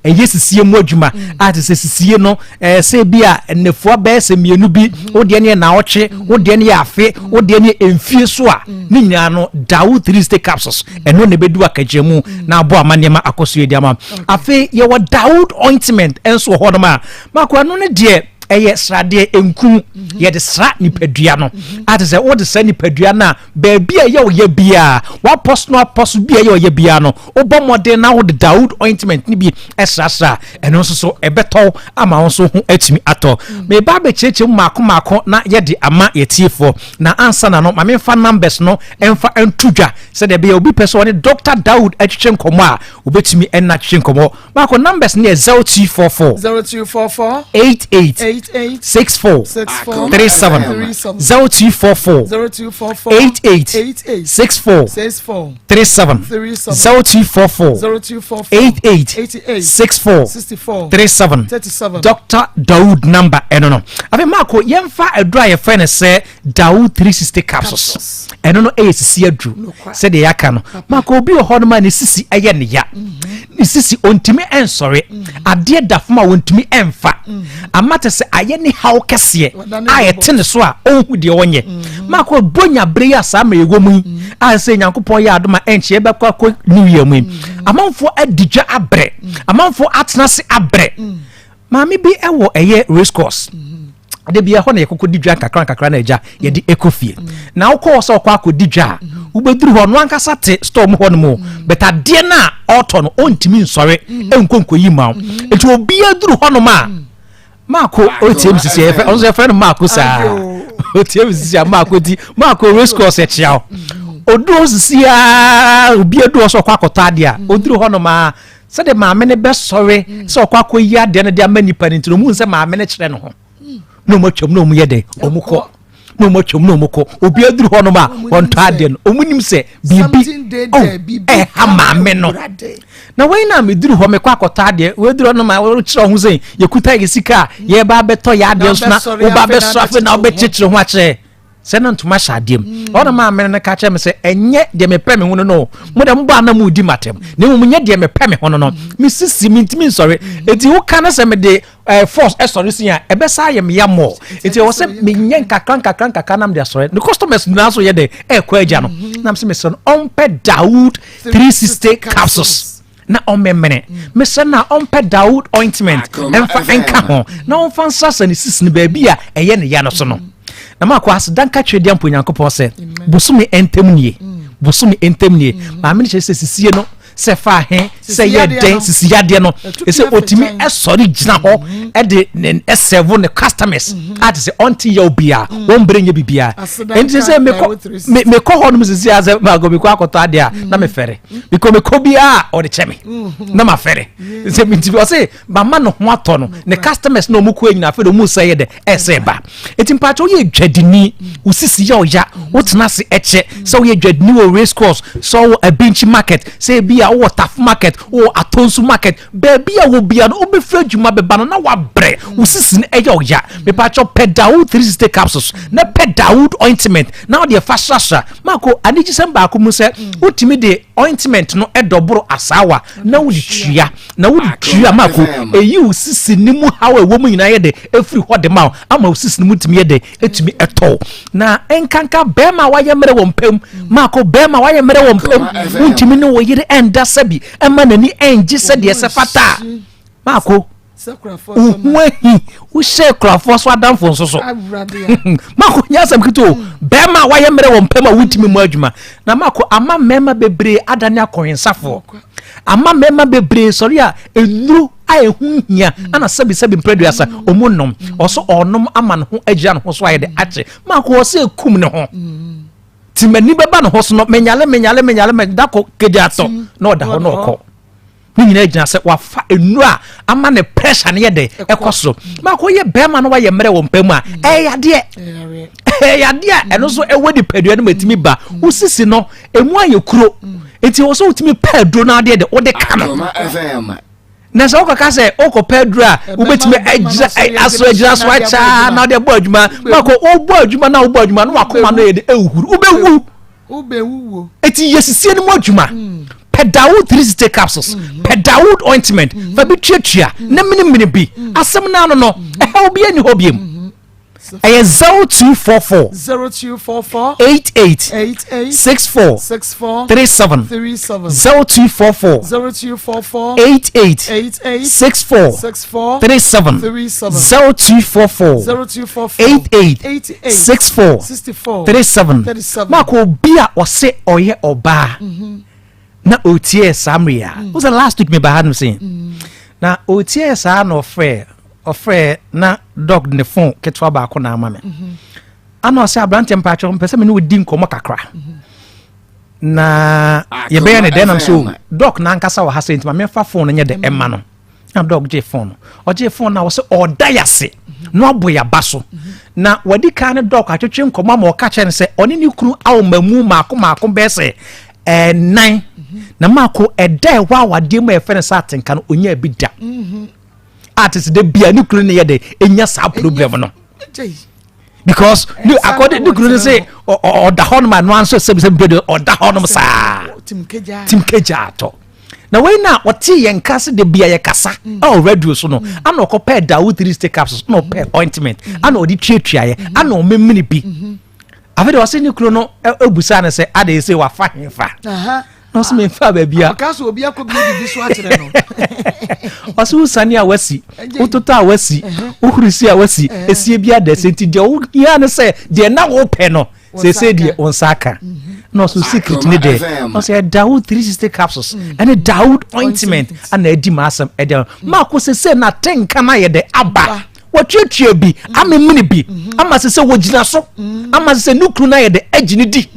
Ɛyɛ sisie mu adwuma a te sɛ sisie no ɛɛ sɛ bi a nnafua bɛyɛ sɛ mmienu bi wodeɛ no yɛ naawɔtwe wodeɛ no yɛ afe wodeɛ no yɛ mfie so a ne nyinaa no Dawo 360 capsules ɛno na ɛbɛdu akagyina mu na aboa ama nneɛma akɔ so yɛ di ama. Afei yɛwɔ Dawood ointment nso wɔ hɔnom a mako ɛno no deɛ ɛyɛ sradeɛ nku yɛde sra nipadua no a te sɛ wode sra nipadua no a Baabi a ɛyɛ wo ya biara, w'apɔ so no apɔ so bi a ɛyɛ ɔya biara no, wobɔ mmɔden na wode Dawood ointment no bi srasra a, ɛno nso so ɛbɛtɔ ama wo nso ho atumi atɔ. Meba abɛkyerɛkyerɛ mu mmaako mmaako na yɛde ama yɛtiefoɔ. Na ansa na no, ma memfa numbers no mfa nto dwa sɛdeɛ ɛbɛyɛ obi pɛ sɛ ɔne Dr. Dawood atwetwe nkɔmmɔ a, obɛtumi ɛna atwetwe nkɔmmɔ. Baako numbers no yɛ 0244. 0244. 88. 88. 64. 64. 37. 0244. 0244. 88. 88. 64. 64. 37. 37. 0244. 0244. 88. 88. 64. 64. 37. 37. Dr. Daoud number ɛno no. Afei Marco yɛmfa aduru a yɛfrɛ no sɛ Daoud 360 capsules. Ɛno no ɛyɛ sisi aduru. Sɛdeɛ yɛaka no. Marco obi wɔ hɔ nom a ne sisi ɛyɛ ne ya. Ne sisi ɔntumi ɛnsɔre. Adeɛ da fam a ɔntumi ɛnfa. Ama te sɛ ayɛ ne haw kɛseɛ a ɛte ne so a ɔnhu deɛ ɔnyɛ. Marco bonya bere yi a saa mmerɛ yɛwɔ mu yi a sɛ Nyankopɔn yɛ adom a ɛnkyɛ yɛbɛkɔ akɔ New Year mu yi. Amanfoɔ adi dwa abrɛ. Amanfoɔ atena ase abrɛ. Maame bi wɔ ɛyɛ race course. De bia hɔ na yɛkɔkɔ di dwa nkakra nkakra na agya yɛde ɛkɔ fie. Na wokɔ hɔ sɛ ɔkɔ akɔdi dwa a, wobɛduru hɔ no ankasa te store mu hɔ no mu. But adeɛ no a ɔretɔ no ɔntumi nsɔre nkɔ nkɔyi ma wo. Nti obiara duru hɔ nom a, Maako otie mi sisi yɛfɛ ɔno nso yɛfrɛ no Maako saa. Otie mi sisi a Maako ti Maako race course ɛkyia wo. Oduru hɔ sisi a obiara duru hɔ sɛ ɔkɔ akɔtɔ adeɛ a, oduru hɔ nom a Sɛdeɛ maame no bɛsɔre sɛ ɔkɔ akɔyi adeɛ no de ama nipa no nti no, ɔmu sɛ maame no kyerɛ ne ho na ɔmu atwam na ɔmu yɛ dɛ ɔmu kɔ na ɔmu atwam na ɔmu kɔ. Obi aduru hɔ nom a wɔntɔ adeɛ no, ɔmu nim sɛ biribi ɛha maame no. Na wɔn na meduru hɔ mekɔ akɔtɔ adeɛ, wɔaduru hɔ nom a wɔkyerɛ ho sɛ yɛkuta yɛ sika a yɛba abɛtɔ yɛ adeɛ nso na woba abɛsɔ afei na wobɛkyekyere ho akyerɛ sɛ na ntoma hyɛ adeɛ mu mm. Ɔna maa mene no ka kyerɛ me sɛ ɛnyɛ deɛ mepɛ me ho no no mo deɛ mobɔ ana modi matam na mmom nyɛ deɛ mepɛ me ho no no mm. Mesisi mentumi nsɔre ɛti mm. Woka no sɛ mede eh, force ɛsɔre si a ɛbɛsa ayɛ me ya mmɔ ɛti ɛwɔ sɛ menyɛ nkakra nkakra nkakra nam de asɔre ne customers nyinaa so yɛ dɛ ɛkɔ agya no mm-hmm. Nam sɛ mesrɛ no ɔmpɛ Dawood 360 capsules na ɔmmɛmene. Mesrɛ no a ɔmpɛ Dawood ointment mfa nka ho na ɔmfa nsrasra ne sisi no baabi a ɛyɛ ne ya no so no. Na maakɔ aseda nka Twedeɛ mpo Nyankopɔn sɛ bosome ntam nie, bosome ntam nie. Maame no kyerɛ sɛ sisie no sɛ fa he sɛ yɛ dɛn sisi yadeɛ no ɛsɛ ɔtumi ɛsɔre gyina hɔ ɛde ne ɛsɛvo ne customers a te sɛ ɔnte yaw biara wɔn bere nyɛ biribiara. Ɛnti sɛ mekɔ mekɔ hɔ nom sisi a sɛ maakɔ mekɔ akɔtɔ adeɛ a na mefɛre. Mekɔ mekɔ biara ɔde kyɛ me na ma fɛre sɛ mentimi ɔse mama ne ho atɔ no ne customers na ɔmu kɔ nyina afei de ɔmu sɛ yɛ dɛ ɛsɛ ba ɛti mpakyɛ woyɛ dwadini wo sisi yɛ ɔya wotena ase ɛkyɛ sɛ woyɛ dwadini wɔ race course sɛ wowɔ abinkyi market sɛ ebi a wowɔ taf market wowɔ atonsu market baabi a wɔ bia no wobɛfiri adwuma bɛba no na wabrɛ wo sisi no ɛyɛ ɔya mepakyɛ pɛ Dawood 360 capsules na pɛ Dawood ointment na wode ɛfa srasra Marco, anigyesɛm baako mu sɛ wotumi de ointment no dɔboro asaawa na wode tua na wode tua Marco, eyi wo sisi ne mu haw a ɛwɔ mu nyinaa yɛ de efiri hɔ de ma wo ama wo sisi no mu tumi yɛ de etumi ɛtɔ na nkanka bɛrima a wayɛ mmerɛ wɔ mpam Marco, bɛrima a wayɛ mmerɛ wɔ mpam wontumi ne wo yere ɛnda sɛbi ɛma n'ani ɛngye sɛdeɛ ɛsɛ fata Marco, wohu ahi wohyɛ kurafoɔ so adamfo nso so mako nyɛ asɛm ketewa o mm. bɛrima a wayɛ mmerɛ wɔ mpam a wontumi mu adwuma na mako ama mmarima bebree adane akɔnwensafoɔ ama mmarima bebree sɔre a nnuro a ɛho hia mm. ana sɛbisɛbi mprɛduasa mm. ɔmu nom ɔso ɔnom ama ne ho agyina ne ho so ayɛ de akye mako ɔsɛ ekum ne ho ti m'ani bɛba ne ho so no menyale menyale menyale meda kɔ kegya atɔ na ɔda hɔ na ɔkɔ. Ne nyinaa gyina sɛ wafa nnuro a ama ne pressure no yɛ dɛ ɛkɔ soro. Maako yɛ bɛrima no wayɛ mmerɛ wɔ mpa mu a ɛyɛ yadeɛ. Ɛyɛ yadeɛ a ɛno nso ɛwɔ nipadua no ma ɛtumi ba. Wo sisi no emu ayɛ kuro. Nti wɔ sɛ wotumi pɛ aduro no adeɛ de wode ka no. Na sɛ wokɔka sɛ wokɔpɛ aduro a wobɛtumi agyina aso agyina so akyaa na wode abɔ adwuma. Maako wobɔ adwuma na wobɔ adwuma na wakoma no yɛ de ɛhuru wobɛwu. Wobɛwuwuo. Eti yɛ sisie no mu adwuma. Mm. Pɛ Dawood 360 capsules. Mm -hmm. Pɛ Dawood ointment. Mm -hmm. Fa bi tuatua mm. na menimene bi. Mm. Asɛm no ano no, mm-hmm. ɛhaw bi ani hɔ biom. Mm -hmm. Ɛyɛ 0244 0244 88 88 64 64 37 37 0244 0244 88 88 64 64 37 37 0244 0244 88 88 64 64 37 37 Maako obi a ɔse ɔyɛ ɔbaa na ɔtiee saa mmerɛ yi a wo sɛ last week meba ha nom sei na ɔtiee saa na ɔfrɛ ɔfrɛ na dɔg ne phone ketewa baako na ama me ana ɔsɛ aberanteɛ mpakyɛ mpɛ sɛ me ne wodi nkɔmmɔ kakra na yɛbɛyɛ ne dɛn nam so dɔk n'ankasa wɔ ha sɛ nti ma memfa phone no nyɛ dɛ ɛma no na dɔk gye phone no ɔgye phone na ɔsɛ ɔda yase na wabɔ yaba so na wadi kan ne dɔk atwetwe nkɔmmɔ ama ɔka kyerɛ no sɛ ɔne ne kunu awoma mu maako maako bɛyɛ sɛ ɛnan na maako ɛda ɛhɔ awadeɛ mu a yɛfrɛ no sɛ atenka no ɔnya bi da a te sɛ da bia ne kunu ne yɛ dɛ ɛnya saa problem no because ne akɔde ne kunu ne sɛ ɔda hɔ nom a no anso sɛbi sɛbi de ɔda hɔ nom saa tim kegya atɔ na wei na ɔte yɛn nka se de bia yɛ kasa mm. ɛwɔ radio so no mm. ana ɔkɔpɛɛ dawo three stick capsules na ɔpɛɛ mm. ointment ana ɔde tuatuaeɛ ana ɔmemene bi mm-hmm. afei de ɔse ne kunu no ebusa no sɛ ade sɛ wafa hefa na ɔsɛ memfa baabi a ɔka sɛ obi akɔ bi bibi so akyerɛ no ɔsɛ wosane a wasi wototɔ a wasi wohuri si a wasi esie bi ada sɛ nti deɛ wohia ne sɛ deɛ na wopɛ no sɛsɛ deɛ wo nsa aka mhm. na ɔsɛ secret ne deɛ ɔsɛ Dawood 360 capsules mm. ɛne Dawood ointment ana adi ma asɛm ɛdeɛ mm. maako sɛsɛ na tenka no ayɛ dɛ aba watuatua bi mm. amemene bi ama sɛ sɛ wɔgyina so ama sɛ sɛ ne kunu no ayɛ dɛ agye ne di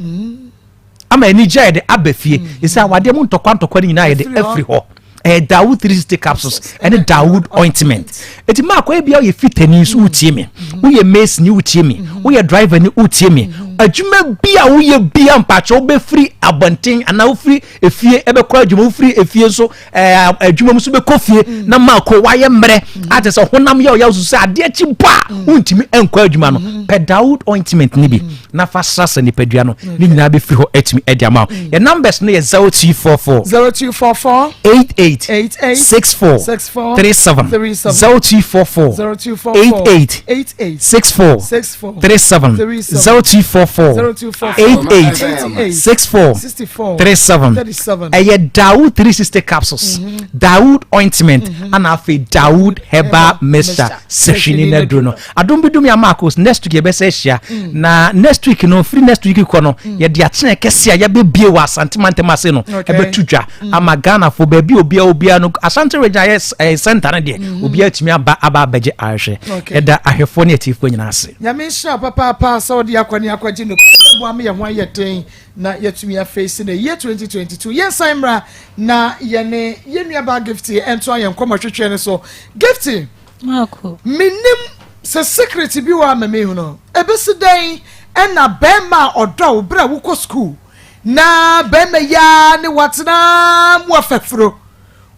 ama anigye ayɛ de aba fie ɛsɛ awadeɛ mu ntɔkwa ntɔkwa no nyinaa ayɛ de afiri hɔ ɛyɛ Dawood 360 capsules ɛne Dawood ointment eti maakɔ ebia woyɛ fitani nso wotie me woyɛ mason wotie me woyɛ driver ni wotie me adwuma bi a woyɛ bia mpakyɛ wobɛfiri abɔnten anaa wofiri efie ɛbɛkɔ adwuma wofiri efie nso ɛɛ adwuma mu nso bɛkɔ fie mm. na maako wayɛ mmerɛ mm. ate sɛ honam yɛ ɔyɛ so sɛ adeɛ kyi mpo a mm. wontumi nkɔ adwuma no mm-hmm. pɛ Dawood ointment no bi na fa srasra nipadua no ne nyinaa bɛfiri hɔ atumi adi ama wo yɛ numbers no yɛ 0244 0244 88 88 64 64 37 37 0244 0244 88 88 64 64 37 37 0244 0244 88 88 64 64 37 37 ɛyɛ Dawood 360 capsules mm -hmm. Dawood ointment mm -hmm. ana afei Dawood herbal mixture sɛhwini na duro no adom bi dum ya Marcos next week yɛbɛsɛ ahyia mm. na next week no firi next week kɔ no mm. yɛde akyerɛ kɛse a yɛbɛbie wɔ Asante mantam ase no ɛbɛto dwa mm. ama Ghanafoɔ baabi obiara obiara no Asante region ayɛ ɛyɛ center no deɛ mm-hmm. obiara tumi aba aba abɛgye ahwɛ yɛda ahwɛfoɔ ne atiefoɔ nyinaa ase. Nyame nhyira papaapa sɛ wode akɔ ne akɔgye no bɛboa ma yɛn ho ayɛ den na yɛatumi afeesi no year 2022. Yɛnsan mmra na yɛne yɛn nuabaa Gifty ntoa yɛn nkɔmmɔtwetwe no so. Gifty, Marco. Menim sɛ secret bi wɔ a ma mehunu. Ɛbɛsi dɛn ɛna bɛrima a ɔdɔ wo berɛ a wokɔ sukuu na bɛrima yi ara ne watena mu afafuro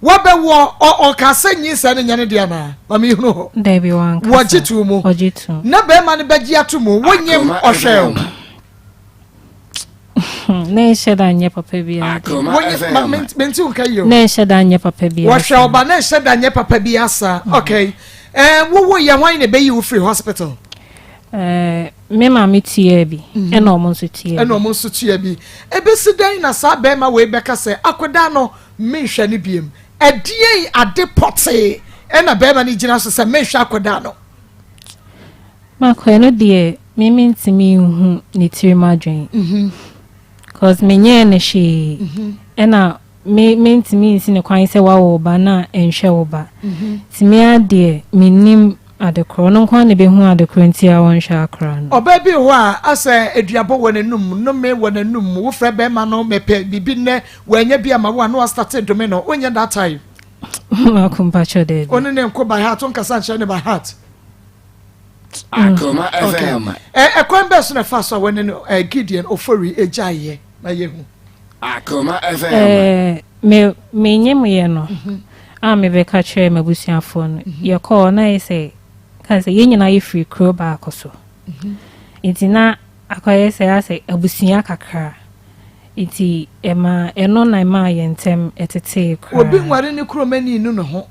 wabɛwɔ ɔka sɛ nyinsɛn no nyɛ ne deɛ anaa? Ma mehunu hɔ. Dabi wankasa. Wɔgye to mu. Ɔgye to. Na bɛrima no bɛgye ato mu. Wonyem ɔhwɛ o. Na nhyɛ da nyɛ papa biara de. Wonye ma menti wo nka yie o. Na nhyɛ da nyɛ papa biara. Wɔhwɛ ɔba na nhyɛ da nyɛ papa biara saa. Mm. Okay. Eh, wowo yɛ hwan na ɛbɛyi wo firi hospital? Eh, me maame tua bi mhm. ɛna ɔmo nso tua bi. Ɛna ɔmo nso tua bi. Ebesi dɛn na saa bɛrima wei bɛka sɛ akwadaa no menhwɛ no biem. Ɛdeɛn ade pɔtee ɛna bɛrima no gyina so sɛ menhwɛ akwadaa no? Makɔ ɛno deɛ me mentumi nhu ne tirim adwen cause menyɛɛ no hwee ɛna me mentumi nsi no kwan sɛ wawo wo ba na ɛnhwɛ wo ba nti me ara deɛ mennim adekorɔ ɔno nko ara na ɛbɛhu adekorɔ nti a ɔnhwɛ akora no. Ɔbaa bi wɔ hɔ a asɛ aduabɔ wɔ n'anum, nnome wɔ n'anum, wofrɛ bɛrima no mepɛ biribi nnɛ wannya bi ama wo a na wastate dome no, wonyɛ that type? Mako mpakyɛ daabi. Wo ne ne nko by heart, wonkasa nkyerɛ ne by heart. Akoma FM. Ɛkwan bɛɛ so na ɛfa so a wɔne no Gideon Ofori gyaeɛ na yɛhu. Akoma FM. Me menyemyɛ no mhm. a mebɛka kyerɛ m'abusuafoɔ no mhm. yɛkɔɔ na yɛ sɛ ka sɛ yɛn nyinaa yɛfiri kuro baako so mhm. nti na akɔyɛ sɛ asɛ abusua kakra nti ɛma ɛno na ɛmaa yɛn ntɛm ɛtetee koraa. Obi nware ne kurom ani nu ne ho.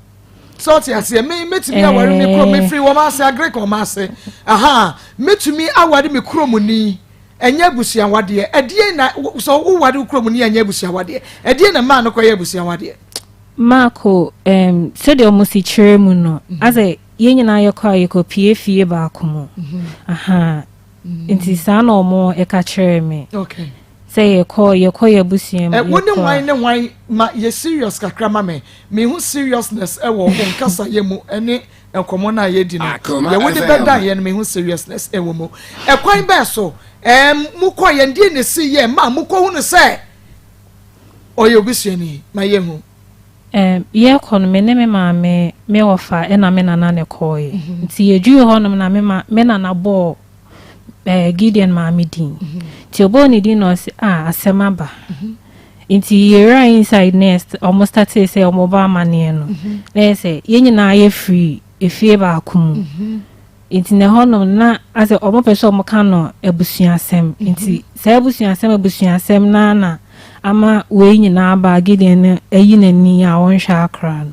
Sɛ ɔte aseɛ me mɛtumi aware me kurom mefiri wɔn ase agric wɔn ase aha mɛtumi aware me kurom ni ɛnyɛ abusuawadeɛ ɛdeɛ na sɛ woware wo kurom ni ɛnyɛ abusuawadeɛ ɛdeɛ na mmaa no kɔyɛ abusuawadeɛ. Maako um, sɛdeɛ wɔn si kyerɛ mu no mm -hmm. asɛ yɛn nyinaa yɛkɔ a yɛkɔ pie fie baako mu mm -hmm. aha mm. nti saa na wɔn ɛka kyerɛ me. Okay. Sɛ yɛkɔ yɛkɔ yɛ abusua mu. Wo ne hwan ne hwan ma yɛ serious kakra ma me. Mehu seriousness ɛwɔ wo nkasayɛ mu ɛne nkɔmɔ no a yɛdi no. Yɛ wode bɛda yɛ no mehu seriousness ɛwɔ mu. Ɛkwan bɛɛ so ɛɛm mo kɔ yɛn deɛ na esi yɛ ma mo kɔ hu no sɛ ɔyɛ obusuani ma yɛ hu. Ɛɛm yɛkɔ no me ne me maame me wɔfa ɛna me nana na ɛkɔɔyɛ. Nti yɛduruu hɔnom na me ma me nana bɔɔ eh, Gideon maame din. Nti ɔbɔɔ ne din na ɔse, ah, asɛm aba. Nti yɛwura inside na ɔmo startee sɛ ɔmo bɔ amaneɛ no. Na yɛ sɛ yɛn nyinaa yɛfiri efie baako mu. Nti na ɛhɔnom na asɛ ɔmo pɛ sɛ ɔmo ka no abusuasɛm. Nti saa abusuasɛm abusuasɛm naa na ama wei nyinaa aba Gideon no ayi n'ani a ɔnhwɛ akora no.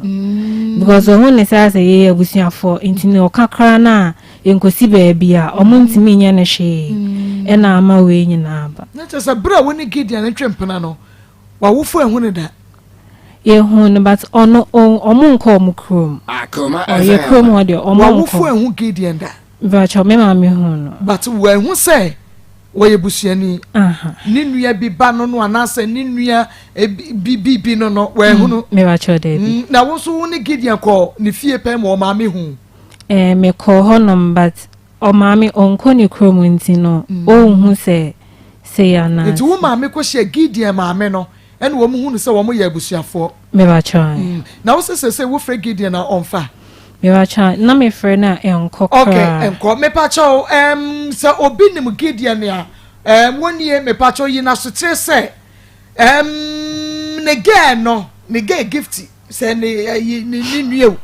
Because ɔhu ne sɛ asɛ yɛyɛ abusuafoɔ nti na ɔka koraa no a Enkosi baabi a, wɔntumi nyɛ no hwee na ama wei nyinaa aba. Na kyerɛ sɛ bere a wo ne Gideon retwe mpena no, w'awofo anhu no da? Yɛhuu no but ɔno wɔn nkɔ wɔn kurom. Ɔyɛ kurom hɔ deɛ wɔn nkɔ. W'awofo anhu Gideon da? Mpakyɛw, me maame huu no. But wɔanhu sɛ wɔyɛ busuani? Ne nua bi ba no no anaasɛ ne nua bi bi bi no no, wɔanhu no? Mepakyɛw, daabi. Na wo nso wo ne Gideon kɔɔ ne fie pɛn ma ɔmaame huu? Eh me kɔɔ hɔ nom but ɔmaame ɔnkɔ ne kurom nti no ɔnhu sɛ sei anaa Nti wo maame kɔ hyia Gideon maame no ɛna wɔn hunu sɛ wɔn yɛ abusuafoɔ? Me ba kyɛw ae. Na wo se sesei wo frɛ Gideon a ɔnfa? Me ba kyɛw ae, na me frɛ no a ɛnkɔ koraa. Ok ɛnkɔ, me pa kyɛw ɛɛm sɛ obi nim Gideon a ɛɛm wɔnie me pa kyɛw yi n'asokyerɛ sɛ ɛɛm ne girl no ne girl Gifty sɛ ne ɛyi ne ne nua o.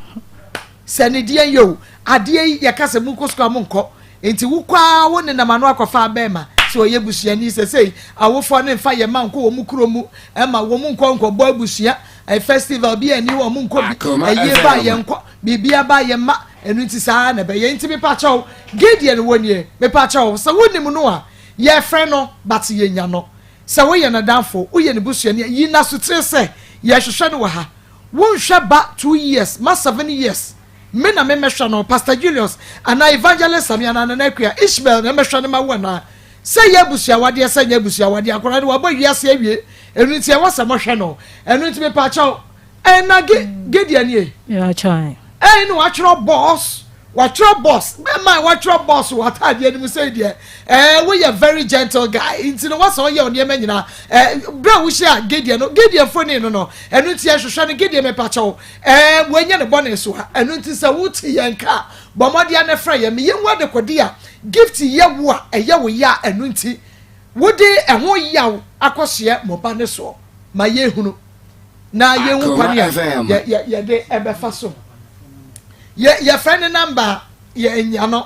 Sɛ ne deɛn yɛ o, adeɛ yi yɛka sɛ monkɔ sukuu a monkɔ, nti wokɔ ara wo nenam ano akɔfa abɛɛma sɛ ɔyɛ busuani, sɛsɛi awofoɔ no mfa yɛn mma nkɔ wɔn kuro mu ma wɔn nkɔ nkɔbɔ abusua festival bi a ɛni hɔ wɔn nkɔ bi, ayie ba a yɛnkɔ, biribiara ba a yɛmma, ɛno nti saa ara na ɛbɛyɛ, nti mepakyɛw Gideon wɔ nie, mepakyɛw sɛ wonim no a yɛfrɛ no but yɛnya no, sɛ woyɛ n'adamfo, woyɛ ne busuani a yi no asotire sɛ yɛhwehwɛ no wɔ ha. Wo nhwɛ ba 2 years ma 7 years, me na me mɛhwɛ no, Pastor Julius anaa Evangelist Sami anaa Nana Akua Ishmael na mɛhwɛ no ma wo anaa sɛ yɛ abusuawadeɛ sɛ nyɛ abusuawadeɛ, akwadaa no wabɔ wiase awie, ɛno nti ɛwɔ sɛ mɔhwɛ no. Ɛno nti mepaakyɛw ɛna Gideon nie ɛyi na watwerɛ boss, watwerɛ boss bɛma watwerɛ boss wɔ ataadeɛ no mu sɛ deɛ woyɛ very gentle guy nti no wɔsɛ ɔyɛ nneɛma nyinaa berɛ a wohyia Gideon no, Gideon foni no, ɛno nti yɛhwehwɛ no. Gideon, mepakyɛw, wɔanya ne bɔne so a ɛno nti sɛ wote yɛn ka bɔ mmɔden no frɛ yɛn meyɛ hu adekɔde a Gift yɛ wo a ɛyɛ wo yɛ a ɛno nti wode ɛho yaw akɔsoɛ mo ba ne soɔ ma yɛhunu na yɛhu kwan a yɛde ɛbɛfa so. Yɛfrɛ ne number, yɛnya no,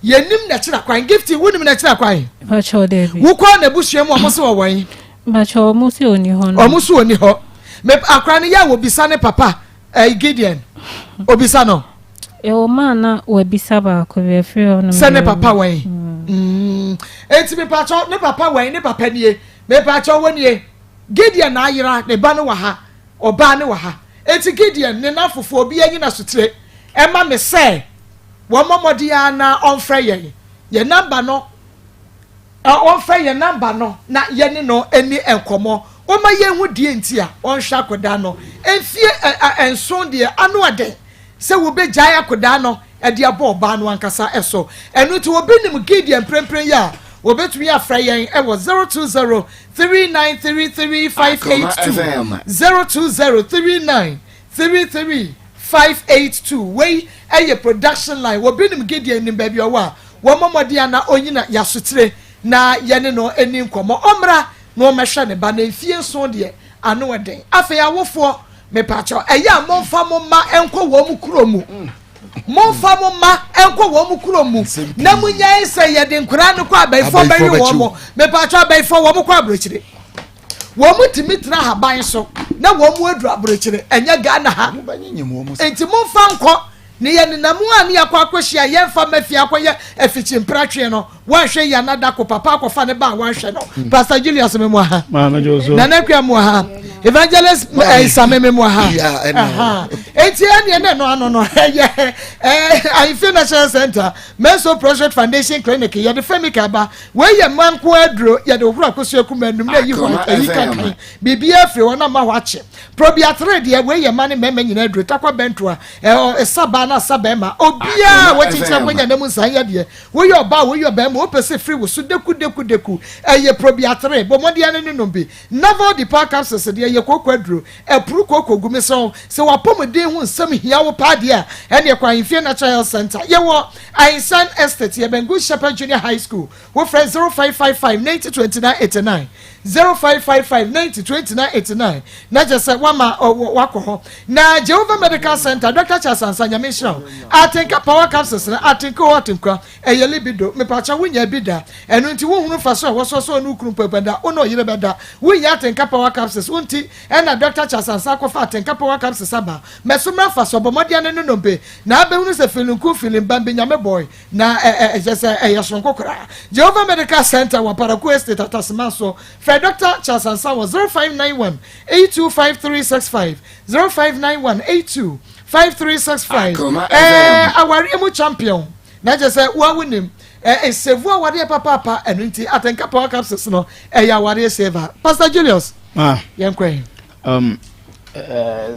yɛnim n'akyira kwan. Gift, wonim n'akyira kwan? Wokɔ n'abusua mu, ɔmo so wɔ wɔn? Ɔmo so oni hɔ no. Ɔmo so oni hɔ. Me akora no yɛ a wɔbisa ne papa Gideon obisa no. Ɛwɔ maa na wabisa baako bi afiri hɔ no. Sɛ ne papa wɔn eti mepakyɛw ne papa wɔn, ne papa nie, mepakyɛw wɔ nie. Gideon na ayera ne ba no wɔ ha, ɔbaa ne wɔ ha, eti Gideon ne n'afofo obi anyi sotire ɛma me sɛ wɔn mmɔden a na ɔmfrɛ yɛn yɛn number no, ɔmfrɛ yɛn number no na yɛne no ani nkɔmɔ, wɔma yɛn ho die nti a ɔnhwɛ akwadaa no mfie 7 deɛ ano ɔden sɛ wɔbɛgyae akwadaa no ɛde abɔ ɔbaa no ankasa ɛso. Ɛno nti obi nim Gideon mprempren yi a wɔbɛtumi afrɛ yɛn ɛwɔ 0203933582, 02039. 33 582 Wei yɛ production line. Obi nim Gideon nim baabi ɔwɔ a, wɔmmɔ mmɔden a na ɔnyina yɛasotire na yɛne no nni nkɔmmɔ. Ɔmmra na ɔmmɛhwɛ ne ba na mfie nson deɛ ano ɛden. Afei awofoɔ, mepakyɛw, ɛyɛ a momfa mo mma nkɔ wɔn kuro mu. Momfa mo mma nkɔ wɔn kuro mu na monyae sɛ yɛde nkoraa no kɔ abayifoɔ bɛwe wɔn mo. Mepakyɛw, abayifoɔ wɔn kɔ aburokyire. Wɔn tumi tena ahaban so na wɔn aduru aburokyire, ɛnyɛ Ghana ha. Nti momfa nkɔ ne yɛ nenam a ne yɛakɔ akɔhyia yɛmfa mma fie akɔyɛ afikyi mpratweɛ no wanhwɛ yi ana dako papa akɔfa ne ba a wanhwɛ no hmm. Pastor Julius me mu aha Nana Akua mu aha Evangelist eh, Same me mu aha enti ɛneɛ ne ɛno ano no ɛyɛ eh, Ahemfie National Center Menso Prostate Foundation Clinic yɛde Femika aba wei yɛ mma nko aduro yɛde hohoro akosua kuma anum na ɛyi hɔ ɛyi kankan biribiara firi hɔ na ma hɔ akye Probiatere deɛ wei yɛ mma ne mmarima nyinaa aduro takwa bɛntoa ɛɔ ɛsa baa na asa bɛrima obiara a wɔkyekyere akɔnya na mu nsan yɛ deɛ woyɛ ɔbaa woyɛ ɔbɛrima wopɛ sɛ firi wo so deku deku deku ɛyɛ probiatere bɔ mmɔden ne ne nom bi Naval Depar capsules deɛ yɛ kooko aduro ɛpuru kooko gu mesrɛ wo sɛ w'apɔmuden ho nsɛm hia wo paa deɛ a ɛneɛ kɔ Ahemfie Natural Health Center yɛwɔ Ahensan Estate yɛbɛn Good Shepherd Junior High School Wofrɛ 0555 90 29 89, 0555 90 29 89, na kyerɛ sɛ woama wakɔ hɔ. Na Jehovah Medical Center, Dr. Charles Ansah, Nyame nhyira wo. Atenka Power Capsules no, atenka o atenkura, ɛyɛ libido. Mepakyɛ wonya bi da. Ɛno nti wohunu mfaso a ɛwɔ so sɛ ɔne wo kunu mpo bɛda, wo ne ɔyere bɛda. Wonya atenka Power Capsules, wo nti ɛna Dr. Charles Ansah akɔfa atenka Power Capsules aba. Mɛso mmra mfaso, bɔ mmɔden ne no nom bi. Na abɛhunu sɛ filinku filimba bi Nyame bɔe. Na ɛkyerɛ sɛ ɛyɛ soronko koraa. Jehovah Medical Center wɔ Parakou Estate, Atasema so. Frɛ Dɔkta Charles Ansah wɔ 0591 825365, 0591 825365. Akoma Ɛɛ FM. awareɛ mu champion. Na kyerɛ sɛ wo a wonim ɛ ɛsɛvu awareɛ papaapa ɛno nti Atenka Power Capsules no ɛyɛ awareɛ saver. Pastor Julius, Ah. yɛnkɔ ɛ. Um, uh,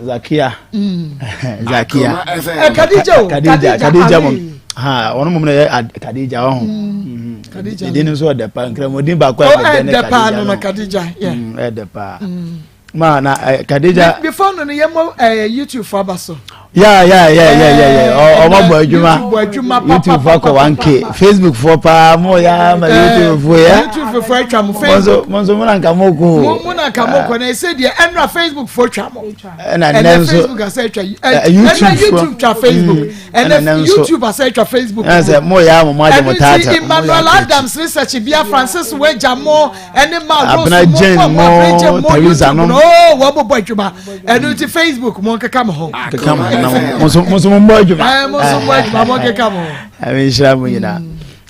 Zakia. Mm. Zakia. Eh, Khadija o. Khadija, Khadija mom. Ha, ɔno mom na yɛ Khadija ɔho. Mm. Mm-hmm. Khadija. Ne din nso ɔdɛ pa, nkramodin baako a ɛdɛ ne Khadija. Oh, no. Khadija, yeah. Mm, ɛdɛ pa. Mm. Ma na eh, Khadija. Before no no yɛ mo eh, YouTube fo aba so. Yeah, yeah, yeah, yeah, yeah, yeah. Ọmọ bọ adwuma. YouTube bọ adwuma pa YouTube fo akɔ 1K. Facebook fo paa mo ya ma YouTube fo ya. YouTube fo atwa mo Facebook. Mo nso mo na nka mo ko. Mo mo na nka mo ko na ese deɛ ɛnura Facebook fo twa mo. Ɛna nɛ nso. Facebook asɛ atwa ɛnura YouTube twa Facebook. Ɛnɛ YouTube asɛ atwa Facebook. Ɛna sɛ mo ya mo mo agye mo taata. Ɛnu ti Emmanuel Adams research bia Francis Weja mo ɛne ma Rose Abena Jane mo Teresa no. Oo wɔn bɔ bɔ adwuma. Ɛnu ti Facebook mo nkeka mo ho. Keka mo ho na mo nso mo nso mo mbɔ adwuma. Ɛɛ mo nso mbɔ adwuma mo nkeka mo ho. Ɛmi nhyira mo nyinaa.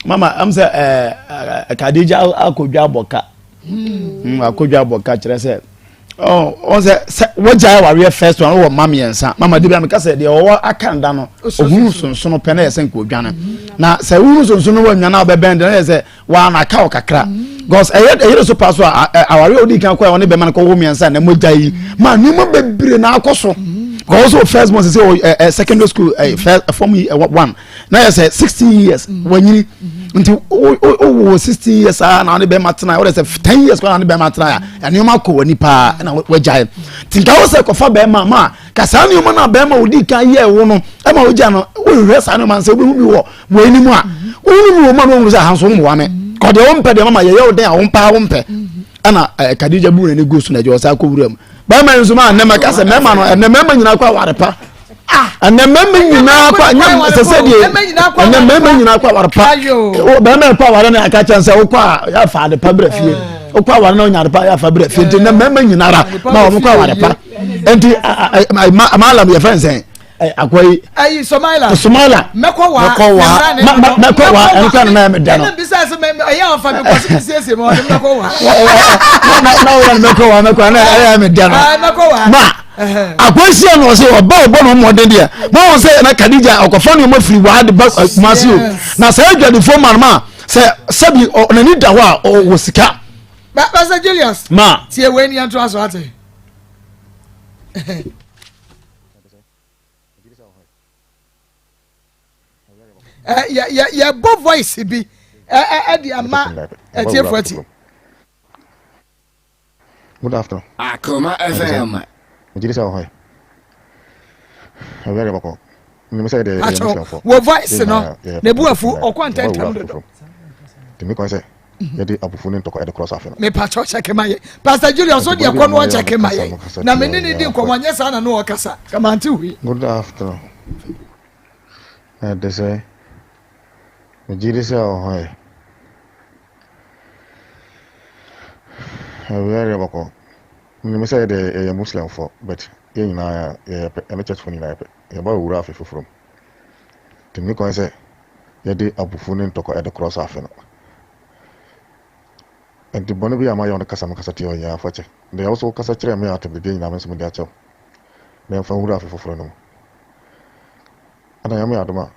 Mama am sɛ ɛɛ Kadija akɔdwa abɔka. Hmm. Akɔdwa abɔka kyerɛ sɛ ɔn sɛ sɛ wɔgya awareɛ first one wɔ mma mmiɛnsa mama de bi a meka sɛ deɛ ɔwɔ aka nda no ohunu sonsono pɛ na yɛ sɛ nka odwane na sɛ wohunu sonsono wɔ nwane a ɔbɛbɛn de na yɛ sɛ waa na aka wo kakra because ɛyɛ ɛyere so pa so a aware a odi kan kɔ a ɔne bɛma no kɔwo mmiɛnsa na mogya yi ma nneɛma bebree na akɔ so because also first born sɛ ɛ ɛ secondary school ɛ first form yi ɛ one na yɛ sɛ 16 years wanyini nti wo wo 16 years a na ɔne bɛma tena wɔde sɛ 10 years kɔ na ɔne bɛma tena a nneɛma kɔ wɔ nipa ɛna wagyae nti nka wo sɛ kɔfa bɛma ma ka saa nneɛma no a bɛma odi kan yɛ wo no ɛma wogya no wohwehwɛ saa nneɛma no sɛ wobɛhu bi wɔ wɔ anim a wohunu mi wɔ mu a na wɔhunu sɛ aha nso wommoa me kɔ deɛ wompɛ deɛ mama yɛyɛ wo den a wompaa wompɛ ɛna eh, Kadija bu n'ani gu so na agya ɔsa akɔ wura mu bɛrima yi nso ma ɛnɛ mɛka sɛ mɛrima no ɛnɛ mɛrima nyinaa kɔ aware pa ah! ɛnɛ mɛrima nyinaa kɔ ɛnyɛ sɛ sɛ deɛ ɛnɛ mɛrima nyinaa kɔ aware pa bɛrima kɔ aware no aka kyɛn sɛ wokɔ a yɛafa ade pa brɛ fie eh. wokɔ aware no wonya ade pa yɛafa brɛ fie nti ɛnɛ mɛrima nyinaa ma wɔn kɔ aware pa nti maalam yɛfɛn sɛn akɔ yi. ayi somaila. somaila. mɛkɔ wa mɛkɔ wa mɛkɔ wa ɛno kura nana yɛ mi da no. ɛna bisa sɛ mɛ ɛyɛ anfa mi kɔsi mi siesie mi ɔdi mɛkɔ wa. na na wura ni mɛkɔ wa mɛkɔ wa ɛna ɛyɛ mi da no. mɛkɔ wa. ma akɔnhyia na ɔsɛ ɔba ɔbɔ na ɔmɔden deɛ ma wɔn sɛ na kadija ɔkɔfa nneɛma firi waa de ba kumasi o na sɛ adwadifoɔ ma no ma sɛ sɛbi ɔnani da hɔ a ɔwɔ sika. Pastor Julius. Ma. Tie wei ni yɛn to aso ate. Yɛbɔ voice bi ɛde ama ɛtiefo ati. Good afternoon. Akoma FM. Megye di sɛ wɔ hɔ yɛ. Awia deɛ bɔkɔ. Menim sɛ yɛdeɛ yɛyɛ Muslimfoɔ. Wɔ voice no na ebu afu ɔkɔ ntɛntɛm dodo. Tumi kwan sɛ yɛde abufuo ne ntɔkwa ɛde korɔ safe no. Mepakyɛw kyɛke ma yɛ. Pastor Julius so deɛ kɔ no ɔkyɛke ma yɛ. Na me ne ne di nkɔmmɔ nyɛ saa na no ɔkasa. Kamante hui. Good afternoon. Ɛte sɛ megye di sɛ wo ho yɛ. Awia deɛ bɔkɔ. Menim sɛ yɛdeɛ yɛyɛ Muslimfoɔ but yɛn nyinaa yɛyɛ pɛ, yɛne churchfoɔ nyinaa yɛ pɛ. Yɛba bɛwura afe foforɔ mu. Nti nni kwan sɛ yɛde abufuo ne ntɔkwa de korɔ saa afe no. Nti bɔne bi a mayɛ wo no kasa mekasa tia wo nyinaa fa kyɛ. Deɛ wo nso wokasa kyerɛɛ me a atɛmdidie nyinaa me nso mede akyɛ wo. Na yɛmfa nwura afe foforɔ no mu. Ɛna Nyame adom a.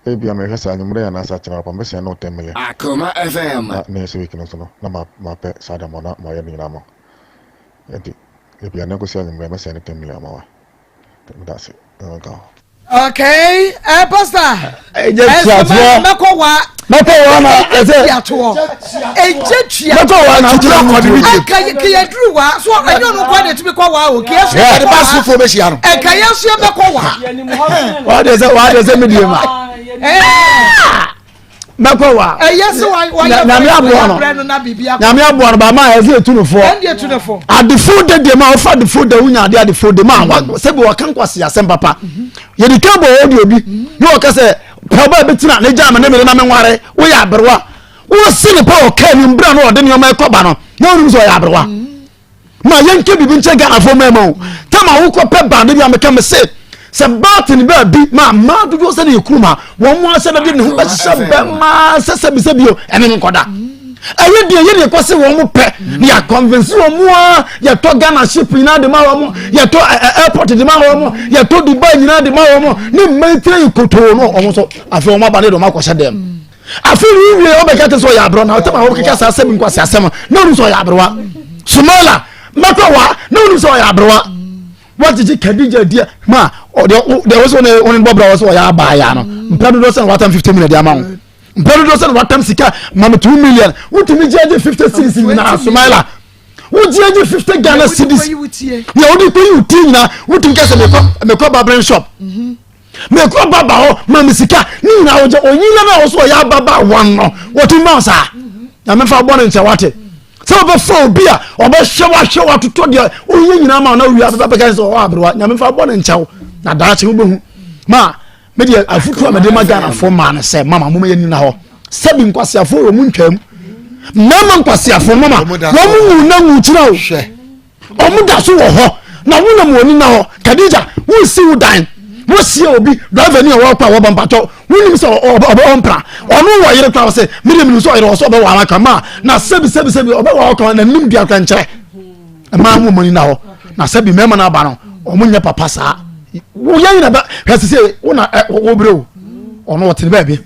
Ebia mehwɛ sɛ anwummerɛ yi anaasɛ akyena anɔpa mɛsɛn ne wo 10 million. Akoma FM. Na next week no nso no na ma mapɛ saa da ma na mayɛ ne nyinaa ama wo. Nti ebia nnɛ kɔsi anwummerɛ mɛsɛn ne 10 million ama wo. Meda ase. Nyame nka wo. Okay, eh, pastor. Ɛgye tuatoɔ. Mɛkɔ wa. Mɛkɔ wa na ɛsɛ. Tuatoɔ. Ɛgye tuatoɔ. Mɛkɔ wa na ntura kɔ bi. Ɛka kiyɛ duru wa so ɛnyɛ ɔno nkwa na etumi kɔ wa o kiyɛ so yɛ kɔ wa. Ɛde ba no. Ɛka yɛ so yɛ bɛkɔ wa. W'ade sɛ w'ade sɛ mi die ma. Mɛkɔ wa. Ɛyɛ sɛ wa wa yɛ Nyame aboa no. Nyame aboa no ba ma ɛsɛ etu no foɔ. Ɛn deɛ tu no fo. Adefo de deɛ ma ɔfa adefo de wunya ade adefo de ma wa sɛbi wɔka nkwasi asɛm papa. Yɛde ka bɔ ɔdi obi na ɔka sɛ pɛ ɔba ebi tena ne gya ama ne mene na me nware woyɛ aberewa. Wosi ne pa ɔka anim bere na ɔde nneɛma ɛkɔ ba no na ɔnim sɛ ɔyɛ aberewa. Ma yɛnka biribi nkyɛ Ghanafoɔ mmarima o. Tam a wokɔpɛ bande bi a meka me se sɛ baate ne baabi ma mmaa dodoɔ sɛ ne yɛ kurom a wɔn mo asɛ bɛde ne ho bɛhyehyɛ bɛmaa sɛ sɛbisɛbi o ɛne no nkɔda. Ɛyɛ deɛ yɛ deɛ kɔse wɔn mo pɛ ne yɛ convince wɔn mo a yɛtɔ Ghana ship nyinaa de ma wɔn mo yɛtɔ airport de ma wɔn mo yɛtɔ Dubai nyinaa de ma wɔn mo ne mmaa tire yi kotoo no wɔn nso afei wɔn aba ne de wɔn akɔhyɛ dɛm. Afei wo wie ɔbɛka te sɛ ɔyɛ aberɛ na ɔtɛm a wokeka saa asɛm nkwasi asɛm na wonim sɛ ɔyɛ aberewa Sumala mɛkɔ wa na wonim sɛ ɔyɛ aberewa wagyegye Kadija di ma deɛ wo sɛ wone bɔ bra wɔ sɛ ɔyɛ abaaya no mpɛ dodoɔ sɛ na watam 50 million de ama wo mpɛ dodoɔ sɛ na watam sika ma me 2 million wotumi gye agye 50 cedis nyinaa Sumala wogye agye 50 Ghana cedis deɛ wode kɔyi wo ti nyinaa wotumi ka sɛ mekɔ barbering shop mm -hmm. mekɔ baba hɔ ma me sika ne nyinaa wogye onyina no a wɔso ɔyɛ ababa wɔn no wɔtumi ma saa na mefa bɔ ne nkyɛ wate sɛ wɔbɛfa obi a ɔbɛhwɛ wahwɛ watotɔ deɛ woyɛ nyinaa ma na wia bɛbɛka sɛ ɔwɔ aberewa nyame fa bɔ ne nkyɛw na daakye wobɛhu ma medeɛ afotu a mede ma ghanafoɔ maa no sɛ mama moma yɛnina hɔ sɛbi nkwaseafoɔ wɔ mu ntwam mmarima nkwaseafoɔ mama wɔn mu wu na nwu kyerɛ o Wɔn da so wɔ hɔ na wo nam wɔn ani na hɔ. Kadija, wonsi wo dan. Wosie obi driver ni a wɔkɔ a wɔba mpatɔ. Wonim sɛ ɔbɛ ɔmpra. Ɔno wɔ yere kora sɛ me deɛ menim sɛ ɔyere wɔ sɛ ɔbɛwɔ ara kama na sɛbi sɛbi sɛbi ɔbɛwɔ ɔkama na nim dua kora nkyerɛ. Mmaa mu wɔn ani na hɔ na sɛbi mmarima no aba no wɔn nyɛ papa saa. Woyɛ nyina bɛ hwɛ sise wo na wo brɛ o. Ɔno ɔte ne baabi.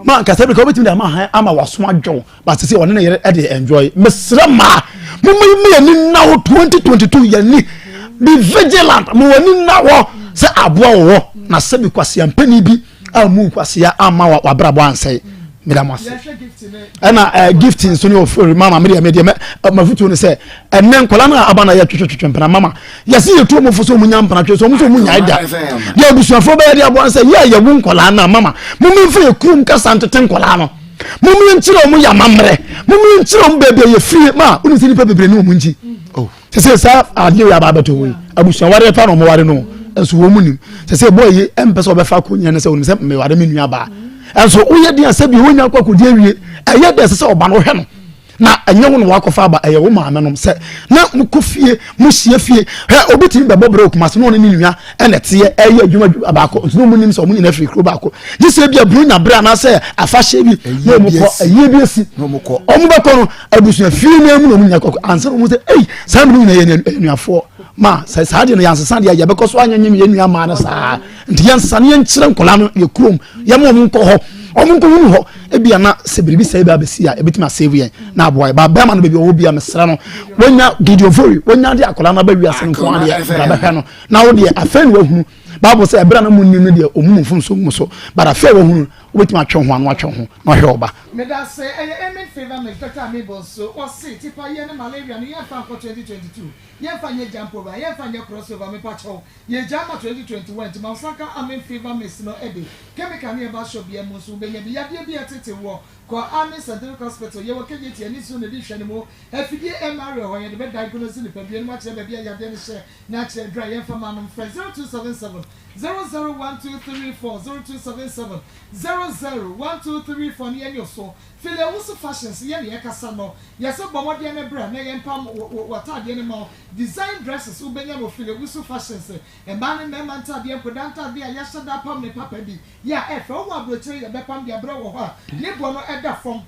Ma nkasa bi ka wobɛtumi de ama ama waso adwo. But sisi ɔne ne yere de enjoy. Mesrɛ maa mo mo mo yɛ ni nna hɔ 2022 yɛ ni be vigilant mo wɔ ni nna hɔ sɛ aboa wɔ hɔ na sɛbi kwasia mpanin bi a mu kwasia ama wa wabrabɔ ansɛe meda mo ase ɛna eh, gift nso ne ofori mama medeɛ medeɛ mafotuo no sɛ ɛnɛ nkɔla no a aba na yɛtwetwetwe mpena mama yɛse yɛtu ɔmo fo sɛ ɔmo nya mpena twe sɛ ɔmo sɛ ɔmo nyae da deɛ abusuafoɔ bɛyɛ de aboa no sɛ yɛ a yɛwo nkɔla no a mama momemfa yɛ kurom kasa ntete nkɔla no Mom yɛnkyerɛ wɔn yɛ amammerɛ. Mom yɛnkyerɛ wɔn baabi a yɛfiri ma wonim sɛ nnipa bebree ne wɔn nkyi. Oh. Sɛ sɛ saa adeɛ wei aba abɛto hɔ yi abusua wareɛ pa na wɔn ware no nso wɔn mu nim sɛ sɛ bɔɔ yi ɛmpɛ sɛ ɔbɛfa akɔ nyina ne sɛ wɔnim sɛ meware me nua baa ɛnso woyɛ deɛ sɛ bi wonya akɔ akɔdi awie ɛyɛ deɛ sɛ sɛ ɔba no wohwɛ no na ɛnyɛ wo na wakɔfa aba ɛyɛ wo maame nom sɛ na mokɔ fie mohyia fie hɛ obi tumi bɛbɔ berɛ okuma se na ɔne ne nua ɛna ɛteɛ ɛyɛ adwuma adwuma baako nti na ɔmo nim sɛ ɔmo nyinaa firi kuro baako gye sɛ ebi aburo nya berɛ anaasɛ afahyɛ bi na ɔmo kɔ ɛyie bi asi ɔmo bɛkɔ no abusua fie na mu na ɔmo nyinaa kɔ ansa na ɔmo sɛ ei saa mene nyinaa yɛ anuafoɔ ma sɛ saa deɛ no yɛansesa deɛ yɛbɛkɔ so anyɛ nyem yɛn nua maa no saa nti yɛnsesa no yɛnkyerɛ nkɔla no yɛ kurom yɛma ɔmo nkɔ hɔ ɔmo nkɔ hunu hɔ ebia na sɛ biribi sɛe bɛ abɛsi a ebɛtumi asave yɛn na aboa yɛ ba bɛrima no baabi ɔwɔ bia mesrɛ no wanya Gideon Fori wanya de akwadaa no aba wiase no nko adeɛ bra bɛhwɛ no na wo deɛ afei na wahunu bible sɛ ɛberɛ na mo nnim no deɛ ɔmu mu mfomso mu so but afei wahunu. Wobɛtumi atwe wo ho ano atwe wo ho na wahwɛ wo ba. Medase, ɛyɛ Amen Favour Mix, Doctor Amibɔ nso ɔse tipayɛ ne malaria no yɛnfa nkɔ 2022, yɛnfa nyɛ jump over, yɛnfa nyɛ cross over, mepakyɛw yɛgyaa ma 2021 nti ma wo nsa nka Amen Favour Mix no bi, chemical ne herbal shop biara mu nso wobɛnya bi, yadeɛ bi a ɛtete woɔ kɔ Amen Scientific Hospital, yɛwɔ KJT ani so na ɛdi nhwɛne mu, afidie MRI wɔ hɔ yɛde bɛ diagnose nipadua no mu akyerɛ baabi a yadeɛ no hyɛ na akyerɛ aduru a yɛnfa ma nom, frɛ 0277 001234 0277 001234 ne yɛne oso Philly Owusu Fashions yɛne yɛkasa no yɛse bɔ mmɔdeɛ ne bra na yɛmpam wo w'ataadeɛ no ma wo Design dresses wobɛnya no wɔ Philly Owusu Fashions Mmaa ne mmarima ntaadeɛ nkwadaa ntaadeɛ a yɛahyɛ da apam ne papa bi yɛ a ɛfɛ wowɔ aburokyire yɛbɛpam de abrɛ wɔ hɔ a ne boɔ no da fam.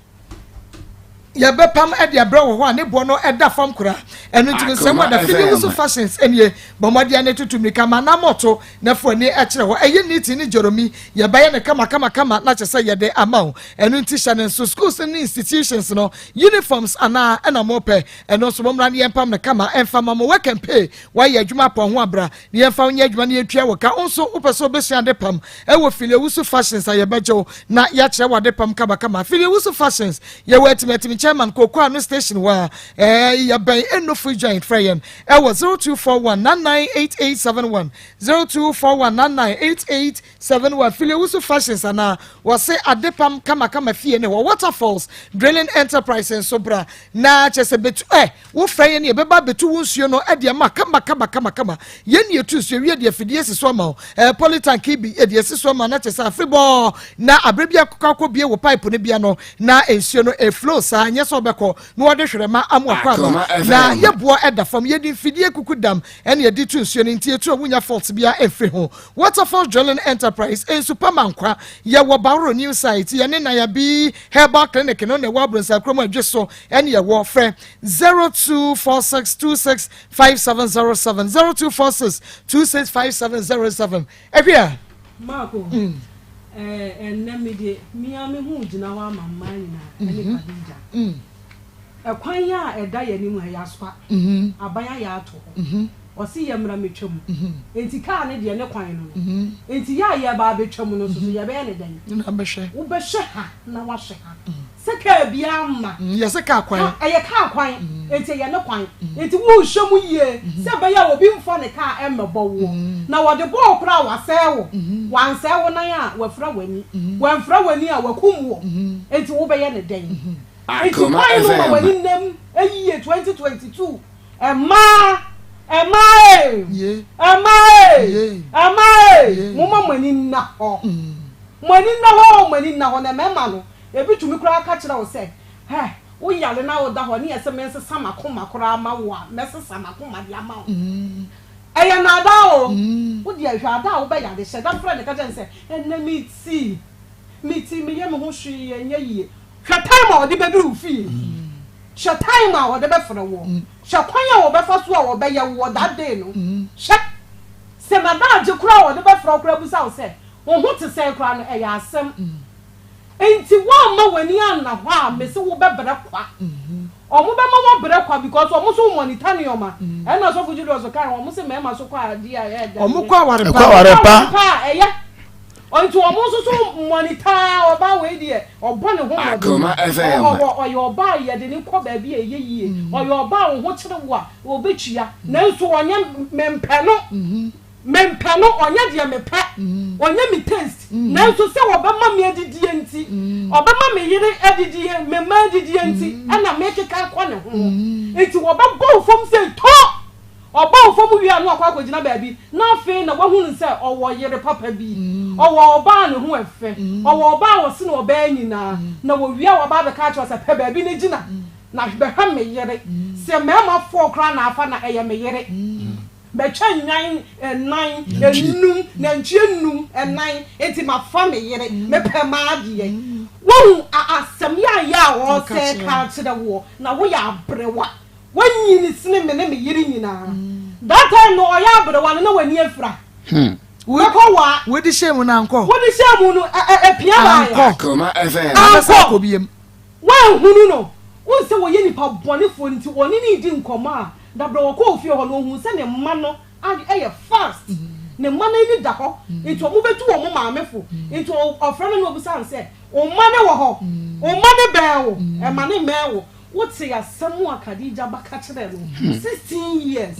Yɛbɛpam de abrɛ wɔ hɔ a ne boɔ no da fam koraa. Ɛno nti no sɛ wada Fili Wusu Fashions nie, bɔ mmɔden ne tutu mmirika ma anammɔto na fa w'ani kyerɛ hɔ. Ɛyɛ neat ne Jeremy, yɛbɛyɛ no kama kama kama na kyerɛ sɛ yɛde ama wo. Ɛno nti hyɛ no nso, schools ne institutions no uniforms anaa ɛna mopɛ, ɛno nso mommra na yɛmpam no kama ɛmfa ma mo. Work and pay, woayɛ adwuma apɔn ho a bra na yɛmfa wo nyɛ adwuma na yɛntua wo ka. Wo nso wopɛ sɛ wobɛsua ade pam wɔ Fili Owusu Fashions a yɛbɛgye wo na yɛakyerɛ wo ade pam kamakama. Fili Owusu Fashions, yɛwɔ Atimatim Chairman Kooko Ano Station hɔ a, ɛɛ yɛbɛn Eno Food Giant. Frɛ yɛn ɛwɔ 0241 998871, 0241 998871. Fili Owusu Fashions anaa wɔse ade pam kamakama fie ne hɔ. Waterfalls Drilling Enterprise nso bra na kyɛ sɛ bɛtu ɛ Wofrɛ yɛn a, yɛbɛba abɛtu wo nsuo no de ama kama kama kama kama. Yɛn na yɛtu nsuo wie de afidie asi so ama wo. Ɛɛ polytank yi bi yɛde asi so ama na kyerɛ sɛ afebɔɔ na aberɛ bi akokɔ akɔbie wo pipe no bia no na nsuo no ɛflow saa nyɛ sɛ wobɛkɔ na wɔde hwerɛma ama akɔ aba. Na yɛboɔ ɛda fam yɛde mfidie kuku dam ɛna yɛde tu nsuo no nti yɛtu a wonya fault biara ɛmfiri ho. Waterfall Drilling Enterprise nsu pa ma nkwa. Yɛwɔ Baworo New Site yɛne Nayabi Herbal Clinic no na ɛwɔ Abronsah kurom Adwe so ɛne ɛwɔ frɛ 0246265707 0246265707 ɛhwɛ a. Marco, mm. ɛnɛ me de mea me ho gyina hɔ ama mmaa nyinaa ɛne mhm. Khadija. Mm. Ɛkwan a ɛda yɛn anim ha yɛasoa mhm. aban ayɛ ato hɔ mhm. ɔse yɛ mmra metwa mu enti kaa ne deɛ ne kwan no no enti yɛ a yɛba abɛtwa mu no nso so yɛbɛyɛ ne dɛn wobɛhwɛ ha na wahwɛ ha Sɛ kaa biara mma. Yɛ sɛ kaa kwan. Ka, ɛyɛ kaa kwan, enti ɛyɛ ne kwan. Enti wohwɛ mu yie sɛ ɛbɛyɛ a obi mfa ne kaa mmɛbɔ woɔ. Na wɔde bɔ wo koraa a, wasɛe wo. Wansɛe wo nan a, wafira w'ani. Wamfira w'ani a, wakum wo. Enti wobɛyɛ no dɛn? Enti Akoma kwan no ma FM. w'ani nna mu yie 2022. Mmaa, mmaa ee, Yie. mmaa ee, Yie. mmaa ee, Yie. momma mo ani nna hɔ. Mo ani nna hɔ o, mo ani nna hɔ. Na mmarima no, Ebi tumi koraa ka kyerɛ wo sɛ, Hɛ, woyare na woda hɔ ne yɛse mensesa m'akoma koraa ma wo a, mɛsesa m'akoma de ama wo. Ɛyɛ nnaadaa o! Wo deɛ hwɛ ada a wobɛyare, hyɛ da frɛ no ka kyerɛ no sɛ, Ɛnnɛ me ti, me ti, meyɛ me ho hwee ɛnyɛ yie. Hwɛ time a ɔde bɛduru wo fie, hwɛ time a ɔde bɛfrɛ woɔ, hwɛ kwan a ɔbɛfa so a ɔbɛyɛ woɔ that day no, hwɛ sɛ n'adaagye koraa a ɔde bɛfrɛ wo koraa bisa wo sɛ, wo ho te sɛn koraa no, ɛyɛ asɛm. Nti woamma w'ani anna hɔ a mese wo bɛbrɛ kwa. Ɔmo bɛma woabrɛ kwa because ɔmo nso monitor nneɛma. Ɛna Sɔfo Julius kae ɔmo se mmarima so kɔ adeɛ a ɛyɛ dɛn. Ɔmo kɔ aware pa. Ɛkɔ aware pa. Aware pa a ɛyɛ. Nti ɔmo nso so monitor ɔbaa wei deɛ ɔbɔ ne ho mmɔden. Akoma FM. Ɔwɔ ɔyɛ ɔbaa a yɛde no kɔ baabi a ɛyɛ yie. Ɔyɛ ɔbaa a wo ho kyere wo a ɔbɛtua. Nanso ɔnyɛ mempɛ no. Mempɛ no, ɔnyɛ deɛ mepɛ, ɔnyɛ me taste, nanso sɛ ɔbɛma me adidie nti, ɔbɛma me yere adidie, me mma adidie nti, ɛna mekeka kɔ ne ho. Nti wɔbɛbɔ wo fam sei tɔ! Ɔbɔ wo fam wie a na wakɔ akɔgyina baabi, na afei na wahunu sɛ ɔwɔ yere papa bi, ɔwɔ ɔbaa a ne ho ɛfɛ, ɔwɔ ɔbaa a ɔsene ɔbaa nyinaa, na wɔwie a waba abɛka akyerɛ wo sɛ pɛ baabi na gyina, na bɛhwɛ me yere. Sɛ mmarima four koraa na afa na ɛyɛ me yere. Matwa nnwan nnan, nnum, nantwie nnum, nnan, enti mafa me yere, mepɛ m'adeɛ. Woahu asɛm yaayɛ a ɔresɛ ka akyerɛ woɔ, na woyɛ aberewa. Woanyini sene me ne me yere nyinaa. That time no ɔyɛ aberewa no na w'ani afira. Bɛkɔ waa. Wode hyɛɛ mu no ankɔ. Wode hyɛɛ mu no ɛ-ɛ-ɛ-pia baeɛ. Ankɔ. Akoma FM. Ankɔ. Woanhunu no? Wohu sɛ wɔyɛ nnipa bɔnefoɔ nti ɔne no redi nkɔmmɔ a, dabrɛ ɔkɔɔ fie hɔ no ɔhuu sɛ ne mma no yɛ fast. Ne mma no ani da hɔ, nti wɔbɛtu wɔn maame fo. Nti ɔfrɛ no na ɔbisa no sɛ, Wo mma no wɔ hɔ? Wo mma no bɛn wo? Ɛma no mmɛn wo. Wote asɛm a Khadija ba ka kyerɛɛ no, 16 years.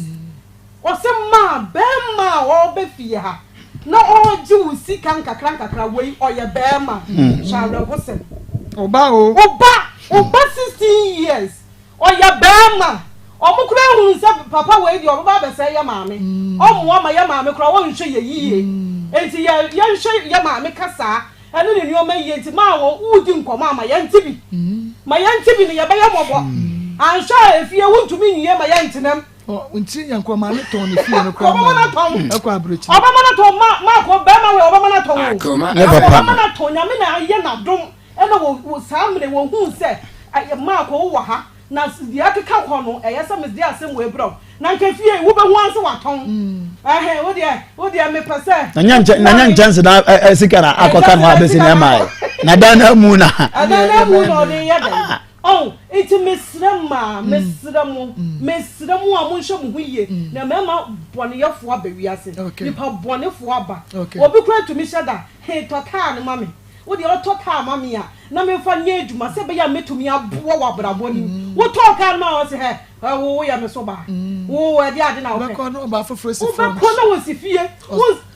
Ɔse maa bɛɛma a ɔɔba fie ha na ɔɔgye wo sika nkakra nkakra wei ɔyɛ bɛɛma? Hwɛ awerɛhosɛm. Ɔba o. Ɔba, ɔba 16 years ɔyɛ bɛɛma. Ɔmo koraa hunu sɛ papa wei deɛ ɔbɛba abɛsɛe yɛ maame. Ɔmmoa ma yɛ maame koraa ɔnhwɛ yɛ yie. Enti yɛ yɛnhwɛ yɛ maame kasaa ɛne ne nnoɔma yie nti maa wɔ wodi nkɔmɔ a ma yɛnte bi. Ma yɛnte bi no yɛbɛyɛ mmɔbɔ. Anhwɛ a efie wontumi nwie ma yɛntenam. Nti yɛn kɔ maa ne tɔn ne fie no kora ma no ɛkɔ aburokyire. Ɔbɛma no tɔn ma ma kɔ bɛrima wei ɔbɛma no tɔn o. Ne papa. Ɔbɛma no tɔn nyame na ayɛ n'adom ɛna wɔ wɔ saa mmerɛ wɔ hu sɛ maa kɔ wowɔ ha na deɛ ɛkeka kɔ no ɛyɛ sɛ mede asɛm wei brɛ wo na nka fie yi wobɛhu ara sɛ watɔn ɛhɛn wo deɛ wo deɛ mepɛ sɛ. Na nyɛ nkyɛn na nyɛ nkyɛnse na ɛ sika na akɔka no hɔ abɛsi na ɛma yɛ na dan na mu na. Ɛdan na mu na ɔde yɛ dɛn. Oh, nti mesrɛ maa, mesrɛ mo, mesrɛ mo a monhwɛ mo ho yie, na mmarima bɔneyɛfoɔ aba wiase, nipa bɔnefoɔ aba. Obi koraa tumi hyɛ da, he tɔ kaa no ma me, wo deɛ ɔtɔ kaa ma me a, na memfa nyɛ adwuma sɛ ɛbɛyɛ a mɛtumi aboa wɔ abrabɔ no mu. Wotɔɔ kaa no ma a, ɔse hɛ, wo woyɛ me so baa, wo ɛdeɛ ade na wopɛ. Wobɛkɔ na ɔbaa foforɔ si front. Wobɛkɔ na wɔsi fie.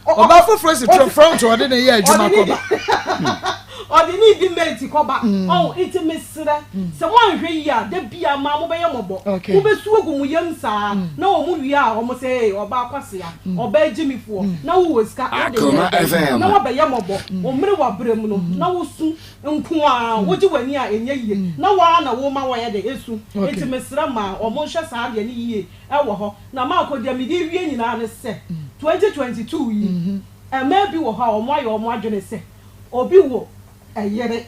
Ɔbaa foforɔ si front ɔde ne yɛ adwuma kɔba. Ɔde ne di mate kɔba. Ɔn nti mesrɛ sɛ moanhwɛ yie a da bia maa mobɛyɛ mmɔbɔ. Mobɛsu agu mo yam saa na wɔn wie a wɔn sɛ ee ɔbaa kwasea, ɔbaa gyimifoɔ na wowɔ sika wode yɛ dɛn na woabɛyɛ mmɔbɔ. Wo mmere w'abrɛ mu no na wosu nko ara wogye w'ani a ɛnyɛ yie na wo ara na woma wɔyɛ dɛn ɛsu. Nti mesrɛ maa wɔn nhwɛ saa adeɛ no yie wɔ hɔ. Na Marco deɛ mede rewie nyinaa ne sɛ 2022 yi mmaa bi wɔ hɔ a wɔn ayɛ wɔn adwene sɛ obi wɔ yere,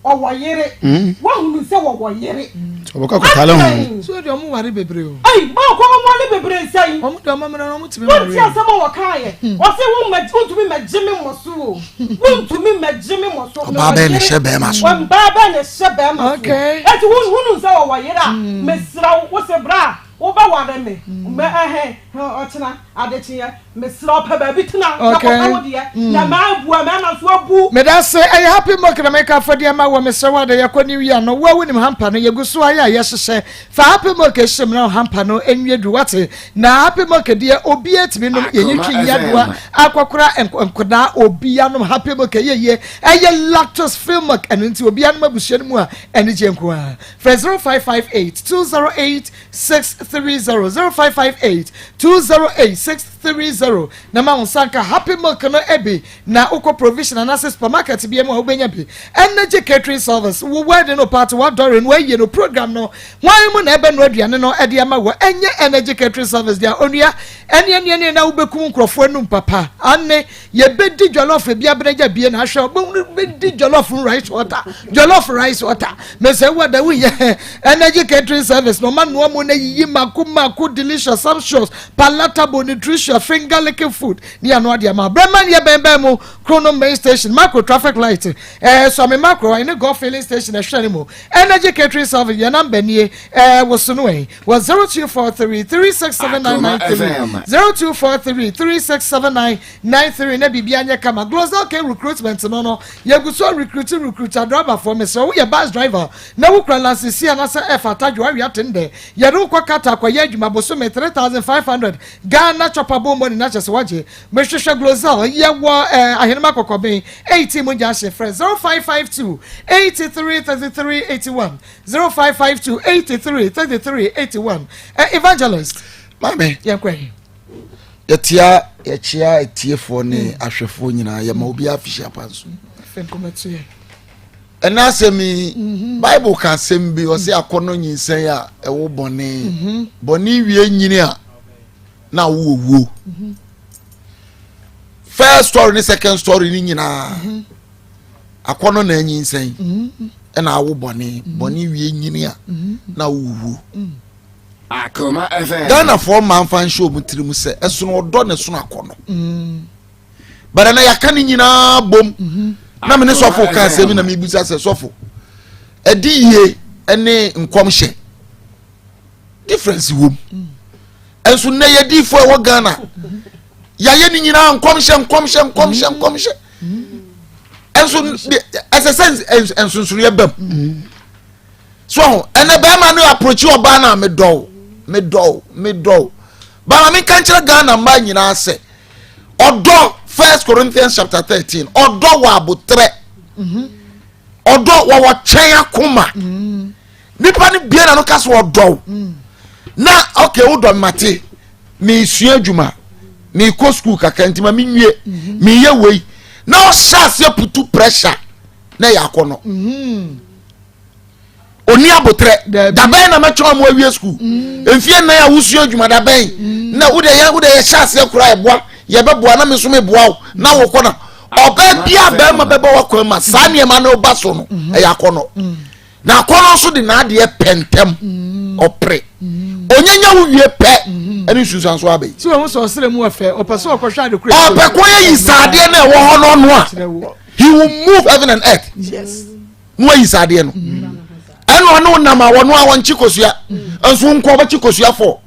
ɔwɔ yere, wahunu sɛ wɔwɔ yere. Ɔbɛkɔ akɔtale ho. So deɛ wɔn ware bebree o. Ɛyi Marco wɔn ware bebree sɛn. Wɔn deɛ wɔn amena wɔn tumi ware. Wonti asɛm a wɔka yɛ. Ɔse wo mɛ wontumi mɛgye me mmɔ so o. Wontumi mɛgye me mmɔ so. Ɔbaa bɛn na ɛhyɛ bɛrima so. Ɔbaa bɛn na ɛhyɛ bɛrima so. Okay. Eti wohunu sɛ wɔwɔ yere a mesrɛ wo wose bra. Wobɛware me mɛ ɛhɛn ɔkyena adekyeɛ mesrɛ wo pɛ baabi tena na kɔpɛ wo deɛ na maabu a mɛma so abu. Medase ɛyɛ happy milk na meka afɔdeɛ ma wɔ mesrɛ wo ada yɛkɔ new year no wo a wonim hamper no yɛgu so ayɛ a yɛhyehyɛ fa happy milk hyɛ mu na hamper no nwie du wate na happy milk deɛ obiara tumi nom yɛnyi twi nyadoa akɔkora nkodaa obiara nom happy milk ɛyɛ yie ɛyɛ lactose free milk ɛno nti obiara nom abusua no mu a anigye nko ara Frɛ 0558 208 630 0558 208 630 na ma wo nsa nka Happy Milk no bi na wokɔ provision anaasɛ supermarket bi mu a wobɛnya bi. Energy Catering Service, wo wedding no party, w'adɔre no, w'ayie no, program no, hwan mu na ɛbɛnoa aduane no de ama wɔ? Ɛnyɛ Energy Catering Service deɛ onua, ɛne ɛne ɛne na wobɛkum nkurɔfoɔ anum papa. Ane yɛbɛdi jollof ebi abenagya bie na ahwɛ wobɛhunu bɛdi jollof rice water jollof rice water mesɛ wo ada woyɛ energy catering service na ɔma noa mu na yiyi mako mako delicious sumptuous palatable nutritious finger licking food ne ano adeɛ ma brɛma ne yɛbɛnbɛn mu krono main station macro traffic light ɛɛ eh, sɔmi macro ɛne golf filling station ɛhwɛ ne mu energy catering service yɛn namba nie ɛɛ eh, wosono ɛn wɔ 0243 367993 0243 3679 93 na biribi anyɛ kama global k recruitment no no yɛgu so recruit recruit adriverfoɔ mesrɛ woyɛ bus driver na wokura licence anaasɛ F atadwo awe aten dɛ yɛde wokɔ kata akɔyɛ adwuma bosome 3500 Ghana chopper bombo ne na kyɛ sɛ wagye mehwehwɛ global yɛwɔ eh, ahenema kɔkɔben 18 mu junction frɛ 0552 83 33 81 0552 83 33 81 eh, evangelist maame yɛnkɔ ahi yɛtia yɛkyea atiefoɔ ne mm. ahwɛfoɔ nyinaa yɛma obi afihyia pa nso ɛna asɛm yi mhm. bible ka asɛm bi ɔsɛ mm. akɔnnɔ nyinsɛn a ɛwo bɔne mhm. bɔne wie nyini a na awo owuo mhm. first story ne second story ne nyinaa akɔnnɔ na anyinsɛn ɛna awo bɔne bɔne wie nyini a na awo owuo Akoma FM. Ghanafoɔ mmaa mfa nhyɛ wɔn tirim sɛ ɛsono ɔdɔ na ɛsono akɔnɔ. Bɛrɛ na yɛaka ne nyinaa bom. Mhm. Na me ne sɔfo ka asɛm na mebisa sɛ sɔfo ɛdi yie ne nkɔmhyɛ difference wom. Ɛnso nnɛ yɛ diifoɔ ɛwɔ Ghana. Yɛayɛ ne nyinaa nkɔmhyɛ nkɔmhyɛ nkɔmhyɛ nkɔmhyɛ. Ɛnso ɛsɛ sɛ nsonsonoeɛ bam. So ho ɛnɛ bɛrima no approach ɔbaa no a medɔw medɔw medɔw. Bama menka nkyerɛ Ghana mmaa nyinaa sɛ ɔdɔ First Corinthians chapter 13 ɔdɔ wɔ abotrɛ. Ɔdɔ wɔwɔ twɛn akoma. Nipa no bie na no ka so ɔdɔw. Na okay wodɔ mate mesua adwuma mekɔ sukuu kakra nti ma menwie mhm. meyɛ wei na ɔhyɛ aseɛ putu pressure na ɛyɛ akɔnɔ mhm. ɔni abotrɛ dabɛn na mɛtwɛn ɔmo awie sukuu mhm. mfie nnan a wosua adwuma dabɛn na wode yɛ wode yɛhyɛ aseɛ koraa ɛboa yɛbɛboa na me nso meboa wo na wokɔ na ɔbaa bi a bɛrima bɛbɛ wakwan ma saa nneɛma no ba so no ɛyɛ akɔnɔ Na akɔnnɔ nso de n'adeɛ pɛ ntɛm, mm. ɔpere. Mm. Onyanya wo wie pɛ, mm-hmm. ɛne nsunsuanso abɛ yi. Sɛ wɔn sɛ ɔsrɛ mu ɔfɛ, ɔpɛ sɛ ɔkɔhwɛ ade koro. Ɔpɛ kɔ yɛ yi saadeɛ na ɛwɔ hɔ no ɔno a, he will move heaven and earth. Yes. Na wayi saadeɛ no. Mm. Ɛna ɔne wo nam a wɔno a wɔnkye kosua. Nso nkɔ ɔbɛkye kosua fɔ.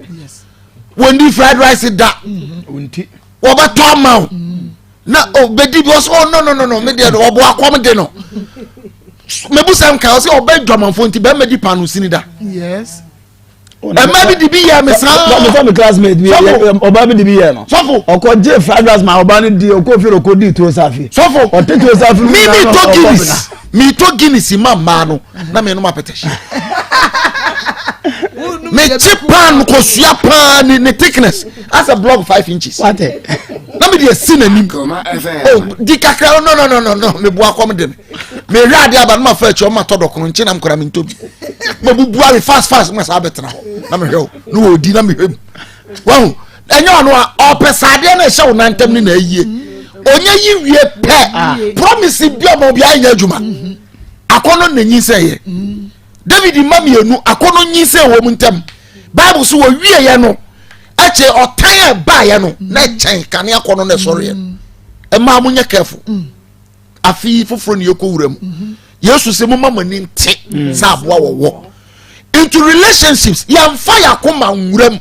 Wɔn di fried rice da. Mm-hmm. Wɔbɛtɔ ama wo. na ɔbɛdi bi ɔsɛ oh no no no no me deɛ no ɔbɔ akɔm de no mebu sɛm ka ɔsɛ ɔbɛ dwamanfo nti bɛrima di paano sini da yes ɛma bi di bi yɛ me saa sɔfo mi classmate bi ɔba bi di bi yɛ no sɔfo ɔkɔ gye fried rice ma ɔba no di ɔkɔ fie ɔkɔ di tuo safi sɔfo ɔte tuo safi mi mi tɔ guinness mi tɔ guinness ma mmaa no na mi nom apɛtɛhyɛ mekye pan kosua paa ne ne thickness asɛ block 5 inches na mede asi n'anim oh di kakra no no no no no meboa kɔm de me mehwɛ adeɛ aba no mafa akyi ɔma tɔ dɔkono nkye nam kora mentɔ bi mabubu awe fast fast ma saa bɛtena hɔ na mehwɛ wo na wɔdi na mehwɛ mu wahu ɛnyɛ ɔno a ɔpɛ saa adeɛ no ɛhyɛ wo nantam ne na ayie ɔnyɛ yi wie pɛ ah. promise bi ɔma obi anyɛ adwuma akɔnɔ na nyinsɛn yɛ David mma mmienu akɔnnɔ nyinsɛn wɔn ntam. Bible so wɔwieɛ no ɛkyɛ ɔtan a ɛbaeɛ no na ɛkyɛn kane akɔnnɔ na ɛsɔreɛ no. Ɛmaa mo nyɛ careful. Afi foforɔ ne yɛkɔ wura mu. Yesu sɛ moma mo ani nte sɛ aboa wɔwɔ. Into relationships yɛmfa yɛn akoma nwura mu.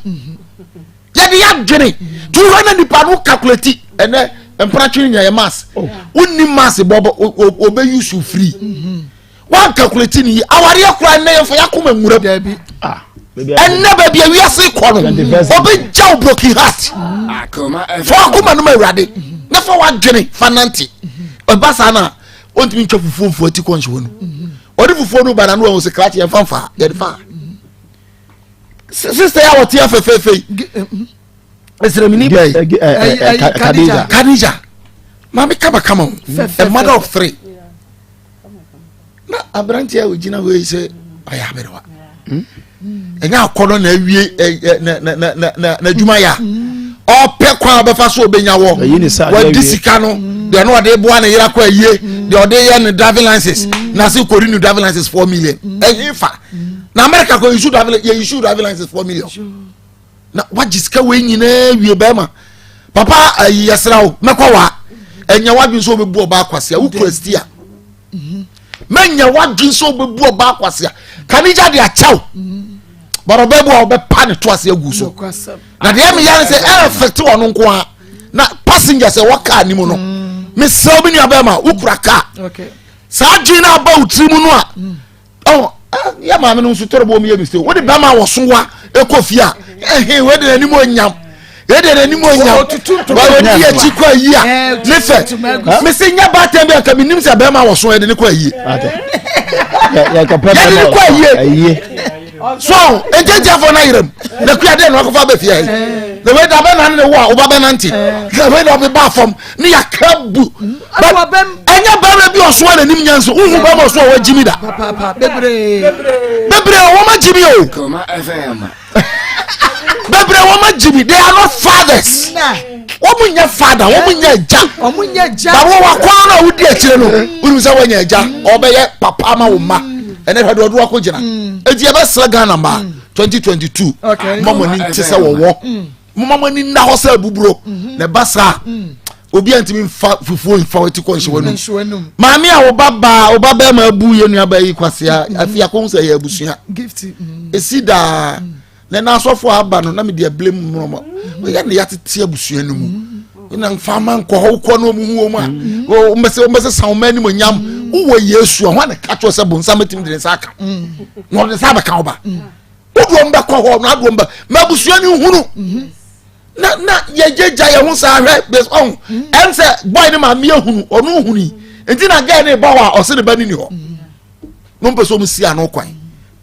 Yɛde yɛ adwene. To hɔ na nipa no calculate ɛnɛ mpratwe nyɛ yɛ mass. Wonni mass bɔ ɔbɛ use free. Wan calculate ni yi awareɛ koraa nnɛ yɛmfa yɛakoma nwura mu ah, ɛnnɛ baabi a wiase kɔ no ɔbɛgya wo broken heart fa wakoma no ma awurade na fa wadwene fa nante ɛba saa no a ɔntumi ntwa fufuo mfuo ati kɔ nhyɛ no ɔde fufuo no ba na no wahu sɛ krakye yɛmfa mfa yɛde fa sista yɛ a wɔte afɛfɛɛfɛ yi ɛsrɛmini bɛyi Kadija Kadija maame kamakama o a mother of three na aberanteɛ a ɔgyina hɔ yi sɛ ɔyɛ aberewa hmm? ɛnyɛ akɔnɔ na awie n'adwuma yɛ a ɔpɛ kwan a ɔbɛfa so ɔbɛnya wɔ wadi sika no deɛ ɔno ɔde boa ne yere akɔ ayie deɛ ɔde yɛ ne driving license na se kɔri ne driving license 4 million ɛhe fa na America kɔ issue driving yɛ issue driving license 4 million na wagye sika wei nyinaa wie bɛrima papa ayi yɛsrɛ wo mɛkɔ waa ɛnyɛ wadwen sɛ wobɛbu ɔbaa kwasea wokura stia mɛnyɛ wadwen sɛ wobɛbu ɔbaa kwasea kanigya de akyɛw but ɔbaa bu a wɔbɛpa ne to ase agu so na deɛ meyɛ ne sɛ ɛrefɛte ɔno nko a na passengers ɛwɔ kaa no mu no mesrɛ wo me nua bɛrima wokura kaa saa adwene no aba wo tiri mu no a ɔwɔ yɛ maame no nso tɔrɔ bɔ mu yɛ mistake wode bɛrima wɔ so wa ɛkɔ fie a ɛhe wei de n'anim onyam wei de n'anim onyam wɔdi akyi kɔ ayi a ne fɛ mese nya baatan bi a nka menim sɛ bɛrima wɔ so yɛde ne kɔ ayie yɛde ne kɔ ayie so nkyɛnkyɛnfoɔ no ayerɛ mu na kua deɛ na wakɔfa bɛ fie ha yi na wei da bɛ na ne wo a woba bɛ nante na wei da ɔbɛba fam ne yɛaka bu ɛnyɛ bɛrima bi ɔso a n'anim nya nso wohu bɛrima ɔso a wagyimi da bebree wɔn agyimi o bebree wɔn agyimi they are not fathers wɔn nyɛ father wɔn nyɛ agya na wɔn akɔnɔ no a wodi akyire no wonim sɛ wɔnyɛ agya ɔbɛyɛ papa ama wo mma ɛnɛ hwɛ de ɔdo akɔ gyina eti yɛbɛsrɛ Ghana mmaa 2022 mma mo ani nte sɛ wɔwɔ moma mo ani nna hɔ sɛ abuburo na ɛba saa obi a ntumi nfa fufuo nfa wɔti kɔ nhyɛ w'anum maame a ɔba baa ɔba bɛrima abu yɛ nua ba yi kwasea mm. afi akɔn sɛ yɛ abusua mm. esi daa na ɛna asɔfo aba no na mi de abile mu mɔmɔ ɔyɛ ne yɛatete abusua no mu. Na nfa ma nkɔ hɔ wokɔ na ɔmu hu wɔn a mm. wɔbɛsɛ wɔbɛsɛ san wɔn anim nyam mm. wowɔ Yesu a wɔn a na ka kyerɛ sɛ bonsam bɛtumi de ne nsa aka mm. na ɔde ne nsa abɛka wo ba wode wɔn bɛkɔ hɔ na ade wɔn bɛ ma abusua no nhunu mm-hmm. na na yɛgyegya yɛn ho saa hwɛ bɛs ɔho ɛn sɛ bɔy ne maame ehunu ɔno nhunu yi nti na gɛɛ ne ba hɔ a ɔse ne ba ne ni hɔ no mpɛ sɛ ɔmo si ano kwan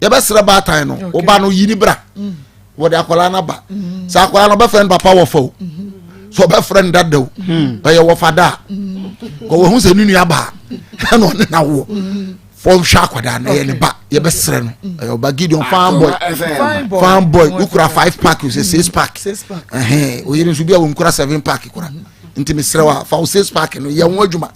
yɛbɛsrɛ baatan no ɔba no yi ne bra. Wɔde akwadaa no aba mm. sɛ akwadaa no ɔbɛfrɛ no papa wɔfa o mm-hmm. sɛ ɔbɛfrɛ no dada o mm. ɛyɛ wɔfa da a mm. kɔ wɔhu sɛ ne nua baa ɛna ɔne na woɔ fɔnhwɛ akwadaa no ɛyɛ ne ba yɛbɛsrɛ no ɛyɛ ɔba Gideon fine boy fine boy wokura five pack o sɛ six pack ɛhɛn oyere nso bi a wɔnkura seven pack kura nti mesrɛ wa fa wo six pack no yɛ ho adwuma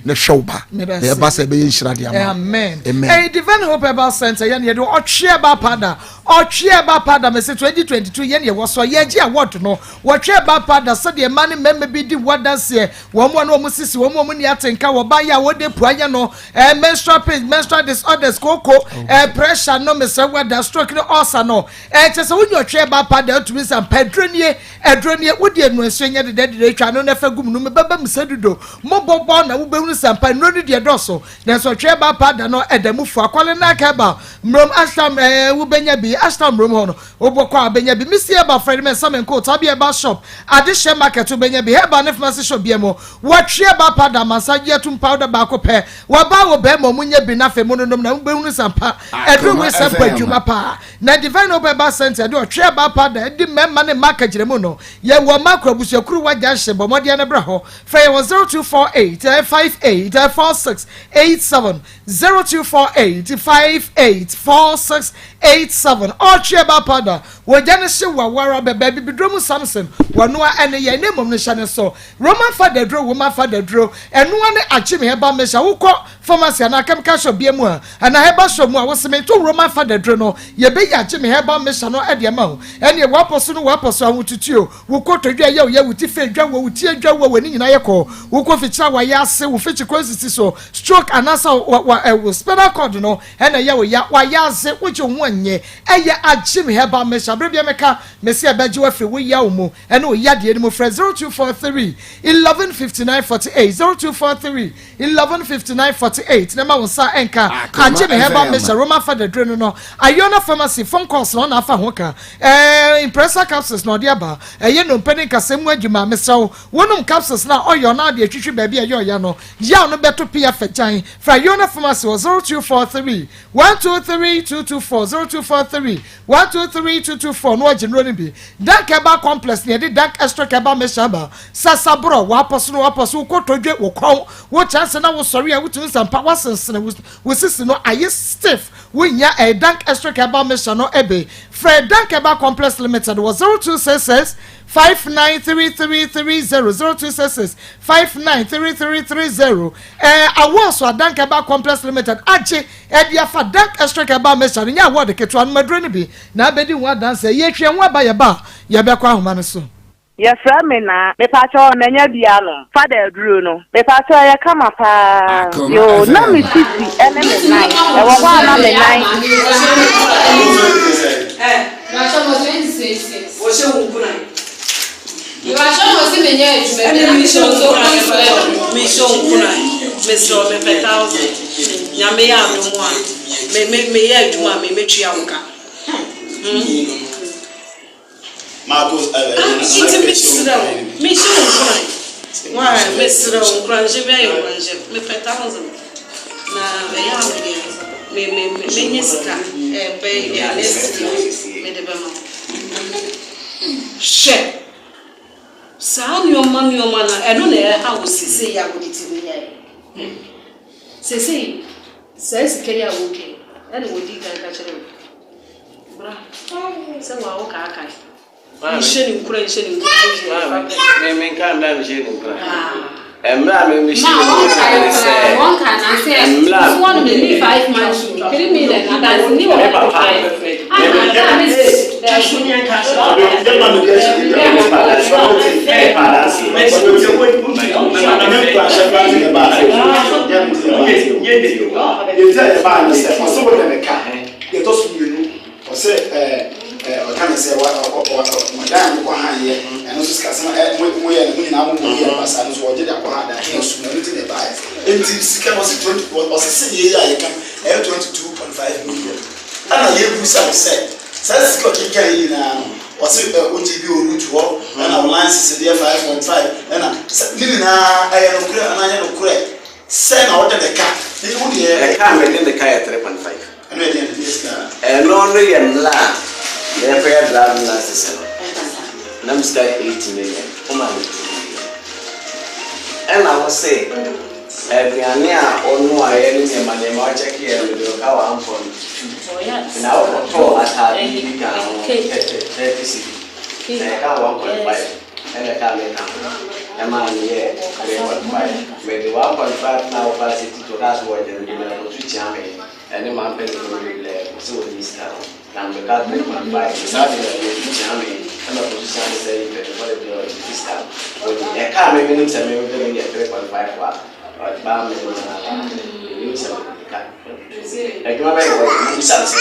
na hwɛ wo ba na ɛba sɛ ɛbɛyɛ nhyira de ama amen amen Divine Hope Herbal Center yɛn yɛde ɔtwe ɛba pada Ɔtwe ɛba pada mese 2022 yɛn yɛwɔ so a yɛgye award no. Wɔtwe ɛba pada sɛdeɛ mmaa ne mmarima bi di ho adanseɛ, wɔn a na wɔn sisi, wɔn a wɔn nni atenka, wɔ ban yɛ a wɔde pua yɛ no, eh, menstrual pains, menstrual disorders, kooko, eh, pressure no, mesrɛ wo ada, stroke ne ulcer no. Eh, kyɛ sɛ wonya ɔtwe ɛba pada atumi nsa mpa aduro nie, aduro nie, wode anu nsuo nyɛ deda deda atwa ano na fa gu mu no mebɛba mu sɛ dudo, mobɔbɔ na wobɛhunu sɛ ampa nnuro no deɛ dɔɔso. Nanso ɔtwe ɛba pada no ɛda mu fua. Kɔle na kɛba. Mmrom Ashram ɛɛ wobɛnya bi Ashram mmrom hɔ no wobɔkɔ a wobɛnya bi Misi Herbal Fred Mensah Menko Tabi Herbal Shop Adehyɛ Market wobɛnya bi Herbal ne Pharmacy Shop bia mu Wɔtwe ɛba pa da amansan gye atum powder baako pɛ Wɔbaa wɔ bɛɛma ɔmo nya bi na afei mo nonom na mobɛhunu sɛ ampa aduro wei sɛ mpa adwuma paa Na Divine Hope Herbal Center de ɔtwe ɛba pa da ɛdi mmarima ne mmaa akagyinamu no Yɛ wɔ Makro Abusuakuruwa Junction bɔ mmɔden na bra hɔ Frɛ yɛn wɔ 0248 58 46 87 0248 58 46 87 Ɔtwe ɛba pada Wogya no hye wawara bɛbɛ Abibiduro mu Samson Wɔnoa ɛne yɛn na mmom no hyɛ ne so Roman fada aduro Woman fada aduro Ɛnoa ne akyem herbal mixture Wokɔ pharmacy anaa chemical shop bia mu a anaa herbal shop mu a wose meto Roman fada aduro no yɛbɛyi akyem herbal mixture no de ama wo Ɛneɛ wapɔ so no wapɔ so ahotutuo Wo kotodwe ɛyɛ wo ya, wo ti fɛ dwa wo, wo ti adwa wo, w'ani nyinaa yɛ kɔɔ, wo kofi kyerɛ w'ayɛ ase, wo fikyi kɔ nsisi so, stroke anaasɛ wa wa ɛ wo spinal cord no ɛna ɛyɛ wo ya, w'ayɛ ase, wogye wo ho ɛnyɛ, ɛyɛ Agyim herbal mixture, bere bia meka mese ɛbɛgye wo afiri wo yaw mu ɛne wo yadeɛ no mu, frɛ 0243 11 59 48, 0243 11 59 48 na ma wo nsa nka Agyim herbal mixture, Roman fada duro no no, Ayona pharmacy phone calls na ɔna afa ho ka. Ɛɛ Impressa capsules na ɔde aba. Ɛyɛ nnompe ne nkasɛɛ mu adwuma. Mesrɛ wo, wonom capsules no a, ɔyɔ na ade atwitwi baabi a ɛyɛ ɔya no. Yaw no bɛto pea fa gyan. Frɛ Yona Pharmacy wɔ 0243 123 224, 0243 123 224 na wɔagye nnuro no bi. Dank Herbal Complex na yɛde Dank Extract Herbal Mixture aba. Sasaborɔ, w'apɔ so na w'apɔ so, wo kotodwe, wo kɔn, wo kyɛnse na wosɔre a wotumi nsa mpa, woasensene wo sisi no ayɛ stiff. Wohia ɛyɛ Dank Extract Herbal Mixture no bi? Frɛ Dank Herbal Complex Limited wɔ 0266 593330, 0266 593330. Ɛɛ awards a Dank Herbal Complex Limited agye de afa Dank Extract Herbal Mixture no nyɛ award ketewa no, maduro no bi na abɛdi ho adanse. Yɛtwe yɛn ho aba, yɛba a, yɛbɛkɔ ahoma no so. Yɛfrɛ me Naa. Mepakyɛw manya bi anom. Fada aduro no. Mepakyɛw ɛyɛ kama paa. Yoo na me sisi ɛne me nan ɛwɔ hɔ a na me nan. Nti mesrɛ wo, mehyɛ wo nkuran. Why? Mesrɛ wo, nkuranhyɛ bi ayɛ nkuranhyɛ. Mepɛ thousand. Na ɛyɛ a medeɛ, me me me menya sika ɛbɛ yɛ next year mede bɛma wo. Hwɛ, saa nneɛma nneɛma no, ɛno na ɛha wo seesei a wode ti no yɛe. Seesei, saa sika yi a wotwa yi, ɛna wɔdii kan ka kyerɛɛ wo. Bra sɛ wa wo kaakae. Nhyɛ ne nkura nhyɛ ne nkura. Me me nka mmerɛ a mehyɛ ne nkura. Mmerɛ a me mehyɛ ne nkura ne sɛ mmerɛ a me papa Deɛ ɛtɔ so mmienu, ɔsɛ ɛɛ ɛɛ ɔka ne sɛ wa ɔ ɔ ɔ mo dan a mokɔ han yɛ, ɛno nso sikasɛm ɛ mo mo yɛ no mo nyinaa. nyinaa mo mu yɛ basa no so wɔgye de akɔ ha da ɛna sum ɛno ti na ɛbaeɛ. Enti sika no ɔse 20 ɔse sɛ yei a yɛka ɛyɛ 22.5 million. Ɛna yɛbusa no sɛ saa sika ɔkenkan yi nyinaa no ɔse ɛ wogye bi wɔ root hɔ ɛna wo license deɛ 5.5 ɛna sɛ ne nyinaa ɛyɛ nokorɛ anaa ɛnyɛ nokorɛ sɛ na wode ne ka ne wo deɛ. Ɛka a mede ne ka yɛ 3.5. Ɛno yɛ deɛn deɛ sika. Ɛno no yɛ mmla a yɛrekɔyɛ driving license no na me sika yɛ 8 million womaa me 2 million ɛna wo se aduane a wonoaeɛ ne nneɛma nneɛma wo check yɛ no mede wo ka 1.2 na wokɔtɔɔ ataadeɛ bi kaa ho 30 cedi na ɛka 1.5 ɛna ɛka me ka ho ɛmaa no yɛɛ 3.5 mede 1.5 na wofaa sɛ tito kaa so wɔgye no de mɛkɔto kyia me Ɛne m'ampanyinfoɔ no bebree a wɔsɛ wɔnyi sika no na meka 3.5 me saa de na wɔtu kyea me ɛna kɔsu sia me sɛ yi mpanyinfoɔ de deɛ ɔgye sika no wɔnyi ɛka a me menim sɛ me mede me yɛ 3.5 a ɔba me no na aba menim sɛ mede ka adwuma bɛyɛ wɔ yɛ mebisa no sɛ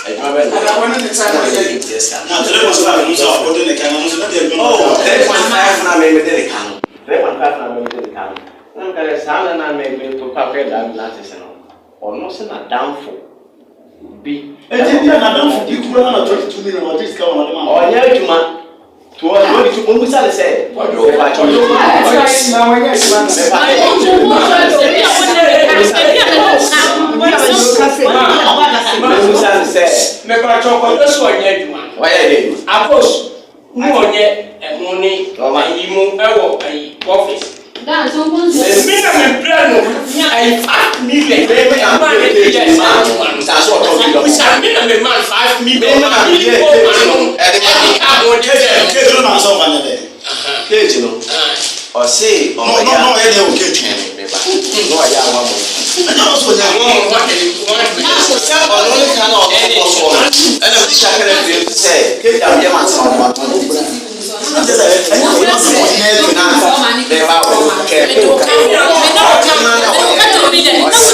adwuma bɛyɛ na ɔyɛ ɛna ɔyɛ de ntia sika no. Na 3.5 no sɛ ɔde ne ka no nso na deɛ adwuma Oh 3.5 na me mede ne ka no 3.5 na me mede ne ka no na meka sɛ saa na na me me kɔ akɔyɛ driving license no. Ɔno se n'adamfo bi. Enti ebia n'adamfo bi kura na 22 million ɔgye sika wɔ n'ade ma no. Ɔnyɛ adwuma. To ɔde ɔde to ɔmmisa no sɛ mepakyɛw Memmisa no sɛ. Mepakyɛw kwadwo se ɔnyɛ adwuma. Ɔyɛ dɛn adwuma? Akos. Mu ɔnyɛ ɛho ne ayi mu ɛwɔ ayi office. Me na me brɛ no ayi 5 million ɛma ne de yɛ saa adwuma no. Bisa me na me ma no 5 million ma me de kɔ ma no ɛde ka ho de kyɛ no. Cage no na sɛ ɔfa nyɛ dɛ. Cage no ɔse ɔyɛ a ɔyɛ dɛ wɔ cage no. Me ba na ɔyɛ a wamɔ. Ɛnyɛ ɔsɛ ɔnyɛ a. Sɛ ɔno ne ka na ɔno kɔ soɔ no ɛna me teacher ka na fie sɛ cage a meyɛ ma sɛ ɔno watɔn ne ti. Na me ba wɔ kɛ na ɔtwe mmiɛnsa na ɔtwe mmiɛnsa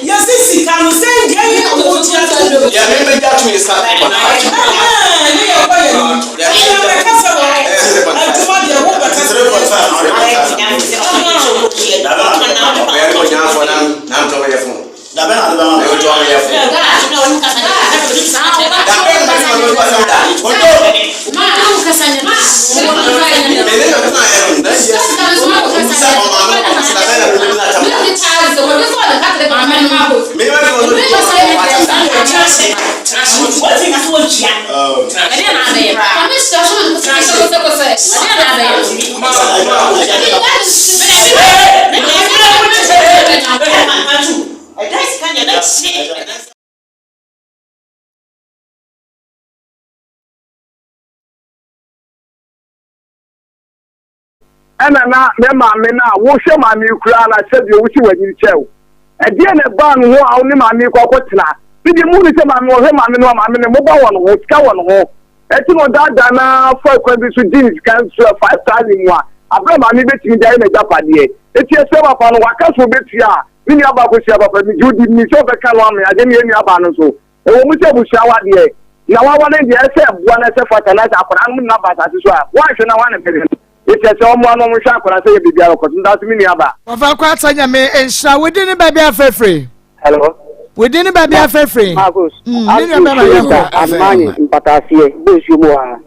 Yɛsi sika no sɛ deɛ yi na wɔtua to. Yɛ me bɛgya to yɛ sa. Ne yɛ kɔ yɛ ni. Ɛyɛ bɛka sɛ wɔ adwuma deɛ wo bɛka sɛ wɔ. Ɛna na me maame no a wohwɛ maame yi koraa na sɛdeɛ wosi w'anyini kyɛ wo. Ɛdeɛn na ɛbaa ne ho a wo ne maame yi kɔ akɔtena? Me deɛ muhunu sɛ maame ɔhwɛ maame no a maame no mmoba wɔ ne ho, sika wɔ ne ho. Ɛnti na ɔdaadaa no ara fa kwan bi so gye ne sika nso a 5000 mu a aberɛ a maame yi bɛtumi de ayɛ n'agyapadeɛ. Ɛnti ɛsrɛ papa no waka sɛ ɔbɛtua a me nua baa kɔhyia papa megye wo di menim sɛ ɔbɛka no ama yɛagye ne yɛn nua baa no nso. Ɛwɔ mu sɛ abusua awadeɛ na waware deɛ ɛsɛ ɛboa na ɛsɛ fata na sɛ akwadaa no na ba asase so a woanhwɛ na woane bɛhwɛ no ɛti ɛsɛ ɔmmoa no ɔmhwɛ akwadaa sɛ yɛ biribiara ɔkɔ so meda so me nua baa. Wɔfa kɔ ata nyame nhyira wo din ne baabi afrɛfrɛ. Hello. Wo din ne baabi afrɛfrɛ. Marcos. Mm, ne nua bɛma yɛ kɔ. Amani mpataaseɛ bɔ nsuo mu ha.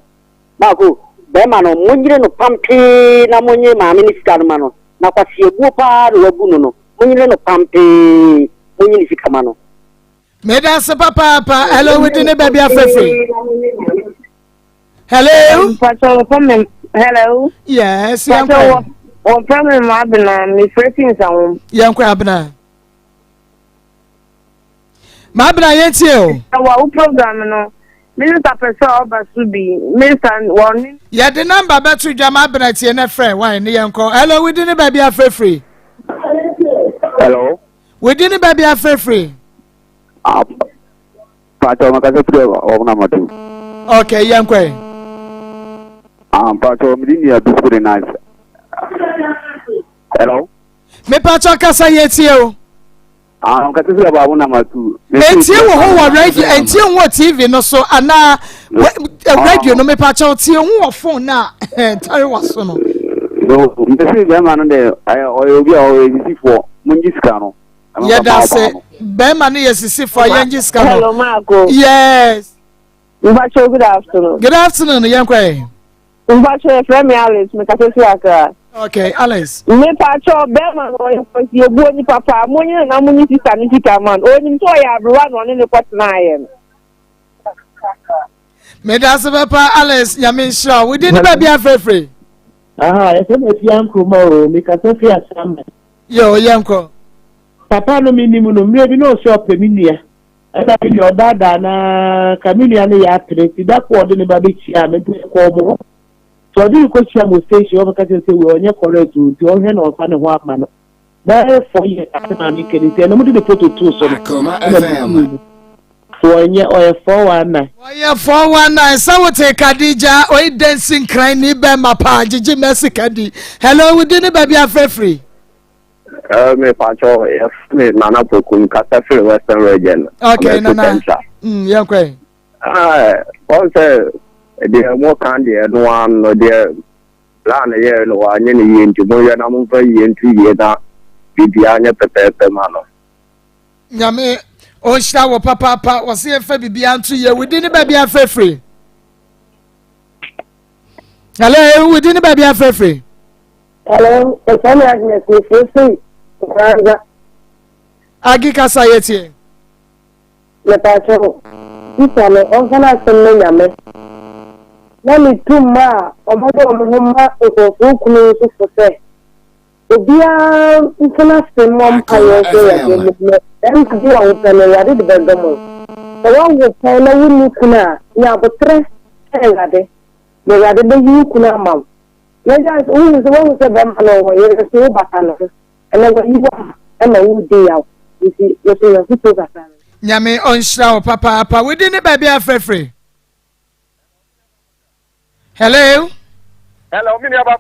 Marco, bɛrima no monyere no pampee na monye maame ne sika no ma no. Na kwasiabuo paa na wabu no no. Monyere no pampee monye ne sika ma no. Meda ase papaapa. Hello, wo din ne baabi afrɛfrɛ. Hello. Mpatsɔ wɔfrɛ me hello. Yes, yɛn kɔ. Wɔfrɛ me ma Abena, mefrɛ fi Nsawom. Yɛn kɔ Abena. Ma Abena yɛn tie o. Ɛwɔ wo program no. Minister pɛ sɛ ɔba so bi. Minister wɔne. Yɛde number bɛto dwa ma abena tie ne frɛ why ne yɛnkɔ. Hello, wodi ne baabi afrɛfiri. Hello. Wodi ne baabi afrɛfiri. Ah, Pacho makasa firi wɔn na madu. Okay, yɛnkɔ yi. Ah, Pacho mi di nua bi firi nice. Hello. Me Pacho kasa yɛ tie o. Ah, nkasa firi wɔn na madu. Etie wɔ hɔ wɔ radio, etie ho wɔ TV no so anaa eh, radio no me Pacho tie ho wɔ phone na ntare wɔ so no. No, mbese bɛrima no de ɔyɛ obi a ɔyɛ sisifoɔ, mo ngye sika no. Yɛda ase bɛrima no yɛ sisifo a yɛngye sika no. Hello, Marco. Yes. Mpacho, good afternoon. Good afternoon, yɛn kɔ yɛ. Mpacho, yɛfrɛ me Alice, mekasa fi Accra. Okay, Alice. Mepacho, bɛrima no ɔyɛ kɔsi ebuo nipa paa, mo nyina na mo nyi sista ne sika ma no, onim sɛ ɔyɛ aberewa na ɔne ne kɔtena ayɛ no. Meda ase papa Alice, nyame nhyira wo. Wodi ne baabi afrɛfrɛ. Aha, yɛfrɛ me Afia Nkrumah o, mekasa fi Asaman. Yo, yɛnkɔ. Papa no menim no, mmerɛ bi na ɔsɛ ɔpɛ me nua, ɛna me nua ɔdaadaa no ara ka me nua no yɛ apene nti da ko ɔde ne ba bɛkyiaa me nti yɛkɔɔ mo hɔ nti ɔde no kɔhyia mo station hɔ bɛka kyerɛ sɛ wei ɔnyɛ correct o nti ɔnhwɛ na ɔmfa ne ho ama no bɛyɛ 4 years ase maame kani nti ɛna mode ne photo too so no ɛna mesii mu Wɔnyɛ ɔyɛ 419. Wɔyɛ 419 sɛ wote Kadija oyi dɛnsi nkran ni bɛma paa gyegye mɛsi kadi hello wodi ne baabi afrɛfiri. Uh, me pacho, yes, me Nana Poku, kasa firi Western Region. Okay, Nana. Yɛn kɔ yi. Ah, wɔn sɛ deɛ mo kan deɛ no ano deɛ plan yɛ no wanyɛ ne yie nti mo yɛ na mo nfa yie nto yie na biribiara nyɛ pɛpɛɛpɛ ma no. Nyame ɔnhyira wɔ papaapa wɔse yɛmfa biribiara nto yɛ wodi ne baabi afrɛfiri hello wodi ne baabi afrɛfiri hello ɛsɛ ne Agnes mefirifiri Nkoranza Agi kasa yɛtie mepaakyɛw sista no ɔmfa no asɛm no nyame na metu mma a ɔmode ɔmo ho ma nkurɔfoɔ kunu nso fo sɛ Obiara ntena ase mmɔ mpaeɛ nhwɛ Awurade anim na barima bi a wopɛ no, Awurade de bɛdom wo. Sɛ woawo pɛn na wonni kunu a, nya aboterɛ twɛn Awurade, na Awurade bɛyi wo kunu ama wo. Na ɛsiane sɛ wohu sɛ woahu sɛ barima no ɔwɔ yere nso wobata ne ho, ɛnnɛ wayi wo ama ma woredi yaw nti, wo nso nya afotuo kakra no. Nyame ɔnhyira wo papaapa. Wo din ne baabi a frɛfrɛ? Hello. Hello, me nua ba.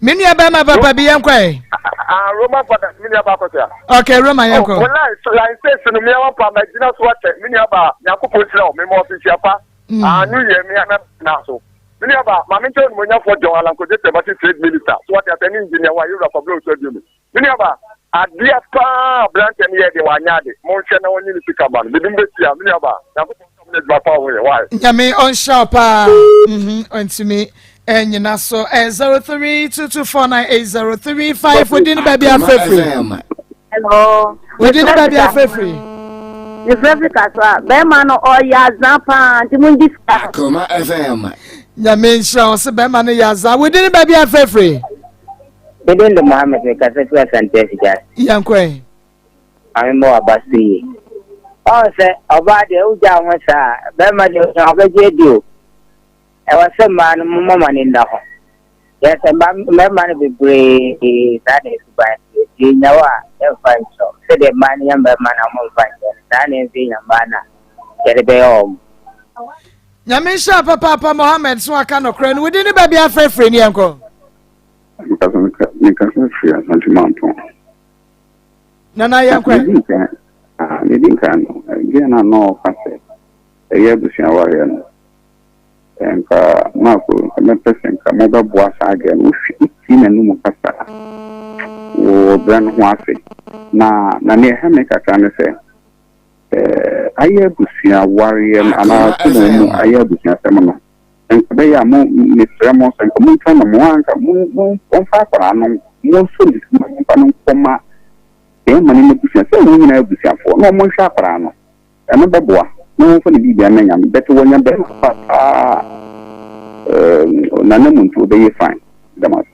Me nua bɛrima papa bi yɛn kɔ ɛ. Ah, Roman father, me nua ba kɔsɛ. Okay, Roman yɛn kɔ. Oh, line line six no me awa pa ma gyina so akyɛ me nua ba Nyankopɔn nhyira wo me ma ɔfinhyia pa. Ah, new year me ana na so. Me nua ba, ma me nkyɛn onimonyafo John Alan Kwadwo Kyerematen trade minister. So wate asɛ ne engineer wa yɛwura Pablo Osu Aduomi. Me nua ba, adeɛ paa aberanteɛ no yɛɛ deɛ wanyɛ ade. Monhwɛ na ɔnye ne sika ma no. Biribi mbɛsi a, me nua ba, Nyankopɔn nka mo no adwuma paa ho yɛ. Why? Nyame ɔnhyira wo paa. Mhm, ɔntumi ɛnyina so. Ɛ 0322498035 wodi ne baabi afrɛfiri. Hello. Wodi ne baabi afrɛfiri. Mefrɛ fi kaso a bɛrima no ɔyɛ azaa paa nti mo ngye sika. Akoma FM. Nyame nhyira wo se bɛrima no yɛ azaa. Wodi ne baabi afrɛfiri. Me din de Mohammed, mekasa firi Asante Afigya. Yɛnkɔ ɛ. Maame mmɔ w'aba so yie. Ɔn sɛ ɔbaa deɛ wogyaa wo ho saa a, bɛrima deɛ ɔnya ɔbɛgye adi o. Ɛwɔ sɛ mmaa no momma mo ani nna hɔ. Yɛ sɛ mmarima no bebree saa na ɛsuban teɛ. Nti yɛnya wo a, yɛmfa nkyɛ wo. Sɛdeɛ mmaa no nya mmarima no a wɔmfa nkyɛ no, saa na yɛn nso yɛnya mmaa no a yɛde bɛyɛ wɔn. Nyame nhyira papaapa Mohammed so aka nɔkorɛ no. Wodi ne baabi afrɛfrɛ ni yɛnkɔ. Mekasa firi Asante Mampong. Nana yɛn kɔ. Medi nkan no, deɛ na na ɔka sɛ ɛyɛ abusua awareɛ no, nka Marko nka mɛpɛ sɛ nka mobɛboa saa deɛ no. Wohwɛ wotie n'anum kasa a, wɔbrɛ no ho ase. Na na nea ɛha me kakra ne sɛ, ayɛ abusua awareɛ no anaa sɛ mu ayɛ abusuasɛm no, Nka ɛbɛyɛ a mo, mesrɛ mo sɛ nka montwa no, mo ara nka mo, mo, momfa akwadaa no, monsɔ ne ti na momfa no nkɔma bɛrima ne n'abusua, sɛ wɔn nyinaa abusuafoɔ, na wɔnhwɛ akwadaa no. Ɛno bɛboa, na wɔmfa ne biribiara mma Nyame. But wɔnya bɛrima pa paa a, ɛɛm, Nana mu nti ɔbɛyɛ fine. Meda mo ase.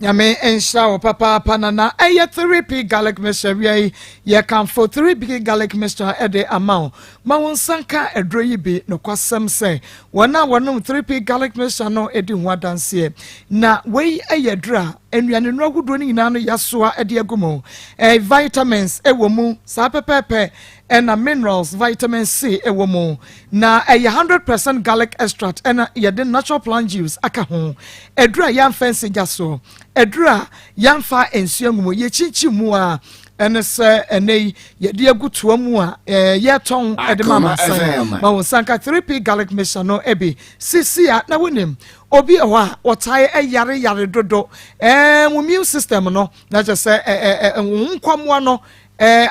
Nyame nhyira wo papaapa Nana. Ɛyɛ 3P garlic mixture wia yi yɛkamfo 3P garlic mixture de ama wo. Ma wo nsa nka aduro yi bi. Nokwasɛm sɛ wɔn a wɔnom 3P garlic mixture no di ho adanseɛ. Na wei yɛ aduro a nnuane nnuro ahodoɔ no nyinaa no yɛasoa de agu mu. Vitamins wɔ mu saa pɛpɛɛpɛ ɛna minerals vitamin C wɔ mu. Na ɛyɛ 100% garlic extract ɛna yɛde natural plant juice aka ho. Aduro a yɛamfa nsi gya so, aduro a yɛamfa nsuo ngu mu, yɛkyinkyim mu a ɛne sɛ ɛnɛ yi yɛde agu toa mu a yɛtɔn ɛde ma amansan. Ma wɔn nsa nka 3P garlic mixture no bi sisi a na wonim obi wɔ hɔ a wɔtae ɛyare yare dodo wɔn immune system no na kyerɛ sɛ ɛɛ ɛɛ wɔn nkwamoa no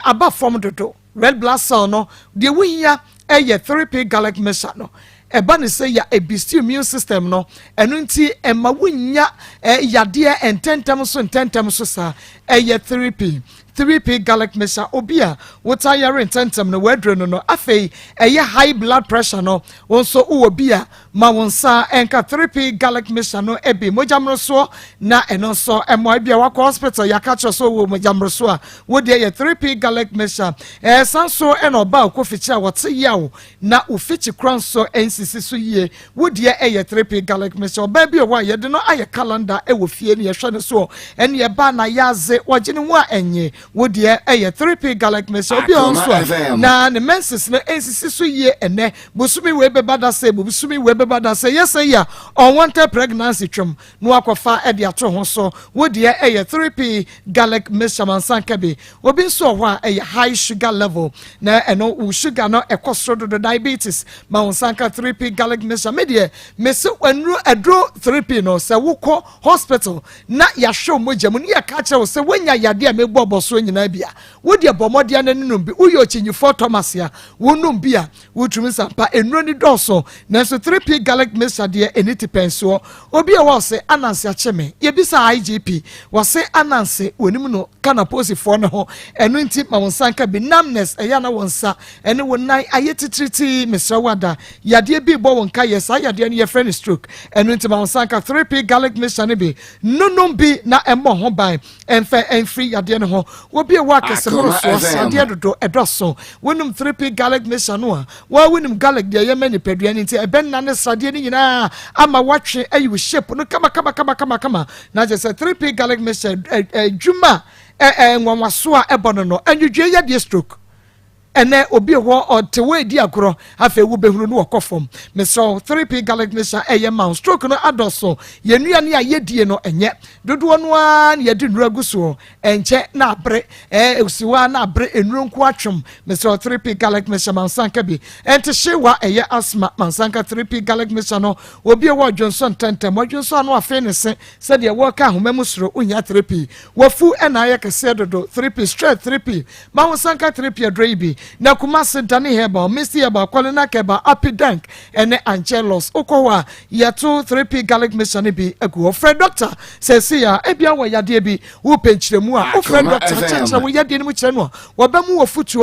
aba fam dodo, red blood cell no deɛ wohia ɛyɛ 3P garlic mixture no. Ɛba ne sɛ ya ebisi immune system no, ɛno nti ɛma wonya yadeɛ ntɛntɛm so ntɛntɛm so saa. Ɛyɛ 3P garlic mixture. Obi a wota yare ntɛntɛm no wɔaduro no. Afei ɛyɛ high blood pressure no, wɔn nso wowɔ bi a ma wɔn nsa ɛnka 3P garlic mixture no ebi. Mogya mmorosoɔ na ɛno nso ɛmoa bi a wakɔ hospital yɛaka kyerɛ so wɔ mogya mmorosoɔ a wodeɛ yɛ 3P garlic mixture. Ɛsan so ɛna ɔba a ɔkɔ fikyiri a wɔte yaw na ofikyi kora nso ɛnsisi so yie, wodeɛ ɛyɛ 3P garlic mixture. Ɔbaa bi wɔ hɔ a yɛde no ayɛ calendar ɛwɔ fie no yɛhwɛ no soɔ ɛne ɛba na yɛadze wɔgye ne ho a ɛnye, wodeɛ ɛyɛ 3P garlic mixture. Obi a nso a na ne menses no ɛnsisi so yie, ɛnɛ bosomi wei bɛba da sɛ bosomi wei bɛba da sɛ yɛsɛ yi a unwanted pregnancy twam na wakɔfa ɛde ato ho so, wodeɛ ɛyɛ 3P garlic mixture mansanka bi. Obi nso wɔ hɔ a ɛyɛ high sugar level na ɛno wo sugar no ɛkɔ soro dodo, diabetes, ma wo nsanka 3P garlic mixture. Me deɛ mesi nnuro aduro 3P no sɛ wokɔ hospital na yɛahwɛ wo mogya mu ne yɛka kyerɛ wo sɛ woanya yadeɛ a mebɔ ɔbɔsoɔ nyinaa bi a, wodeɛ bɔ mmɔdeɛ no nom bi. Woyɛ ɔkyinyifoɔ Thomas a wonom bi a wotumi sampa nnuro ni dɔɔso, nanso 3P garlic mixture deɛ ɛni ti pɛnsoɔ. Obi a wɔsɛ Ananse akye me, yɛbisa IGP wɔsɛ Ananse wɔnim no kana posifoɔ no ho, ɛno nti ma wɔn nsa nka bi. Numbness ɛyɛ na wɔn nsa ɛne wɔn nan ayɛ titiriti, mesrɛ wada yadeɛ bi bɔ wɔn ka yɛ saa yadeɛ no yɛfrɛ no stroke, ɛno nti ma wɔn nsa nka 3P garlic mixture no bi, nonom bi na ɛmmɔ ho ban ɛmfɛ ɛmfiri yadeɛ no ho. Obi a wɔ akɛse mmorosoɔ sadeɛ dodo ɛdɔso, wɔnum 3P garlic mixture no a wɔn wɔnum garlic deɛ ɛyɛ mɛ nipadua no nti ɛbɛnna ne sradeɛ no nyinaa ama watwe ayi wo shape no kama kama kama kama kama. Na kyerɛ sɛ 3P garlic mixture ɛdwuma ɛ nwanwaso a ɛbɔ no ɛnwudwe yɛ deɛ stroke ɛnɛ obi hɔ ɔte wɔ edi agorɔ afei wo bɛhunu no wɔkɔ fam. Mesrɛ 3P garlic mixture ɛyɛ ma stroke no adɔso. Yɛn nnuane a yɛdie no ɛnyɛ dodoɔ no ara na yɛde nnuro agu soɔ, ɛnkyɛ na abere esiwa na abere nnuro nko atwom. Mesrɛ 3P garlic mixture mansanka bi. Ɛnte hyewa ɛyɛ asthma, mansanka 3P garlic mixture no. Obi a wɔ dwonso ntɛntɛm, wɔdwonso ano afei ne se sɛdeɛ wɔka ahoma mu soro, wonya 3P. Wafu ɛna ayɛ kɛseɛ dodo, 3P straight 3P mahosanka 3P aduro yi bi. Na Kumase Dani Herbal, Misty Herbal, Kwalina Herbal, Apidank ɛne Angelos, wokɔ hɔ a yɛto 3P garlic mixture no bi agu hɔ. Frɛ doctor sɛ ɛsi a ebia wɔ yadeɛ bi wopɛ nkyerɛmu a wofrɛ doctor kyerɛkyerɛ wo yadeɛ no mu kyerɛ no a wɔbɛmu wɔ fotuo.